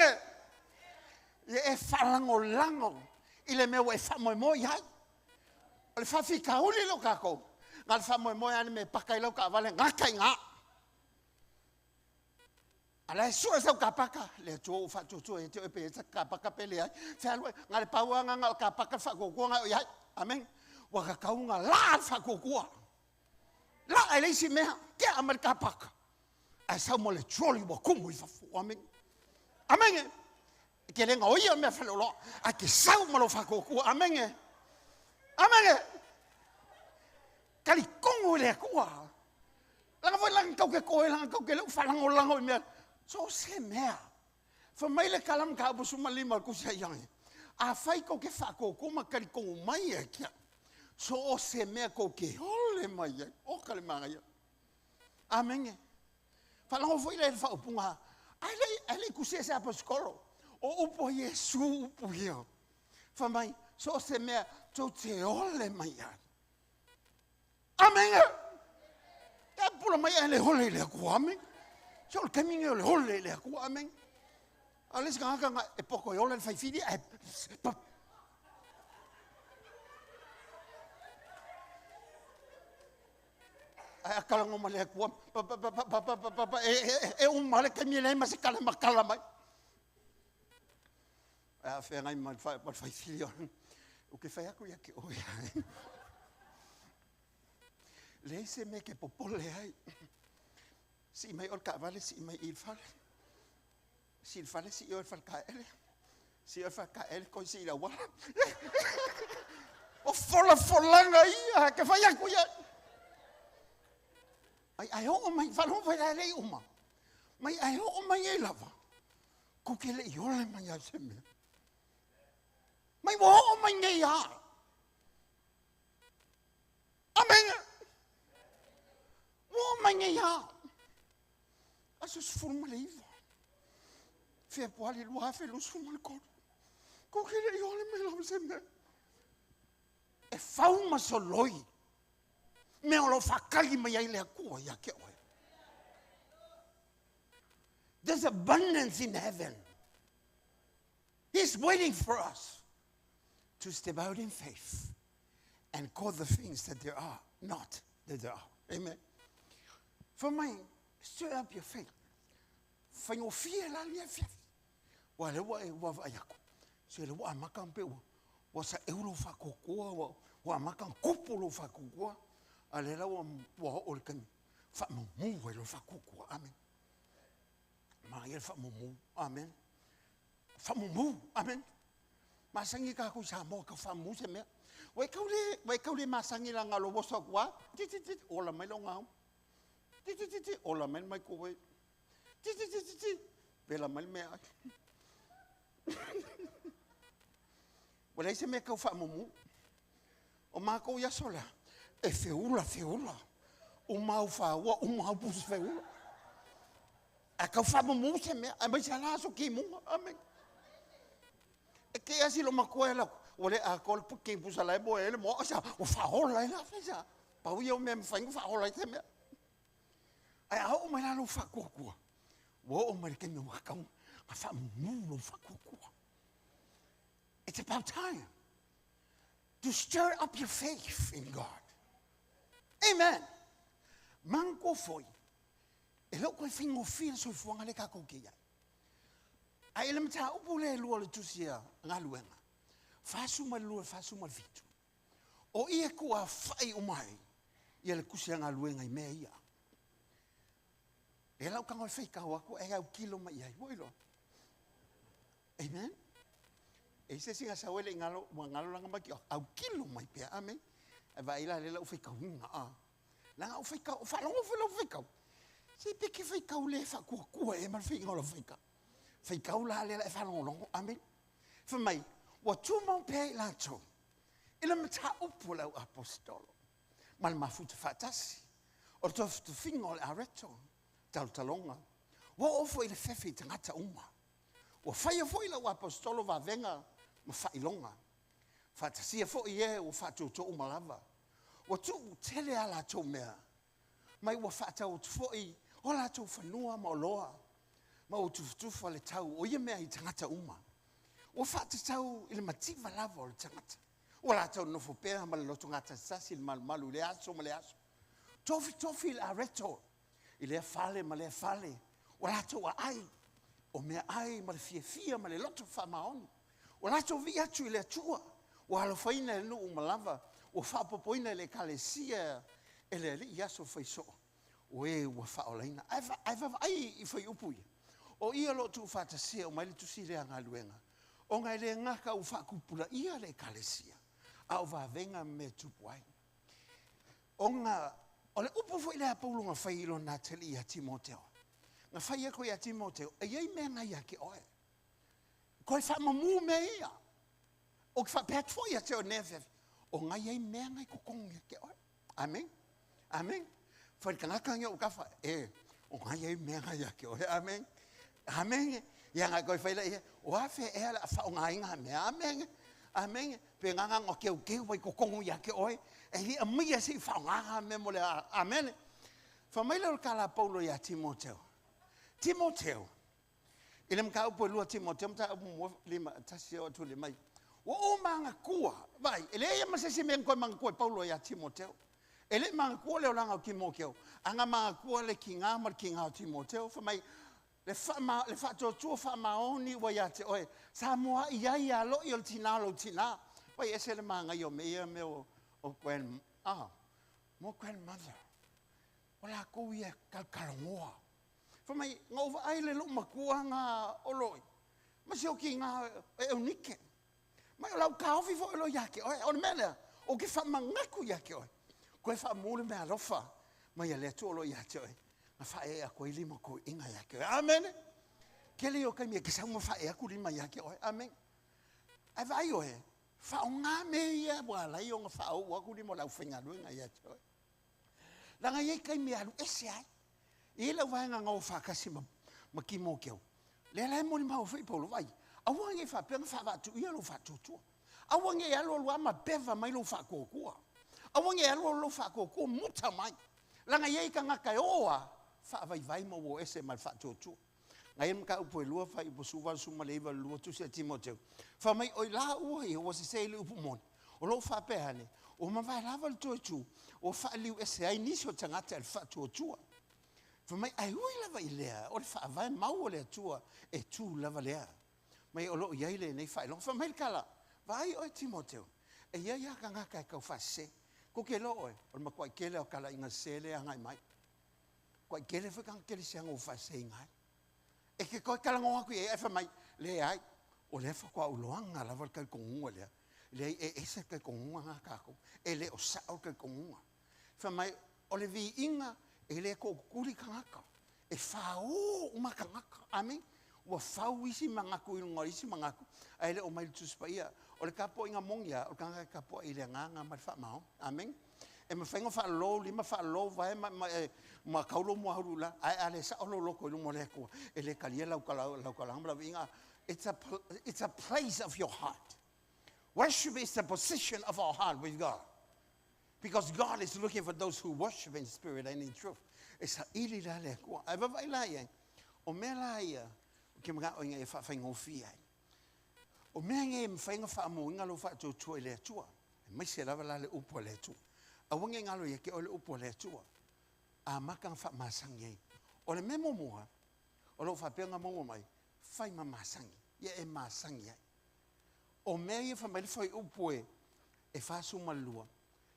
Ia e whalango lango i le mea wa e wha moe moe i ai. O le whawhika uli lo kako. Ngā le wha moe moe ane me pakai lau ka wale ngā kai ngā. Ala e sua sau ka paka, le tō wha tō tō e te ope e ka paka pele ai. Whea lue, ngā le paua ngā ngā ka paka wha kōkua ngā oi ai. Amen. Waka kaunga la wha kōkua. La e leisi mea, ke a mare ka paka. Ai sau mo le troli wa kumu i fafu. Amen. Amen. E ke lenga oia mea whale oloa. A ke sau mo lo wha kōkua. Amen. Amen. Kali kongo le akua. Langa foi langa kau ke koe, langa kau ke leu whalango lango i mea. So se mea. Fa mai le kalam ka abu suma lima ku sia iangi. A whai kau ke whakoko ma kari kongo mai e kia. So o se mea kau ke hole mai e. O kare manga ia. Amen. Faalogo foi lea i le faaupuga, ae le i, ae le i tusia e se aposetolo. O upu a Iesu upu ia. Fai mai, so o se mea tou te ole mai ai. Amene! E pula mai ae le ole i le Atua, amene. Se o le taimi lenei o le ole i le Atua, amene. A o le isi tagata na e poto e ola le faifili ae ae a talanoa ma le Atua, pa pa pa pa pa pa pa e e uma le taimi e leai ma se tala e matala mai. Ae a feagai ma le faifili, ou te fai atu ia te oe. Leai se mea e te popole ai. Sii mai oe le taavale, sii mai i le fale. Sii le fale, sii oe le faletaele. Sii oe le faletaele, toe sii i le auala. O folafolaga ia e te fai atu ia. Ai, ai oo mai, faalogo foi la e le i uma. Mai ai oo mai ai lava, kou te le i ole mai ai se mea. Mai ua oo mai nei a. Amene. Ua oo mai nei a. Aso 19. Fepuari 2023. Kou te le i ole mai lava se mea. E fau ma soloi mea o lo o faatali mai ai le Atua ia te oe. There's abundance in heaven. He's waiting for us to step out in faith and call the things that there are not that there are. Amen. Fai mai, stir up your faith. Faigofie la le afiafi. Ua lea ua e vaavaai atu. Se lea ua amata ona pei ua, ua saeu lou faatuatua, ua, ua amata ona tupu lou faatuatua, a lea la ua, ua oo i le taimi faamumu ai lou faatuatua. Amene. Manaia le faamumu. Amene. Faamumu. Amene. Masani tatou i Samoa tau faamumu se mea. Ua e tau le, ua e tau le masani la na o lou oso atu lava, ti ti ti, ola mai lou gau. Ti ti ti ti, ola mai le microwave. Ti ti ti ti ti, pela mai le meaai. Ua leai se mea tau faamumu. O matou i aso la, e feula feula. Uma au faua, uma au pusa feula. Ae tau faamumu se mea, aemaise lava la aso timuga. Amene. E te asi lo matua e lau, ua le atoa le timusa la e moe ai le moa, sa, ua faaola ai la, sa. Pau ia o mea e mafai ona faaola ai se mea. Ae a oo mai la lou faatuatua, ua oo mai le taimi ua tatau ona faamumu lou faatuatua. It's about time to stir up your faith in God. Amen. Manatua foi, e le o toe faigofie le soifuaga lea tatou te i ai. Ae i le mataupu lea e lua o le tusi a galuega, 42 47, o i e tuafai uma ai ia le tusi a galuega i mea ia. E lau tago e faitau atu e autilo mai i ai. Ua iloa. Amen. E i se isi na sau e le i galo, ua galo lana mai autilo mai pea. Amen. Ae vaai la le lau faitauina. Ah. Leaga ou faitau, o faalogo foi lau faitau. Se pe ke faitau le faatuatua e ma le faiga o lau faitau. Faitau la le la e faalogologo. Amen. Fai mai, ua tumau pea i latou i le mataupu a le au aposetolo ma le mafuta faatasi o le tofitofiga o le areto, talotaloga. Ua oo foi le fefe i tagata uma. Ua faia foi lau aposetolo vavega ma faailoga. Faatasia foi e ua faatoutou uma lava. Ua tuu tele a latou mea, mai ua faatau atu foi o latou fanua ma oloa, ma ua tufatufa le tau o ia mea i tagata uma. Ua faatatau i le mativa lava o le tagata. Ua latou nonofo pea ma le loto gatasitasi i le malumalu i lea aso ma lea aso. Tofitofi le areto i lea fale ma lea fale, ua latou aai o meaai ma le fiafia ma le loto faamaoni. Ua latou vii atu i le Atua, ua alofaina e le nuu uma lava, ua faaopoopoina e le Ekalesia e le Alii i aso faisoo, o e ua faaolaina. Ae vaavaai i fuaiupu ia, o ia o lo o tuufaatasia uma ai le tusi lea a galuega, ona e le gata ua faatupulaia le Ekalesia, a o vavega ma mea e tupu ai. Ona o le upu foi lea a Paulo na fai i lona atalii ia Timoteo, na fai atu ia Timoteo, e i ai mea na ia te oe, toe faamamu mea ia. Ou te faapea atu foi ia te oe nei afiafi, o na i ai mea na i totonu ia te oe. Amene. Amene. Fai le tagata ia o tafa, e, O ngai ai mea ngai ia ke oe. Amen. Amen. Ia ngai koe whaila ia. O a fe ea la wha o ngai ngā mea. Amen. Amen. Pe ngā ngā ngā keu keu wai kokongu ia ke oe. E li a mia si wha o ngā ngā mea mo le a. Amen. Wha mai leo ka la Paulo ia Timoteo. Timoteo. I le mka upo lua Timoteo mta upo mo lima tasi o atu le mai. Ua o manga kua. Vai, e le ia masese mea koe manga kua Paulo ia Timoteo. E le manga kua le olanga o Timoteo. Anga manga kua le ki ngā ma le ki ngā o Timoteo. Wha mai, le wha ma, le wha tō wha maoni ua ia te oe. Sa moa i ai ia lo i o le tina lo tina. Vai ese le manga i o me ia me o, o grand, ah, mo grandmother. O la kou ia kalkalangoa. Wha mai, ngā uwa ai le lo makua ngā oloi. Ma se o ki ngā e unike. Mai o lau kaofi fo elo ia ke oe. O le mea lea, o ke wha mangaku ia ke oe. Koe wha mule mea alofa. Mai a le atu olo ia te oe. Nga wha e a koe lima koe inga ia ke oe. Amen. Kele o kai mea ke sauma wha e aku lima ia ke oe. Amen. Ai vai oe. Wha o ngā me ia wa lai o ngā wha o aku lima lau whenga luenga ia te oe. Langa iei kai mea alu ese ai. I lau vaenga ngā o whakasi ma, ma ki mō keo. Le ala e moni mau whai paulo vai. Aua nge wha penga wha watu ia lo wha tutua. Aua nge alo alo ama pewa mai lo wha kōkua. Aua nge alo alo wha kōkua muta mai. Langa iei ka ngaka e oa wha vai vai mo wo ese mai wha tutua. Ngai mka upo e lua wha ipo suva suma le iwa lua tusi a Timoteo. Wha mai oi la ua i o se se le upu moni. O lo wha pehane. O mawai lava le toi tu. O wha liu ese ai nisi o tangata el wha tuatua. Wha mai ai ui lava i lea. O le wha vai mau o le atua e tū lava lea. Mai o lo iai le nei wha ilonga. Wha mai le kala. Vai oe Timoteo. E ia ia ka ngaka e kau wha se. Ko ke lo oe. O le makua i kele o kala inga se le angai mai. Kua i kele wha kanga kele se anga o wha se ingai. E ke koe kala ngoa kui e e wha mai. Le ai. O le wha kua uloanga lava le kai kongunga lea. Le e ese kai kongunga ngā kako. E le o sa o kai kongunga. Wha mai o le vi inga e le ko kukuri kangaka. E wha o umakangaka. Amen. Ua whau isi mangaku i lunga isi mangaku. A ele o mai le tuspa ia. O le kapo inga mongia, o le kanga kapo i le nganga ma le wha mao. Amen. E ma whainga wha lo, lima wha lo, vai ma, ma, e, ma kaulo mua huru la. Ai ale sa olo loko i lunga le kua. E le kalia lau kala, lau kala hamba lau inga. It's a place of your heart. Worship is the position of our heart with God. Because God is looking for those who worship in spirit and in truth. E sa ili la le kua. Ai vavai la ia. O mea la ia, o ke mga o inga e wha whaingofi ai. O mea nge mwhainga wha mo inga lo wha tautua i le atua. E mai se lava la le upo le atua. A wange ngalo ia ke o le upo le atua. A maka wha masangi ai. O le memo mua, o lo wha penga momo mai, whai ma masangi. Ia e masangi ai. O mea ia wha mai le whai upo e, e whasu malua.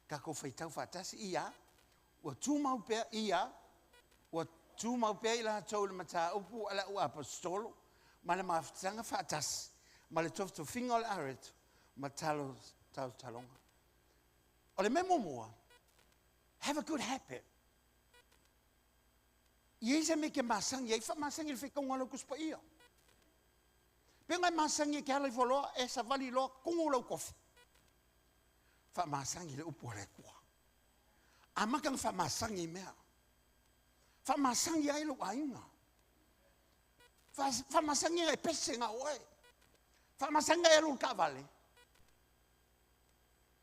Ka ko whai tau whatasi ia, ua tūmau pea ia, ua tūmau pea i la tau le mata upu ala ua apostolo, ma le mawhitanga whatasi, ma le toftofinga o le areto, ma talo, talo talonga. O le memo mua, have a good habit. I eisa me ke masangi, ai wha masangi le whekaunga lau kuspa ia. Pe ngai masangi ke ala i whaloa, e sa vali loa, kongo lau kofi. Wha masangi le upu le kua. A makanga wha masangi mea. Wha masangi ai lau ainga. Wha masangi ai pese ngā oe. Wha masangi ai lau kavale.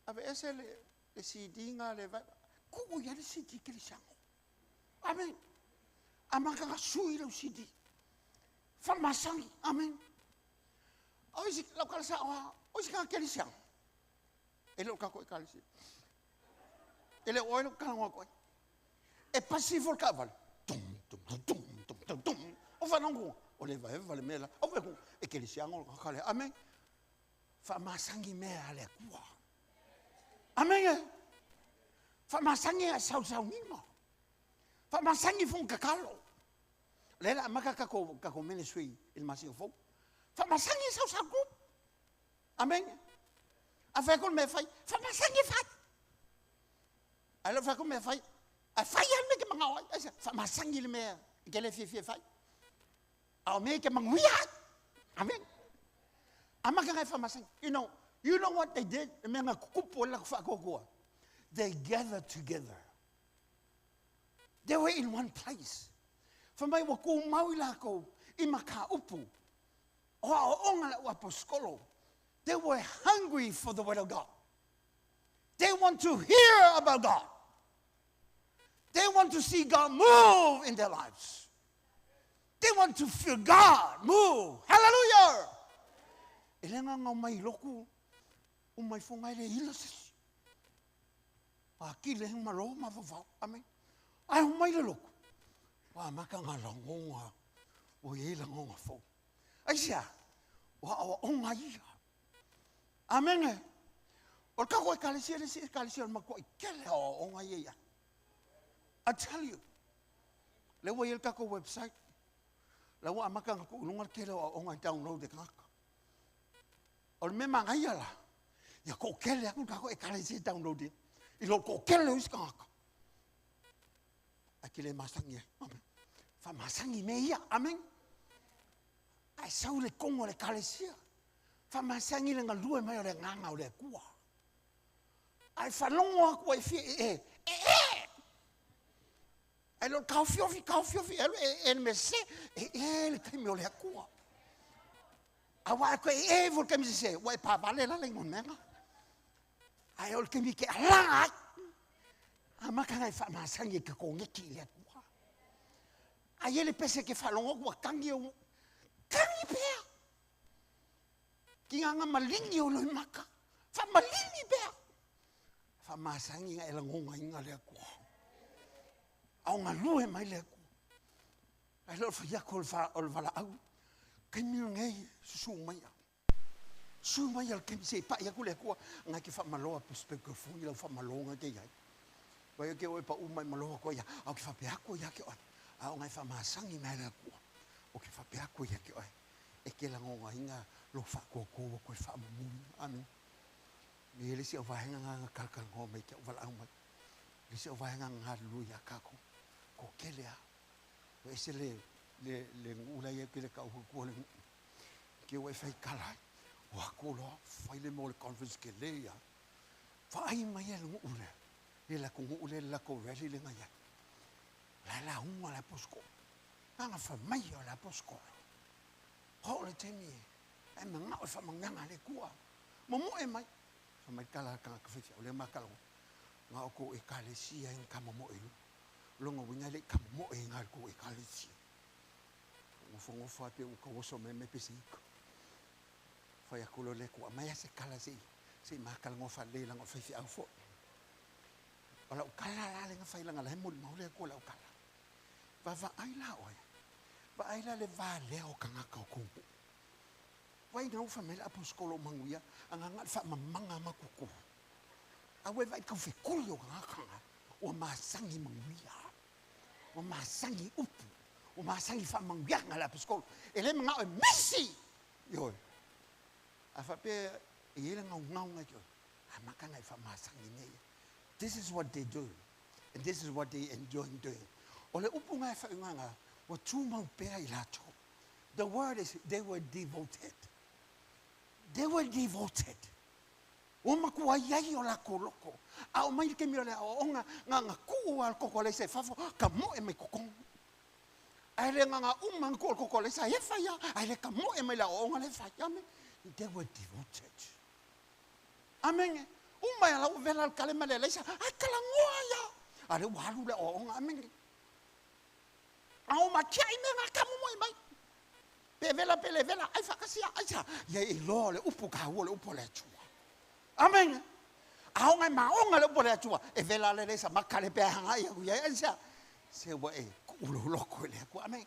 Ave ese le CD ngā le vai. Kuu ia le CD ke le sango. Amen. A makanga sui lau CD. Wha masangi. Amen. O isi lau kala sa oa. O isi ngā ke le sango. E le o kako e kalisi. E le oe lau kala ngoa koe. E pasi fo le kavale. Tum, tum, tum, tum, tum, tum. O whanongo. O le vae vale mea la. O veku. E ke le siango o kale. Amen. Wha masangi mea ale kua. Amen e. Wha masangi a sau sau nima. Wha masangi fung kakalo. Le la maka kako, kako ministry i le masinga fou. Wha masangi sau sau group. Amen. A whai koe mea whai. Wha masangi whai. Ai lo whai koe mea whai. A whai anu me ke mangao ai. Ai sa, wha masangi le mea. Ke le fie fie whai. A o mea ke manguia ai. Amen. A maka ngai wha masangi. You know what they did? Le mea ngā kukupu o le lako whaakokua. They gathered together. They were in one place. Whamai wa kū mau i lākou i maka upu. O a o onga le aposkolo. They were hungry for the word of God. They want to hear about God. They want to see God move in their lives. They want to feel God move. Hallelujah! E le ngā mai loku o mai fonga le ila sisi. A ki le heng malo ma vavau. Amen. Ai o mai le loku. Wa maka ngā langonga. O ye langonga fo. Ai sia. Wa awa onga ia. Amen. O ka koe kalesia le si kalesia o makua i kele o onga ia ia. I tell you. Le wa ia kako website. La wa amaka nga ku ulunga kele o onga download e kaka. O le mema ngai la. Ia ko kele aku kako e kalesia download ia. I lo ko kele us kaka. A kele masangi. Amen. Fa masangi me ia. Amen. Ai sau le kongo le kalesia. Fa masangi le ngalue mai o le nganga o le kua. Ai fa longo aku ai fi e e e. Ai lo kau fiofi e e me se e e le taimi o le akua. A wa ko e e vol kemi se wa e pa vale la le ngonga. Ai o le kemi ke ala. A maka ngai fa masangi ke kongeki le akua. Ai ele pese ke fa longo wa kangi o kangi pea. Ki nganga malingi o lo maka. Fa malingi pea. Fa masangi ngai la ngonga inga le akua. Au ngā lue mai le akua. Ai lo fa ia ko o le vala au. Kai mi ngai susu mai au. Su mai al kemi se pa ia ku le akua. Ngai ke fa maloa pe speakerphone lau fa maloa ngai ke iai. Wai ke oe pa u mai maloa ko ia. Au ke fa pe aku ia ke oe. Au ngai fa masangi mai le akua. O ke fa pe aku ia ke oe. E ke la ngonga inga lo fa ko ko ko fa mumu. Amen. Me le si o vahenga ngā kalkal ngō mai ke o vala au mai. Le si o vahenga ngā lu ia kako. Ko kele a. O ese le le ngula ia ke le kau ko le ke o e fai kala. O ako lo fai le mo le conference ke le ia. Fa ai mai e ngule. Le la ko ngule la ko rally le ngai. La la unga la posko. Nga fa mai o la posko. Ho le temi. E manga o fa manga le kua. Mo mo e mai. Fa mai kala ka ka fe o le makalo. Nga o ko e kalesia en ka mo mo e lu. Longa winga le ka mo e nga ko e kalesia. Ngofo ngofo ape u ka woso me me pesi. Fa ya ko le ko amaya se kala se. Se makal ngofa le la ngofa fi au fo. Ola u kala la le nga fa ila le mo mo le ko la u kala. Va va ai la oi. Va ai la le va le o ka nga ka ko. Vai ngau fa mela aposkolo manguia anga nga fa mamanga makuku. Awe vai ka fe kuli o nga ka o masangi manguia. O masangi upu. O masangi fa manguia nga la aposkolo. Ele manga o messi. Yo. A fa pe ele ngau ngau nga jo. A makanga fa masangi ne. This is what they do. And this is what they enjoy doing. O le upu nga fa nganga o tu mau pea i lato. The word is they were devoted. They were devoted. O makua iai o la koloko. A o mai ke mi o le o nga nga ku al koko le se fafo ka mo e mai kokong. Ai le nga uma ku al koko le sa e fa ya. Ai le ka mo e mai la o nga le fa ya me. They were devoted. Amen. Uma ya la u vela al kale male le sa ai kala ngoa ya. A le walu le o nga amen. A o ma kia i me nga ka mo e mai. Pe vela pe le vela ai whakasia ai sa ia i loa le upu ka hua le upu le atua. Amen. A onga maonga le upu le atua. E vela le le sa makale pe hanga ia ku ia ai sa. Se wa e kulo loko le aku. Amen.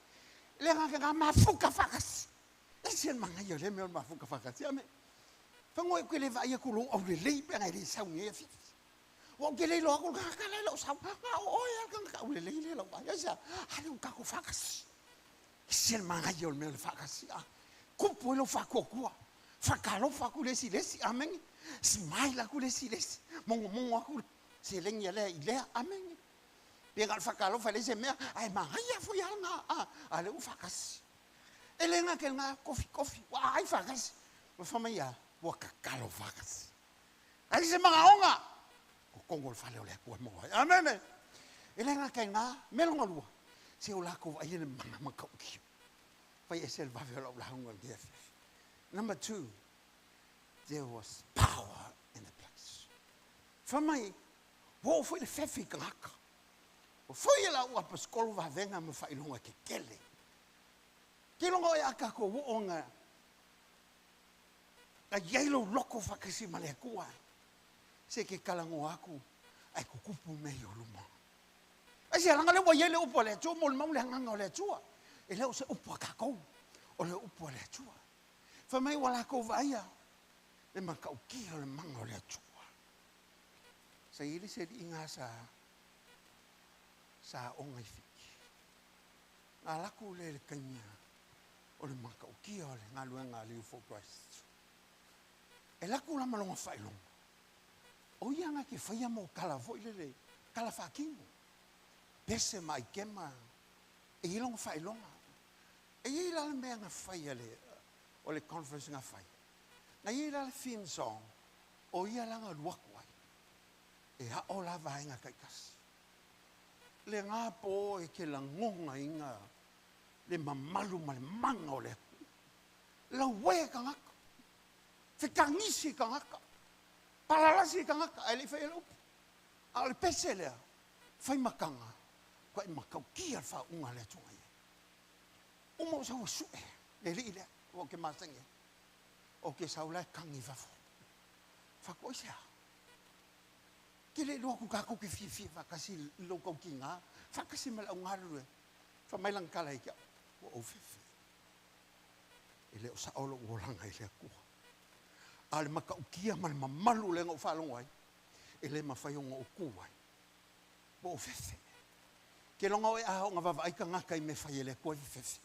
Le nga nga mafuka whakasi. E se manga ia le mea mafuka whakasi. Amen. Whango e koe le vai aku lo au le lei pe ngai le sau nge fi. Wa ke le lo aku ka ka le lo sau. Nga o ia ka ka le le le lo vai sa. Ale u ka ko whakasi. Se manga ia o mea le whakasi. Kupu e lo whakokua. Whakalofa ku lesi lesi. Amen. Smile ku lesi lesi. Mongo mongo aku se lengi lea i lea. Amen. Pe ngā whakalofa le se mea. Ai manga ia fo ia ngā. Ale u whakasi. E le ngā ke ngā kofi kofi. Wa ai whakasi. Wa whama ia. Wa kakalo whakasi. Ai se manga onga. Ko kongo le whale o le akua moa. Amen. E le ngā ke ngā. Melonga lua. Se o lākou vaai le mana makaukia. Fai ese le vave o lau lauga i lenei afiafi. Number two, there was power in the place. Fai mai, ua oo foi le fefe i tagata. Ua foi e lau aposetolo vavega ma faailoga tetele. Ke iloga oe a tatou oo na na iai lou loto faatasi ma le Atua, se ke talanoa atu ae tutupu mea i ou luma. Aisea? Leaga lea ua iai le upu a le Atua, molimau le agaga o le Atua. E le o se upu a tatou, o le upu a le Atua. Fai mai ua latou vaaia le matautia o le mana o le Atua. Sa iai le isi alii na sa sa aoga i Fiti. Na alu atu lea i le taimi o le matautia o le galuega a le Youth for Christ. E alu atu la ma lona faailoga, o ia na te faia mo tala foi lele, tala faatino, pese ma aikema, e i ai lona faailoga. E i ai la le mea na fai a le, o le conference na fai, na i ai la le theme song, o ia la na alu atu ai, e ao la vaega taitasi. Lena po e te lagonaina le mamalu ma le mana o le Atua. Laue tagata, fetagisi tagata, palalasi tagata, ae le i faia le upu. A o le pese lea, fai mataga, tuai matautia le faauuga a le Atua ia. Uma ou sau e sue le alii lea, ua ou te masani ai. Ou te sau la e tagi i fafo. Fatu aisea? Ke le iloa atu tatou te fiafia faatasi i lou tautiga, faatasi ma le au galulue. Fai mai lana tala ia te au, ua ou fefe. E le o sao lou olaga i le Atua. A o le matautia ma le mamalu lea na ou faalogo ai, e le mafai ona ou tu ai. Ua ou fefe. Ke loga oe a oo na vaavaai tagata i mea fai e le Atua e fefefe.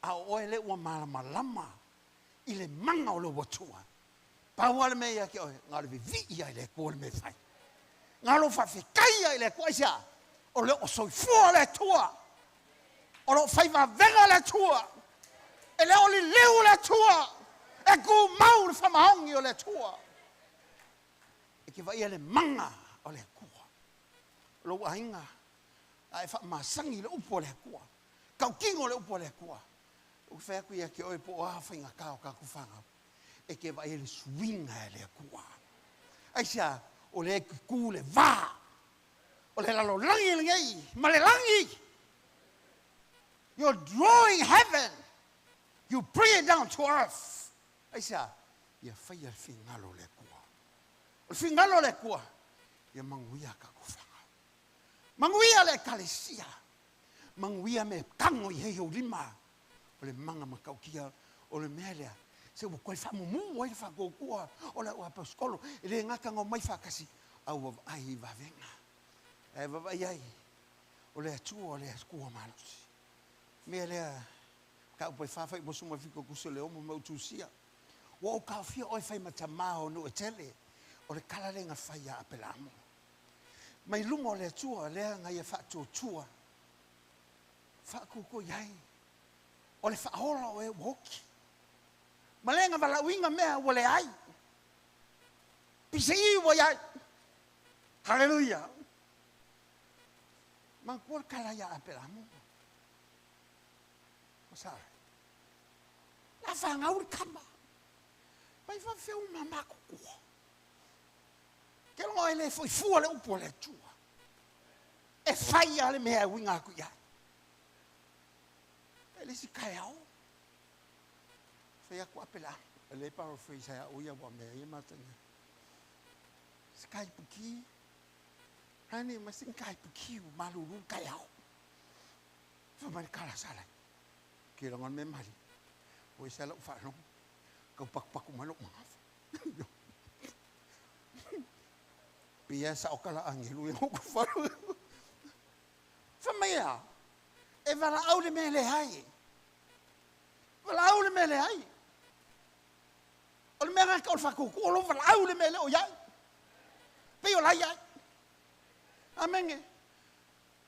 A o oe lea ua malamalama i le mana o lou Atua. Pau lava le mea ia te oe, na o le vivii lava i le Atua le mea e fai. Na o lou faafetai lava i le Atua. Aisea? O le o soifua le Atua. O lo o fai vavega le Atua. E le o liliu le Atua. E tumau le faamaoni o le Atua. E te vaaia le mana o le Atua. O lou aiga, a e faamasani i le upu a le Atua, tautino le upu a le Atua, ou te fai atu ia te oe po o a faigata o tatou fanau, e te vaai ai le suiga e le Atua. Aisea? O lea e tutu le va o le lalolagi lenei ma le lagi. You're drawing heaven, you bring it down to earth. Aisea? Ia faia le finagalo o le Atua. O le finagalo o le Atua, ia manuia a tatou fanau. Manuia le Ekalesia. Manuia mea e tago i ai ou lima. O le maga matautia o le mea lea, se ua toe faamumu ai le faatuatua o le au aposetolo. E le gata na omai faatasi, a ua vaai i vavega. Ae vaavaai ai, o le Atua o le Atua malosi. O le mea lea, mataupu e fa fai moso ma fika kuso le omo ma utusia. Ua ou taofia oe fai ma tamā o nuu e tele. O le tala lea na fai ia Apelamo. Mai luma o le Atua lea na ia faatuatua, faatuatua i ai, o le faaola o e ua oti. Ma le na valaauina mea ua leai. Pise i ua i ai. Haleluia. Manatua le tala ia Apelamo. O sa. La fanau le tama. Mai faafefea ua mama kukua. Ke logo e le foi fua le upu a le Atua. E fai lava le mea e uiga atu i ai. E le isi taeao. Fai atu Apelamo. E le paraphrase ai au ia ua mea ia matagi. Se kai puki. Honey, ma sing kai puki u malulu taeao. Fai mai le kala salai. Ke logo le mea mali. Ua ese lau faalogo. Tau pakupaku mai lou magafa. Pia sao kala angelu ia ku falu. Fai mai a, e valaau le mea leai. Valaau le mea leai. O le mea gata o le faatuatua o lou valaau le mea le o iai. Pei o la iai. Amene.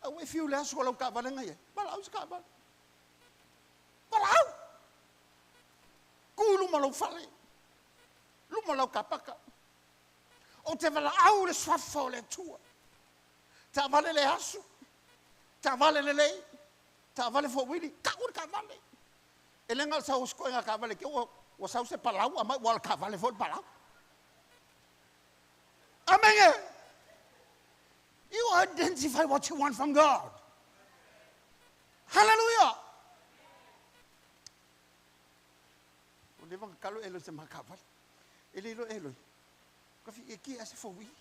Au e fiu le aso o lau taavale na iai. Valaau se taavale. Valaau. Tu i luma o lou fale. Luma o lau kapaka. Ou te valaau le suafa o le Atua. Taavale le aso. Taavale lelei. Taavale four-wheel, tau le taavale. E le gata o le sau o si toeaina taavale te i ua sau se palau aumai ua o le taavale foi le palau. Amene. You identify what you want from God. Hallelujah. Ua leva ona talo Eloi i se ma taavale. E le iloa Eloi. Ka fi e ki ase four-wheel.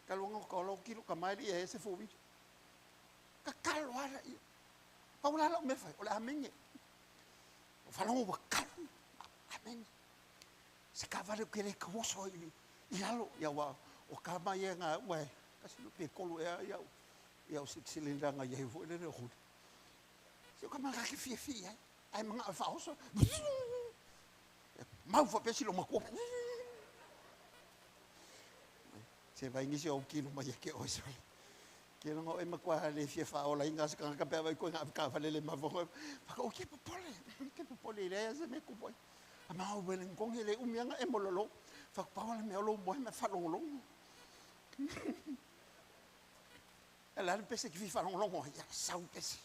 Talu ona ka ola o kilo ka mai e se four-wheel. Ka talo ala ia. Pau la lau mea fai, o le amene. O faalogo ua talo. Amene. Se taavale ou te le tau oso ai i lalo. Ia ua o tama ia na ua e tasi pe tolu ea ia ia o cylinder na iai foi lele o huli. Se o ka mea ke fiafia i ai. Ae manao e faaoso. Mau faapea si lou matua. Se vai nisi o kilo mai e ke oe sole. Ke longa oe matua le fia faaolaina se tagata pe a vai koe nga taavale le mavogo. Whaka o ke popole. Ke popole i lea se me kupu ai. A mau wele ngongi le umianga e mololo. Whakapawa le mea o lou moe me whalongolongo. E la le pese ki fi whalongolongo. Ia sau pese.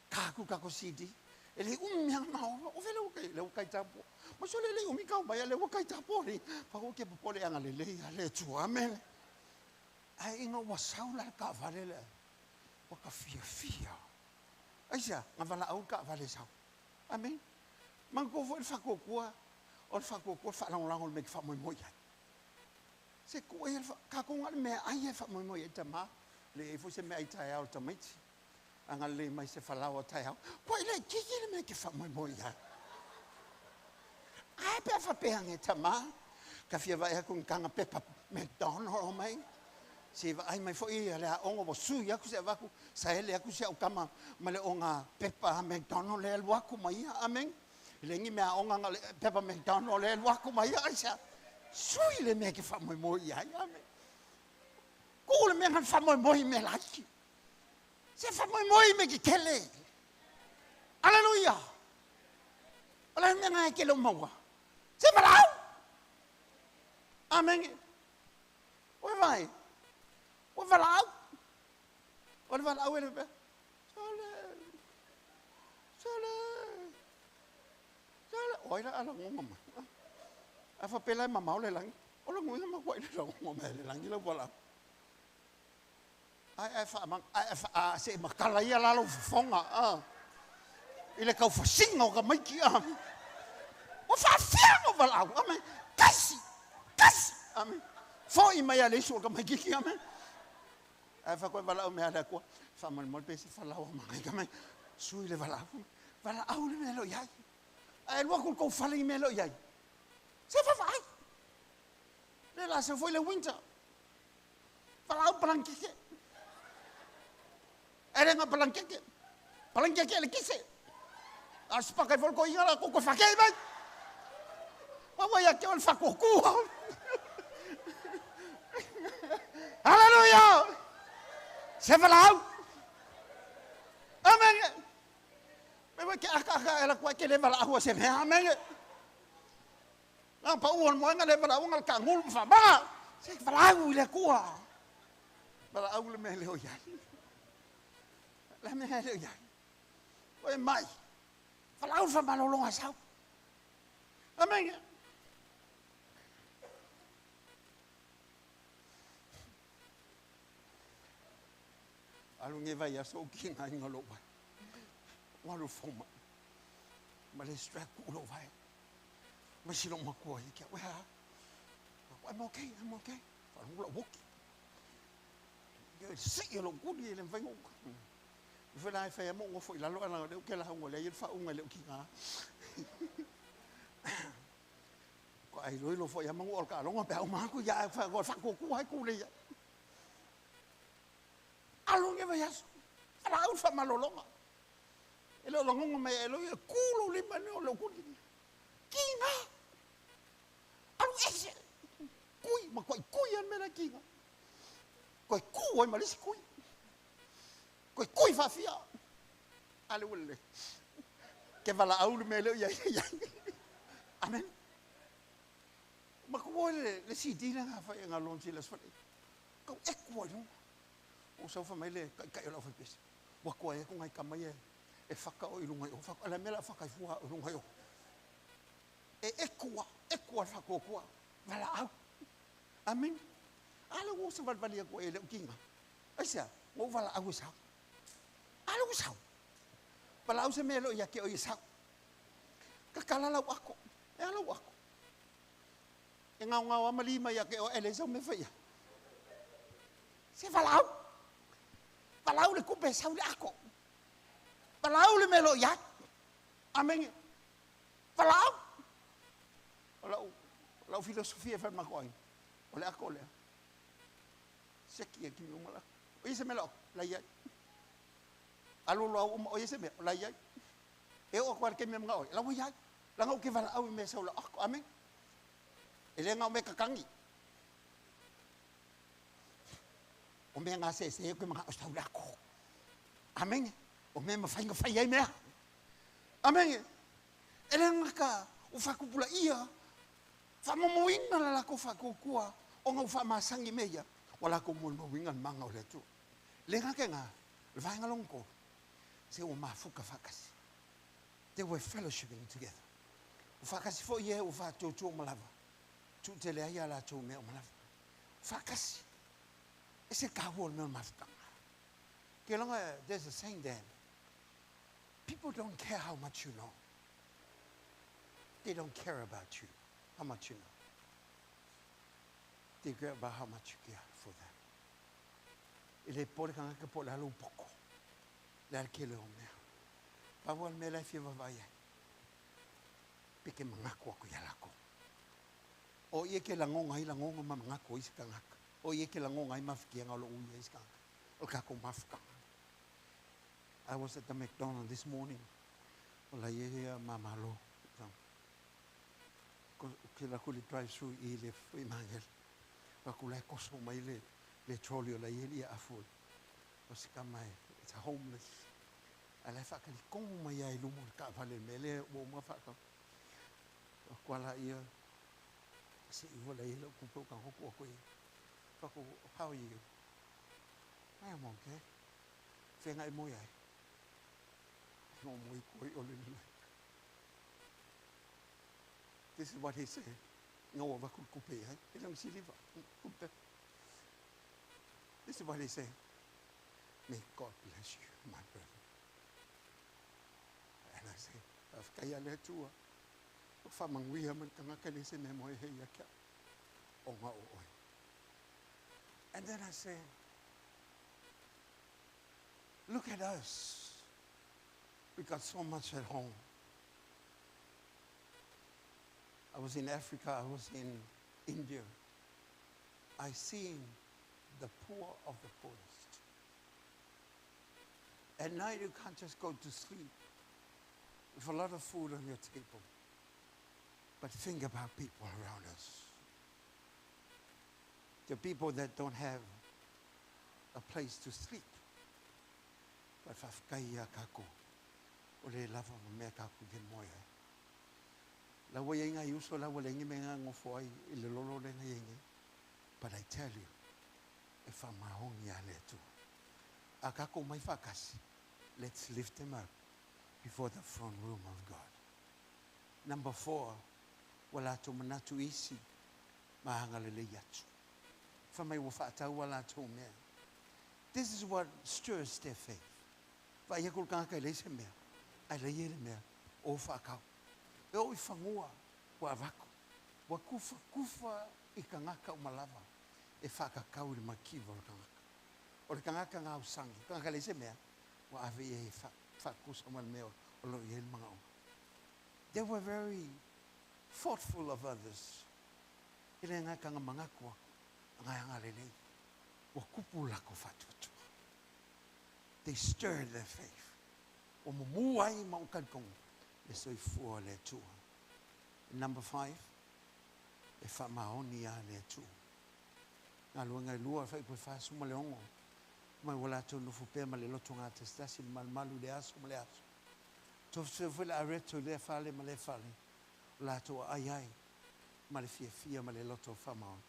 Ka ku ka ko CD. E le umianga ma o vele o kai le o kai tapo. Ma so le le umi kau mai le o kai tapo ni. Whaka o ke popole anga le le ia le tua mele. Ai inga ua sau la le taavale le. Ua ka fiafia. Aisea, na valaau le taavale sau. Amen. Manatua foi le faatuatua, o le faatuatua le faalagolago i le mea e te faamoemoe i ai. Se tuu ai le tatou na o le meaai e faamoemoe i ai tama. Le i ai foi se meaai taeao i le tamaiti. Agalelei mai se falaoa taeao. Kua i le kiki le mea e te faamoemoe i ai. Ae pe a faapea ane tama, ka fia vaai atu ni taga pepa McDonald o mai. Se vaai mai foi ia le aoga ua sui atu se avatu, saele atu si au tama ma le oga pepa McDonald le alu atu ma ia. Amen. E le ni mea aoga na o le pepa McDonald le alu atu ma ia. Aisea? Sui le mea e te faamoemoe i ai. Amen. Tuu le mea na faamoemoe i mea laiti. Se faamoemoe i mea tetele. Aleluia. O le a le mea na e te le o maua? Se valaau. Amen. Ua vaai, ua valaau. O le valaau e le faapea, Sole, Sole, Sole. O ai la a lagoga mai? A faapea la e mamao le lagi. O lona uiga matuai le lagoga mai e le lagi lau valaau. Ae ae faamag, ae a se i matala ia la lou fofoga a i le taufasiga o tamaiti a. Ua faafia ona valaau, amen. Tasi, tasi, amen. Foi mai a le isu o le tamaititi, amen. Ae fa koe valaau mea a le Atua, faamolemole pe se falaoa mangai, amen. Sui le valaau, valaau le mea e le o i ai. Ae alu atu i le tou fale i mea e le o i ai. Se vaavaai. Le la sau foi le winter. Valaau palangkeke. E le nga palangkeke. Palangkeke le kise. A sipaka i fol ko inga la ko ko whakei mai. Wa wa ia ke o le whakoku. Hallelujah! Se valaau. Amen. Me wa ke aka aka e la kua ke le valaau a se mea. Amen. Na pau o le moega le valaauga le kagulu ma faamaga. Se valaau i le Atua. Valaau le mea e le o i ai. Le mea e le o i ai. Oe mai. Valaau le faamalologa sau. Amen. Alu nge vai aso o ki ngā inga lou vai. Walu foma. Ma le strap ku lou vai. Ma si lou makua i kia, wea. I'm okay, I'm okay. Wharongo lau woki. Ia sii o lou kuli e le mawhai ngō. I whai e whai a mo ngofo i lalo ana leo ke laha ngō lea i le whaunga i leo ki ngā. Ko ai loi lo fo ia mangu o le kaalonga pe au maku ia whai ngō whakoku hai kule ia. Alo nge vai aso. Wala au whamalolonga. E le o lagonga mai e loi e kū lou lima ne o leo kuli. Ki ngā. Alu ese. Kui, ma koe kui an mea ki ngā. Koe kū ai ma le isi kui. Koe kui faafia. Ale ua lelei. Ke valaau le mea leo ia ia. Amen. Ma ko le le CD le ngā whai ngā launch i le asfale. Kau eku ai lunga. O sau wha mai le kai kai o lau whai pese. Ua koa e ko ngai kama ia E whaka o i lunga i o. Whaka, ala mea la whaka i fua o lunga i o. E ekua, ekua whakua kua. Wala au. Amen. Ala wo sa valvali ako e le ukinga. Ai sea, ngo wala au e sau. Ala wo sau. Wala au se mea lo ia ke o i sau. Ka kala lau ako. E ala ako. E ngau ngau ama lima ia ke o ele sau me whaia. Se wala au. Wala au le kupe sau le ako. Wala au le mea lo ia. Amen. Wala au. O lau filosofia whai mako ai. O le ako lea. Seki e kimi umala. O ia se mea la iai. Alo lo au uma o ia se mea, la iai. E o ako ke mea mga oi, la ua iai. La ngau ke wala au i mea sau la ako, amen. E le ngau me kakangi. O mea ngā se se e koe mga o sau la ako. Amen. O mea mawhainga whai ai mea. Amen. E le ngaka o whakupula ia. Whamomoinga la lako whakukua. O ngau whamasangi me ia. O lako moimoinga manga o le atua. Le ngake ngā, le vaenga longo. Se o mafuka whakasi. They were fellowshipping together. O whakasi fo ie o whātōtō o malava. Tu te lea ia la tō mea o malava. Whakasi. E se kāhua o le mea o mafukanga. Ke longa, there's a saying there. People don't care how much you know. They don't care about you, how much you know. They care about how much you care for them. E le pore kanga ka po le halo poko. Le al ke le o mea. Pawa le mea lai fia vavai ai. Peke mangako aku ia lako. O ie ke langonga i langonga ma mangako i se kangaka. O ie ke langonga i mawhikianga o lo uia i se kangaka. O kako mafukanga. I was at the McDonald's this morning. O la ie hea mamalo. Ke la kuli drive through i le i mangel. Pa ku lai koso mai le trolley o la ie lia afu. O se kamai, it's a homeless. A lai whakali kongu mai ai lumo le ka whale me le o ma whaka. O kwa la ia, se i wala ia le kupe o ka hoku o koe. Whako, how are you? I am okay. Whenga e moi ai. No moi koe o le le. This is what he said. Ngawa waku kupe ai. E lang siliva. Kupe. This is what he said. May God bless you, my brother. And I said, Afkaya le tua. O whamanguia man kangaka le se me moe hei a kia. O ngā o oi. And then I said, look at us. We got so much at home. I was in Africa, I was in India. I seen the poor of the poorest. At night you can't just go to sleep with a lot of food on your table. But think about people around us. The people that don't have a place to sleep. But whawhakaia kako, o le lava ma mea kako ke moe ai. La wa ia inga iuso, la wa le ingi me ngā ngofo ai, i le lolo le nga ingi. But I tell you, e whamahongi a le atua. A kako mai whakasi, let's lift them up before the throne room of God. Number 4, wala tō manatu isi, mahanga le le iatu. Whamai wa whaatau wala tō mea. This is what stirs their faith. Wa ia kul kangaka i le se mea, ai le ia le mea, o whaakau. E o i whangua, wa avako. Wa kufa, kufa i kangaka o malava, e whaakakau i le makiwa o le kangaka. O le kangaka ngā usangi, kangaka le se mea, wa ave ia e whakusa ma le mea o lo ia le mga o. They were very thoughtful of others. I le ngā kanga mangaku aku, ngā anga lelei. Wa kupu lako whatuatua. They stirred their faith. O mumu ai ma ukalikongo, le soifua le atua. Number 5, e whamaoni a le atua. Ngā luenga i lua, whai poe whāsuma le ongo. Mai wala tō nufu pēr ma le loto ngā testasi le malumalu le aso ma le aso. Tō fwe le areto le whale ma le whale. O la tō ai ai ma le fia fia ma le loto whamaoni.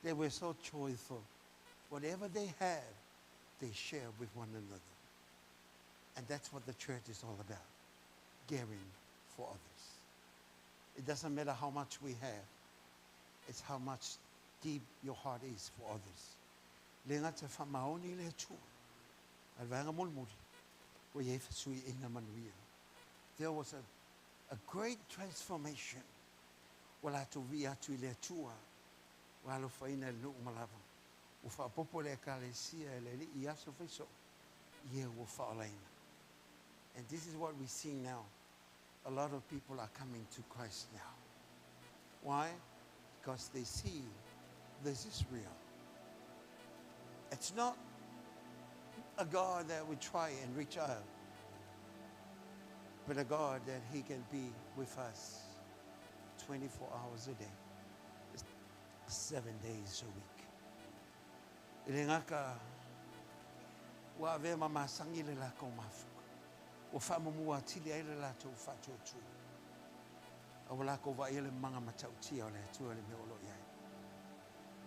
They were so joyful. Whatever they had, they shared with one another. And that's what the church is all about, caring for others. It doesn't matter how much we have, it's how much deep your heart is for others. Le ngata wha maoni le atua. Al vanga mulmuli. Wa ye whasui inga manuia. There was a great transformation. Wa lātou vi atu i le atua. Wa alofa ina le nuu malava. Ua whaapopo le ekalesia e le li i aso whaiso. Ia ua whaolaina. And this is what we see now. A lot of people are coming to Christ now. Why? Because they see this is real. It's not a God that we try and reach out, but a God that He can be with us 24 hours a day, 7 days a week. I le ngaka, ua avea ma masangi le lako mafuka. Ua whaamamua atili ai le latou whaatuatua. A ua lako wa ia le manga matautia o le atua le mea o lo iai.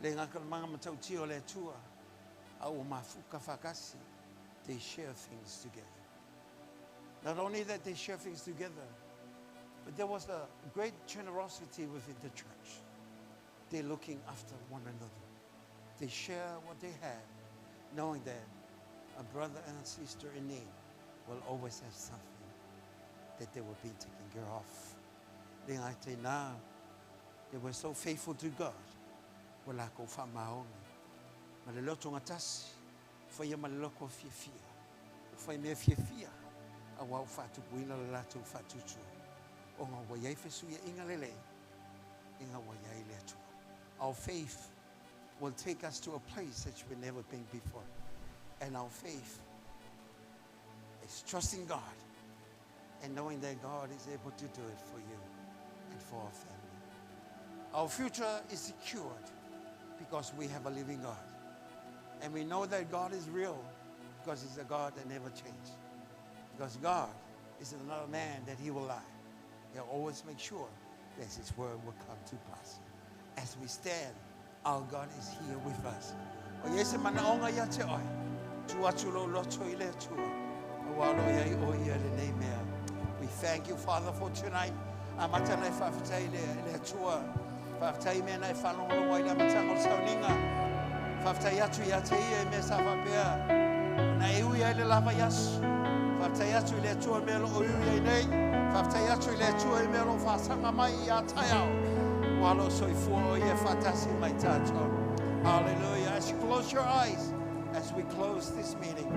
Le ngaka le manga matautia o le atua, a ua mafuka whakasi, they share things together. Not only that they share things together, but there was a great generosity within the church. They're looking after one another. They share what they have, knowing that a brother and a sister in need will always have something that they will be taken care of. Le ngai te nā, they were so faithful to God. Wa lako wha maongi. Ma le loto ngatasi, whaia ma le loko fia fia. O whai mea fia fia, a wau whatupuina le latou whatutu. O ngā waiai whesuia inga lele, inga waiai le atua. Our faith will take us to a place that we've never been before. And our faith is trusting God and knowing that God is able to do it for you and for our family. Our future is secured because we have a living God. And we know that God is real because He's a God that never changes. Because God is not a man that He will lie. He'll always make sure that His word will come to pass. As we stand, our God is here with us. O yese manaonga ia te oi. Tu atu lo loto i le atua. O walo iai o ia le nei mea. We thank you, Father, for tonight. A mata nei whawhitai le atua. Whawhitai mea nei whanongongo i le matanga o sauninga. Whawhitai atu ia te ia i mea sa whapea. Na e ui ai le lava iasu. Whawhitai atu i le atua mea lo o ui ai nei. Whawhitai atu i le atua i mea lo whasanga mai i a taiao. Walo soifua o ia whatasi mai tātou. Hallelujah. As you close your eyes, as we close this meeting,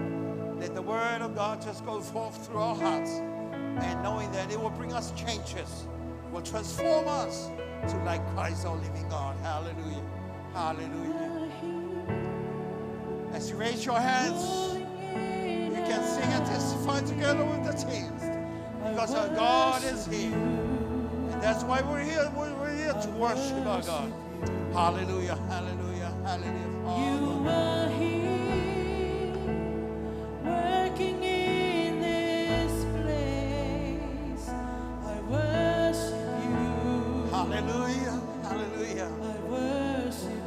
let the word of God just go forth through our hearts, and knowing that it will bring us changes, will transform us to like Christ, our living God. Hallelujah. Hallelujah. As you raise your hands, you can sing and testify together with the teams, because our God is here. And that's why we're here. We're here to worship our God. Hallelujah, hallelujah, hallelujah. You are here, working in this place. I worship you. Hallelujah, hallelujah. I worship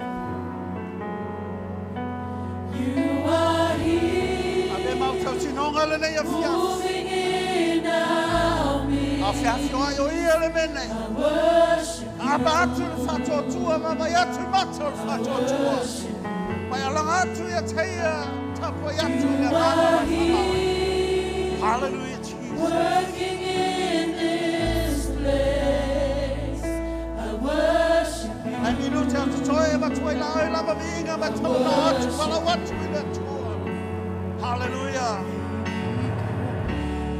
you. You are here, Ave mautautinonga le nei afiafi. moving in our midst. Afiafi o ai o ia le mene. I worship you. Aba atu le whatoatua, mama i atu mata o le whatoatua. Mai alanga atu ia teia, tapo i atu le You ngana are o le here, Hallelujah, Jesus. working in this place. I worship you. Ai minu te atu toe, matua i la oi lava miinga, matua na atu, wala atu i le atua. Hallelujah.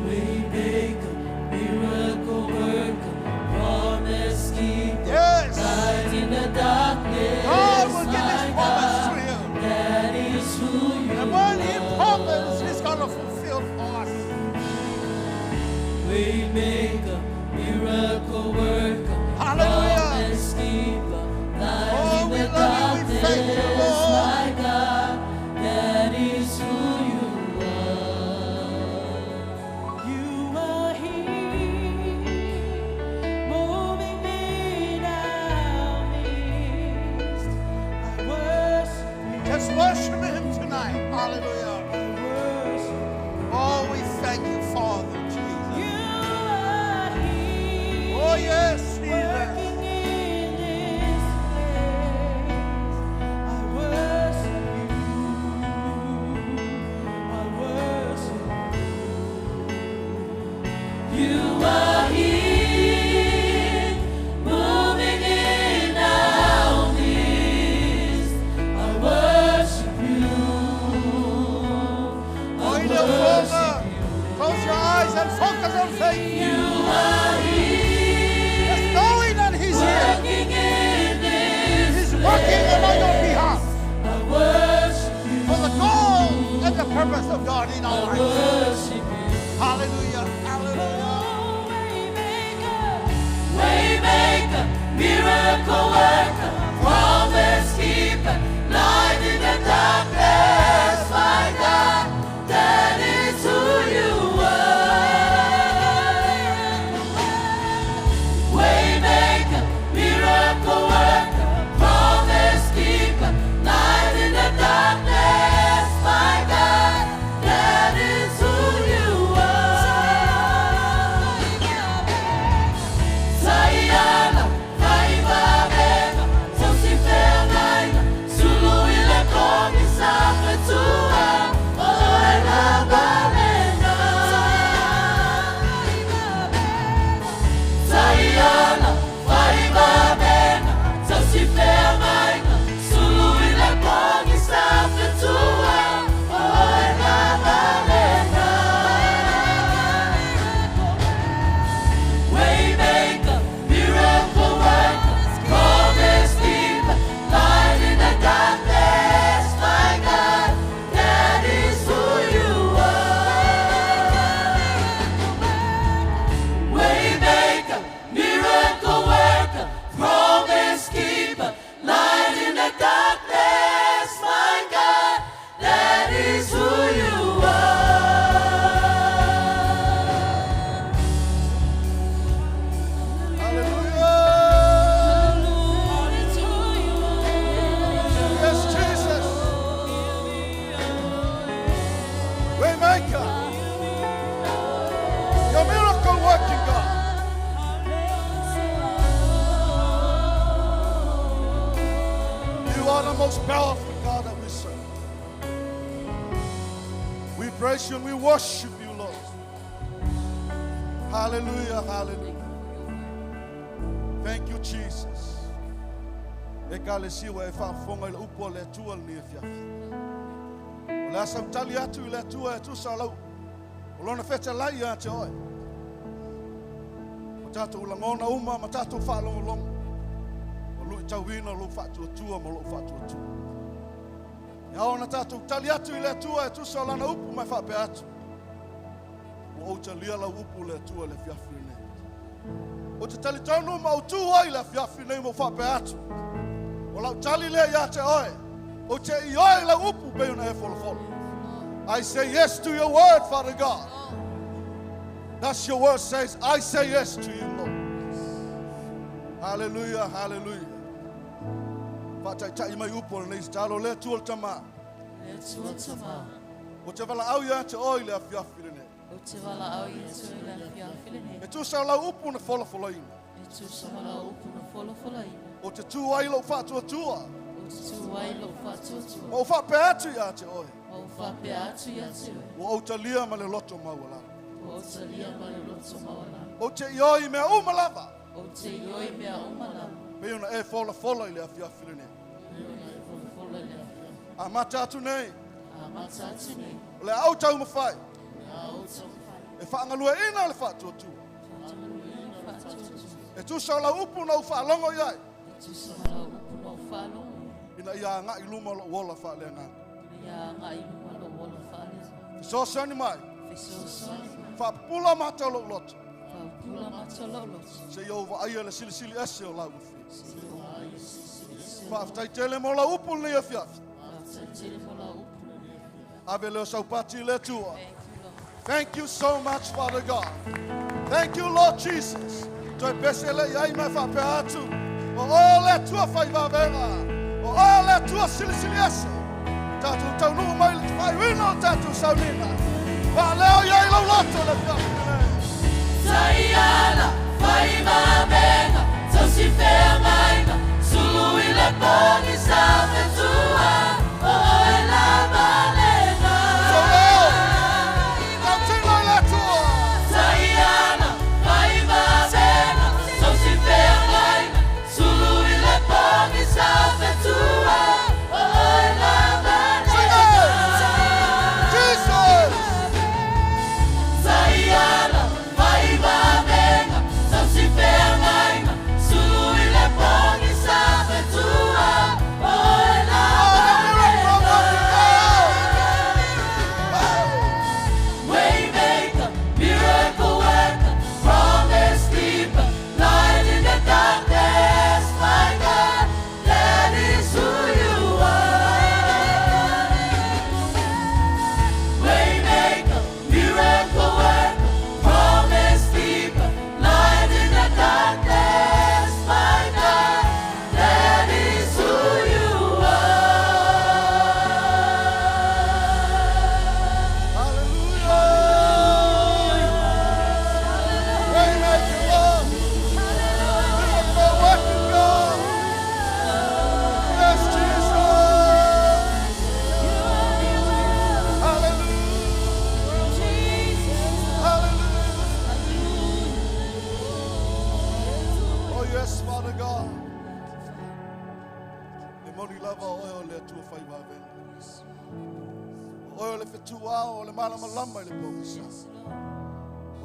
Waymaker, miracle worker, promise keeper, Yes. light in the darkness. God will give His my promise God, to you. That is who you And when He are. promised, He's going to fulfill for us. Waymaker, miracle worker, Hallelujah. promise keeper, light Oh, in we the love you. We thank you, darkness, Lord. my God, that is who you are. You are here, moving in our midst. I worship you. Just worship Him tonight. Hallelujah. I worship Oh, we thank of God in our I life. worship you. Hallelujah. Hallelujah. Waymaker, miracle worker, promise keeper, light in the darkness, my God, that is who you are. Waymaker, miracle worker, promise keeper, light in the darkness, my God, that is who you are. Sayana, Faibabega, Sosifengaina, Sulu ile kongi safetua, Oela balena. Sayana, Faibabega, Sosifengaina, Sulu ile kongi safetua, Oela balena. Waymaker, miracle worker, promise keeper, light in the darkness, my God, that is who you are. Waymaker, miracle worker, promise keeper, light in the darkness, my God, that is who you are. Hallelujah. Yes, Jesus. Waymaker. Your miracle working God. You are the most powerful God that we serve. We praise you and we worship you, Lord. Hallelujah, hallelujah. Thank you, Jesus. E ka le siwa e whaafonga i le upo le atua le nia fiafi. O le asa utali atu i le atua e tusa lau. O lona whete lai ia te oe. O tātou ulangona uma ma tātou whaalongolongo. O lui tauina lo whaatuatua ma lo whaatuatua. Ia ona tātou tali atu i le atua e tusa o lana upu mai whaapea atu. Ua ou talia lau upu le atua le fiafi nei. O te tali tonu ma o tū ai le fiafi nei mo whaapea atu. O lau tali lea ia te oe. O te i oe lau upu pe ona e folofolo. I say yes to your word, Father God. That's your word says, I say yes to you, Lord. Hallelujah, hallelujah. Whaataitai mai upu o lenei talo le atua le tama. Le atua tama. O te wala au ia te oi le afiafi lenei. O te wala au i atu i le afiafi lenei. E tusa o lau upu na folafolaina. E tusa o lau upu na folafolaina. O te tū ai lau whaatuatua. O te tū ai lau whaatuatua. Ma o whaapea atu ia te oe. Ma o whaapea atu ia te oe. Ua ou talia ma le loto maualalo. Ua ou talia ma le loto maualalo. O te ioi mea uma lava. O te ioi mea uma lava. Pe ona e folafola i le afiafi lenei. Pe ona e folafola i le afiafi. A mata atu nei. A mata atu nei. O le au tau mawhai. Le au tau mawhai. E whaangalua ina le whaatuatua. Whaangalua ina le whaatuatua. E tusa o lau upu na u whaalongo iai. E tusa o lau upu na u whaalongo iai. Ina ia ngai luma lo uola whaalea ngā. Ina ia ngai luma lo uola whaalea ngā. Fesoasoani mai. Fesoasoani mai. Whaapupula mātou lou loto. Whaapupula mātou lou loto. Se i au vaaia le silisili ese o lau mawhia. Se i au vaaia le silisili ese o lau. Whaafetai tele mo lau upu lenei afiafi. Whaafetai tele mo lau upu lenei afiafi. Ave leo saupati le atua. Thank you, Lord. Thank you so much, Father God. Thank you, Lord Jesus. Toe pese le iai mai whaapea atu. O o le atua whai vavenga. O o le atua silisili ese. Tātou taunuu mai le whaiwina o tātou saunina. Wha leo iai lau loto le fiafi nei. Taiana, whai vavenga, tausi wheangaina, sulu i le pongi sa whetua, o oe lava lena. So leo, tau tino i le atua. Taiana, whai vavenga, tausi wheangaina, sulu i le pongi sa whetua, o oe lava lena. Jesus! Taiana, whai vavenga, tausi Yes, Father God. Le moni lava o oe o le atua whai wawenga. O oe o le whetua o le malama lama i le pōkisa.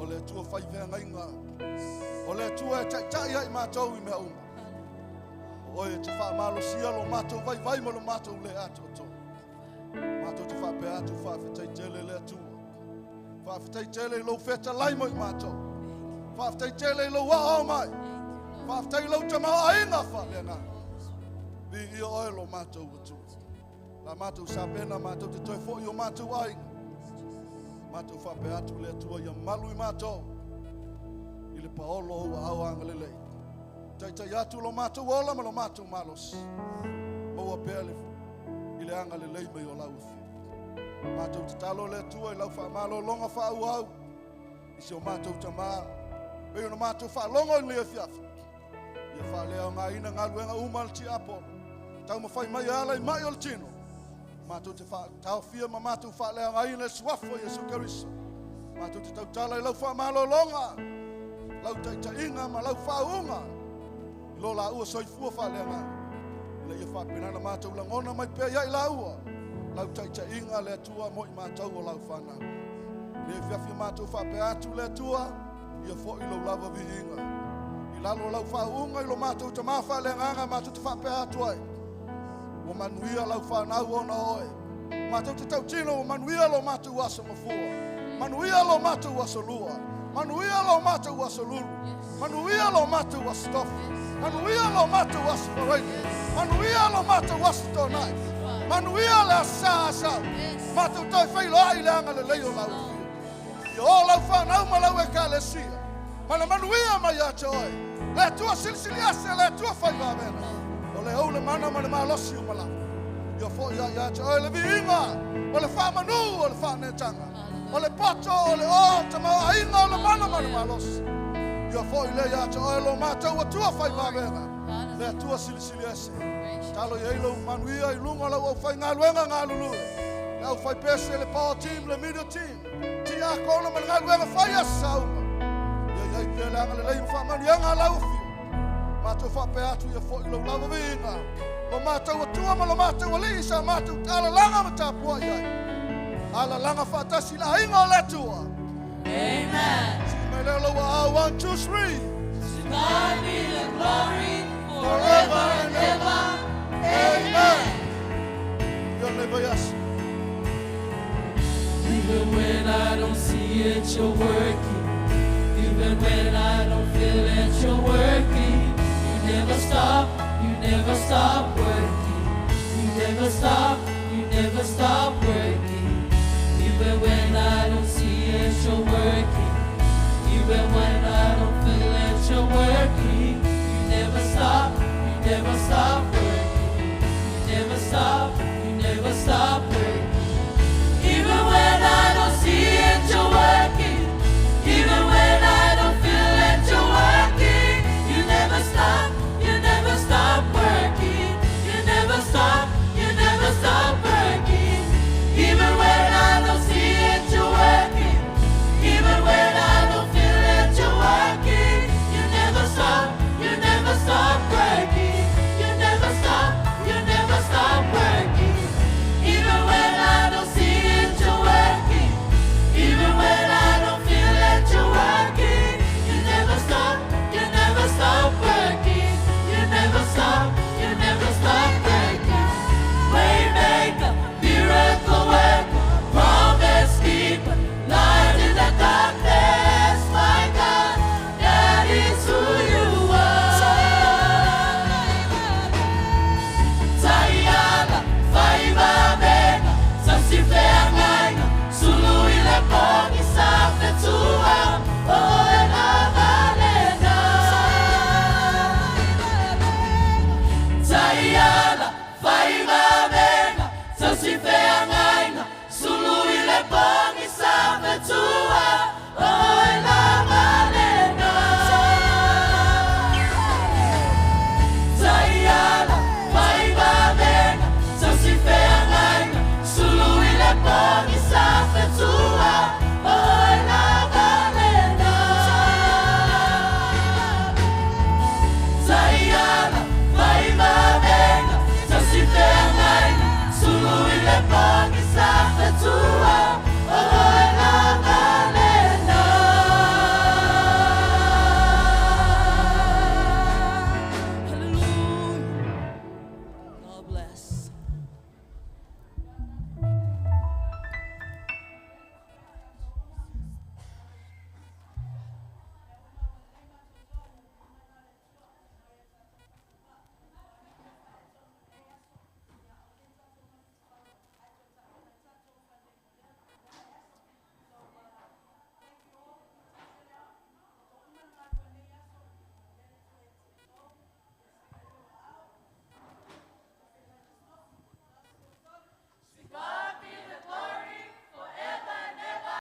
O le atua whai vengainga. O le atua e taitai ai mātou i mea uma. O oe e te whaamalosia lo mātou vai vai ma lo mātou le atu ato. Mātou te whaapea atu whaafetai tele le atua. Whaafetai tele i lou wheta lai mo i mātou. Whaafetai tele i lou wao mai. Whaafetai lou tamau ainga whaalea Vi ia oe lo mātou atua. La mātou sapena mātou te toi fo i o mātou ainga. Mātou whaapea atu le atua ia malu i mātou. I le paolo ua au anga lelei. Tai tai atu lo mātou ola ma lo mātou malos. Maua pea le i le anga lelei mai o lau afi. Mātou te talo le atua i lau whaamalo longa whaau au. I se o mātou tamā. Pei ona mātou whaalongo i le afiafi. Ia whaalea o ngā ina ngā luenga uma le ti apolo. Tau mawhai mai ala i mai o le tino. Mātou te whaataofia ma mātou whaalea ngā ina le suafo Yesu Keriso. Mātou te tautala i lau whaamalo longa. Lau taitainga ma lau whaunga. I lo la ua soifua whaalea ngā. Le ia whaapinana mātou langona mai pea iai la ua. Lau taitainga le atua moi mātou o lau whanau. Le fiafia mātou whaapea atu le atua. Ia fo i lau lava viinga. I lalo lau whaunga i lo mātou te mawha le nganga mātou te whaapea atu ai. O manuia lau whanau ona oe. Mātou te tautino o manuia lo mātou aso mafua. Manuia lo mātou aso lua. Manuia lo mātou aso lulu. Manuia lo mātou aso tofu. Manuia lo mātou aso whareina. Manuia lo mātou aso tōnai. Manuia le asa asa. Mātou toi whailo ai le anga le lei o lau fia. Ia o lau whanau ma lau e ka le sia. Mana manuia mai ate oe. Le atua silisili ase le atua whai wawena. O le au le mana ma le malosi o malawa. Ia fo ia ia te oe le viinga. O le whamanu o le whanetanga. O le poto o le o te mau ainga o le mana ma le malosi. Ia fo i le ia te oe lo mātou atua whai wawena. Le atua silisili ase. Talo i eilo manuia i lunga lau au whai ngā luenga ngā lulue. Le au whai pese le power team, le media team. Ti a kona ma ngā luenga whai asa uma. Ia iai pia le anga le lei mwha manu ia ngā lau whio. Mātou whapea atu ia fo i lau lava viinga. Lo mātou atua ma lo mātou ali sa mātou alalanga ma tāpua iai. Alalanga whaatasi la inga o le atua. Amen. Si mai leo lau au, 1, 2, 3. To God be the glory forever and ever. Amen. Ia le vai aso. Even when I don't see it, your word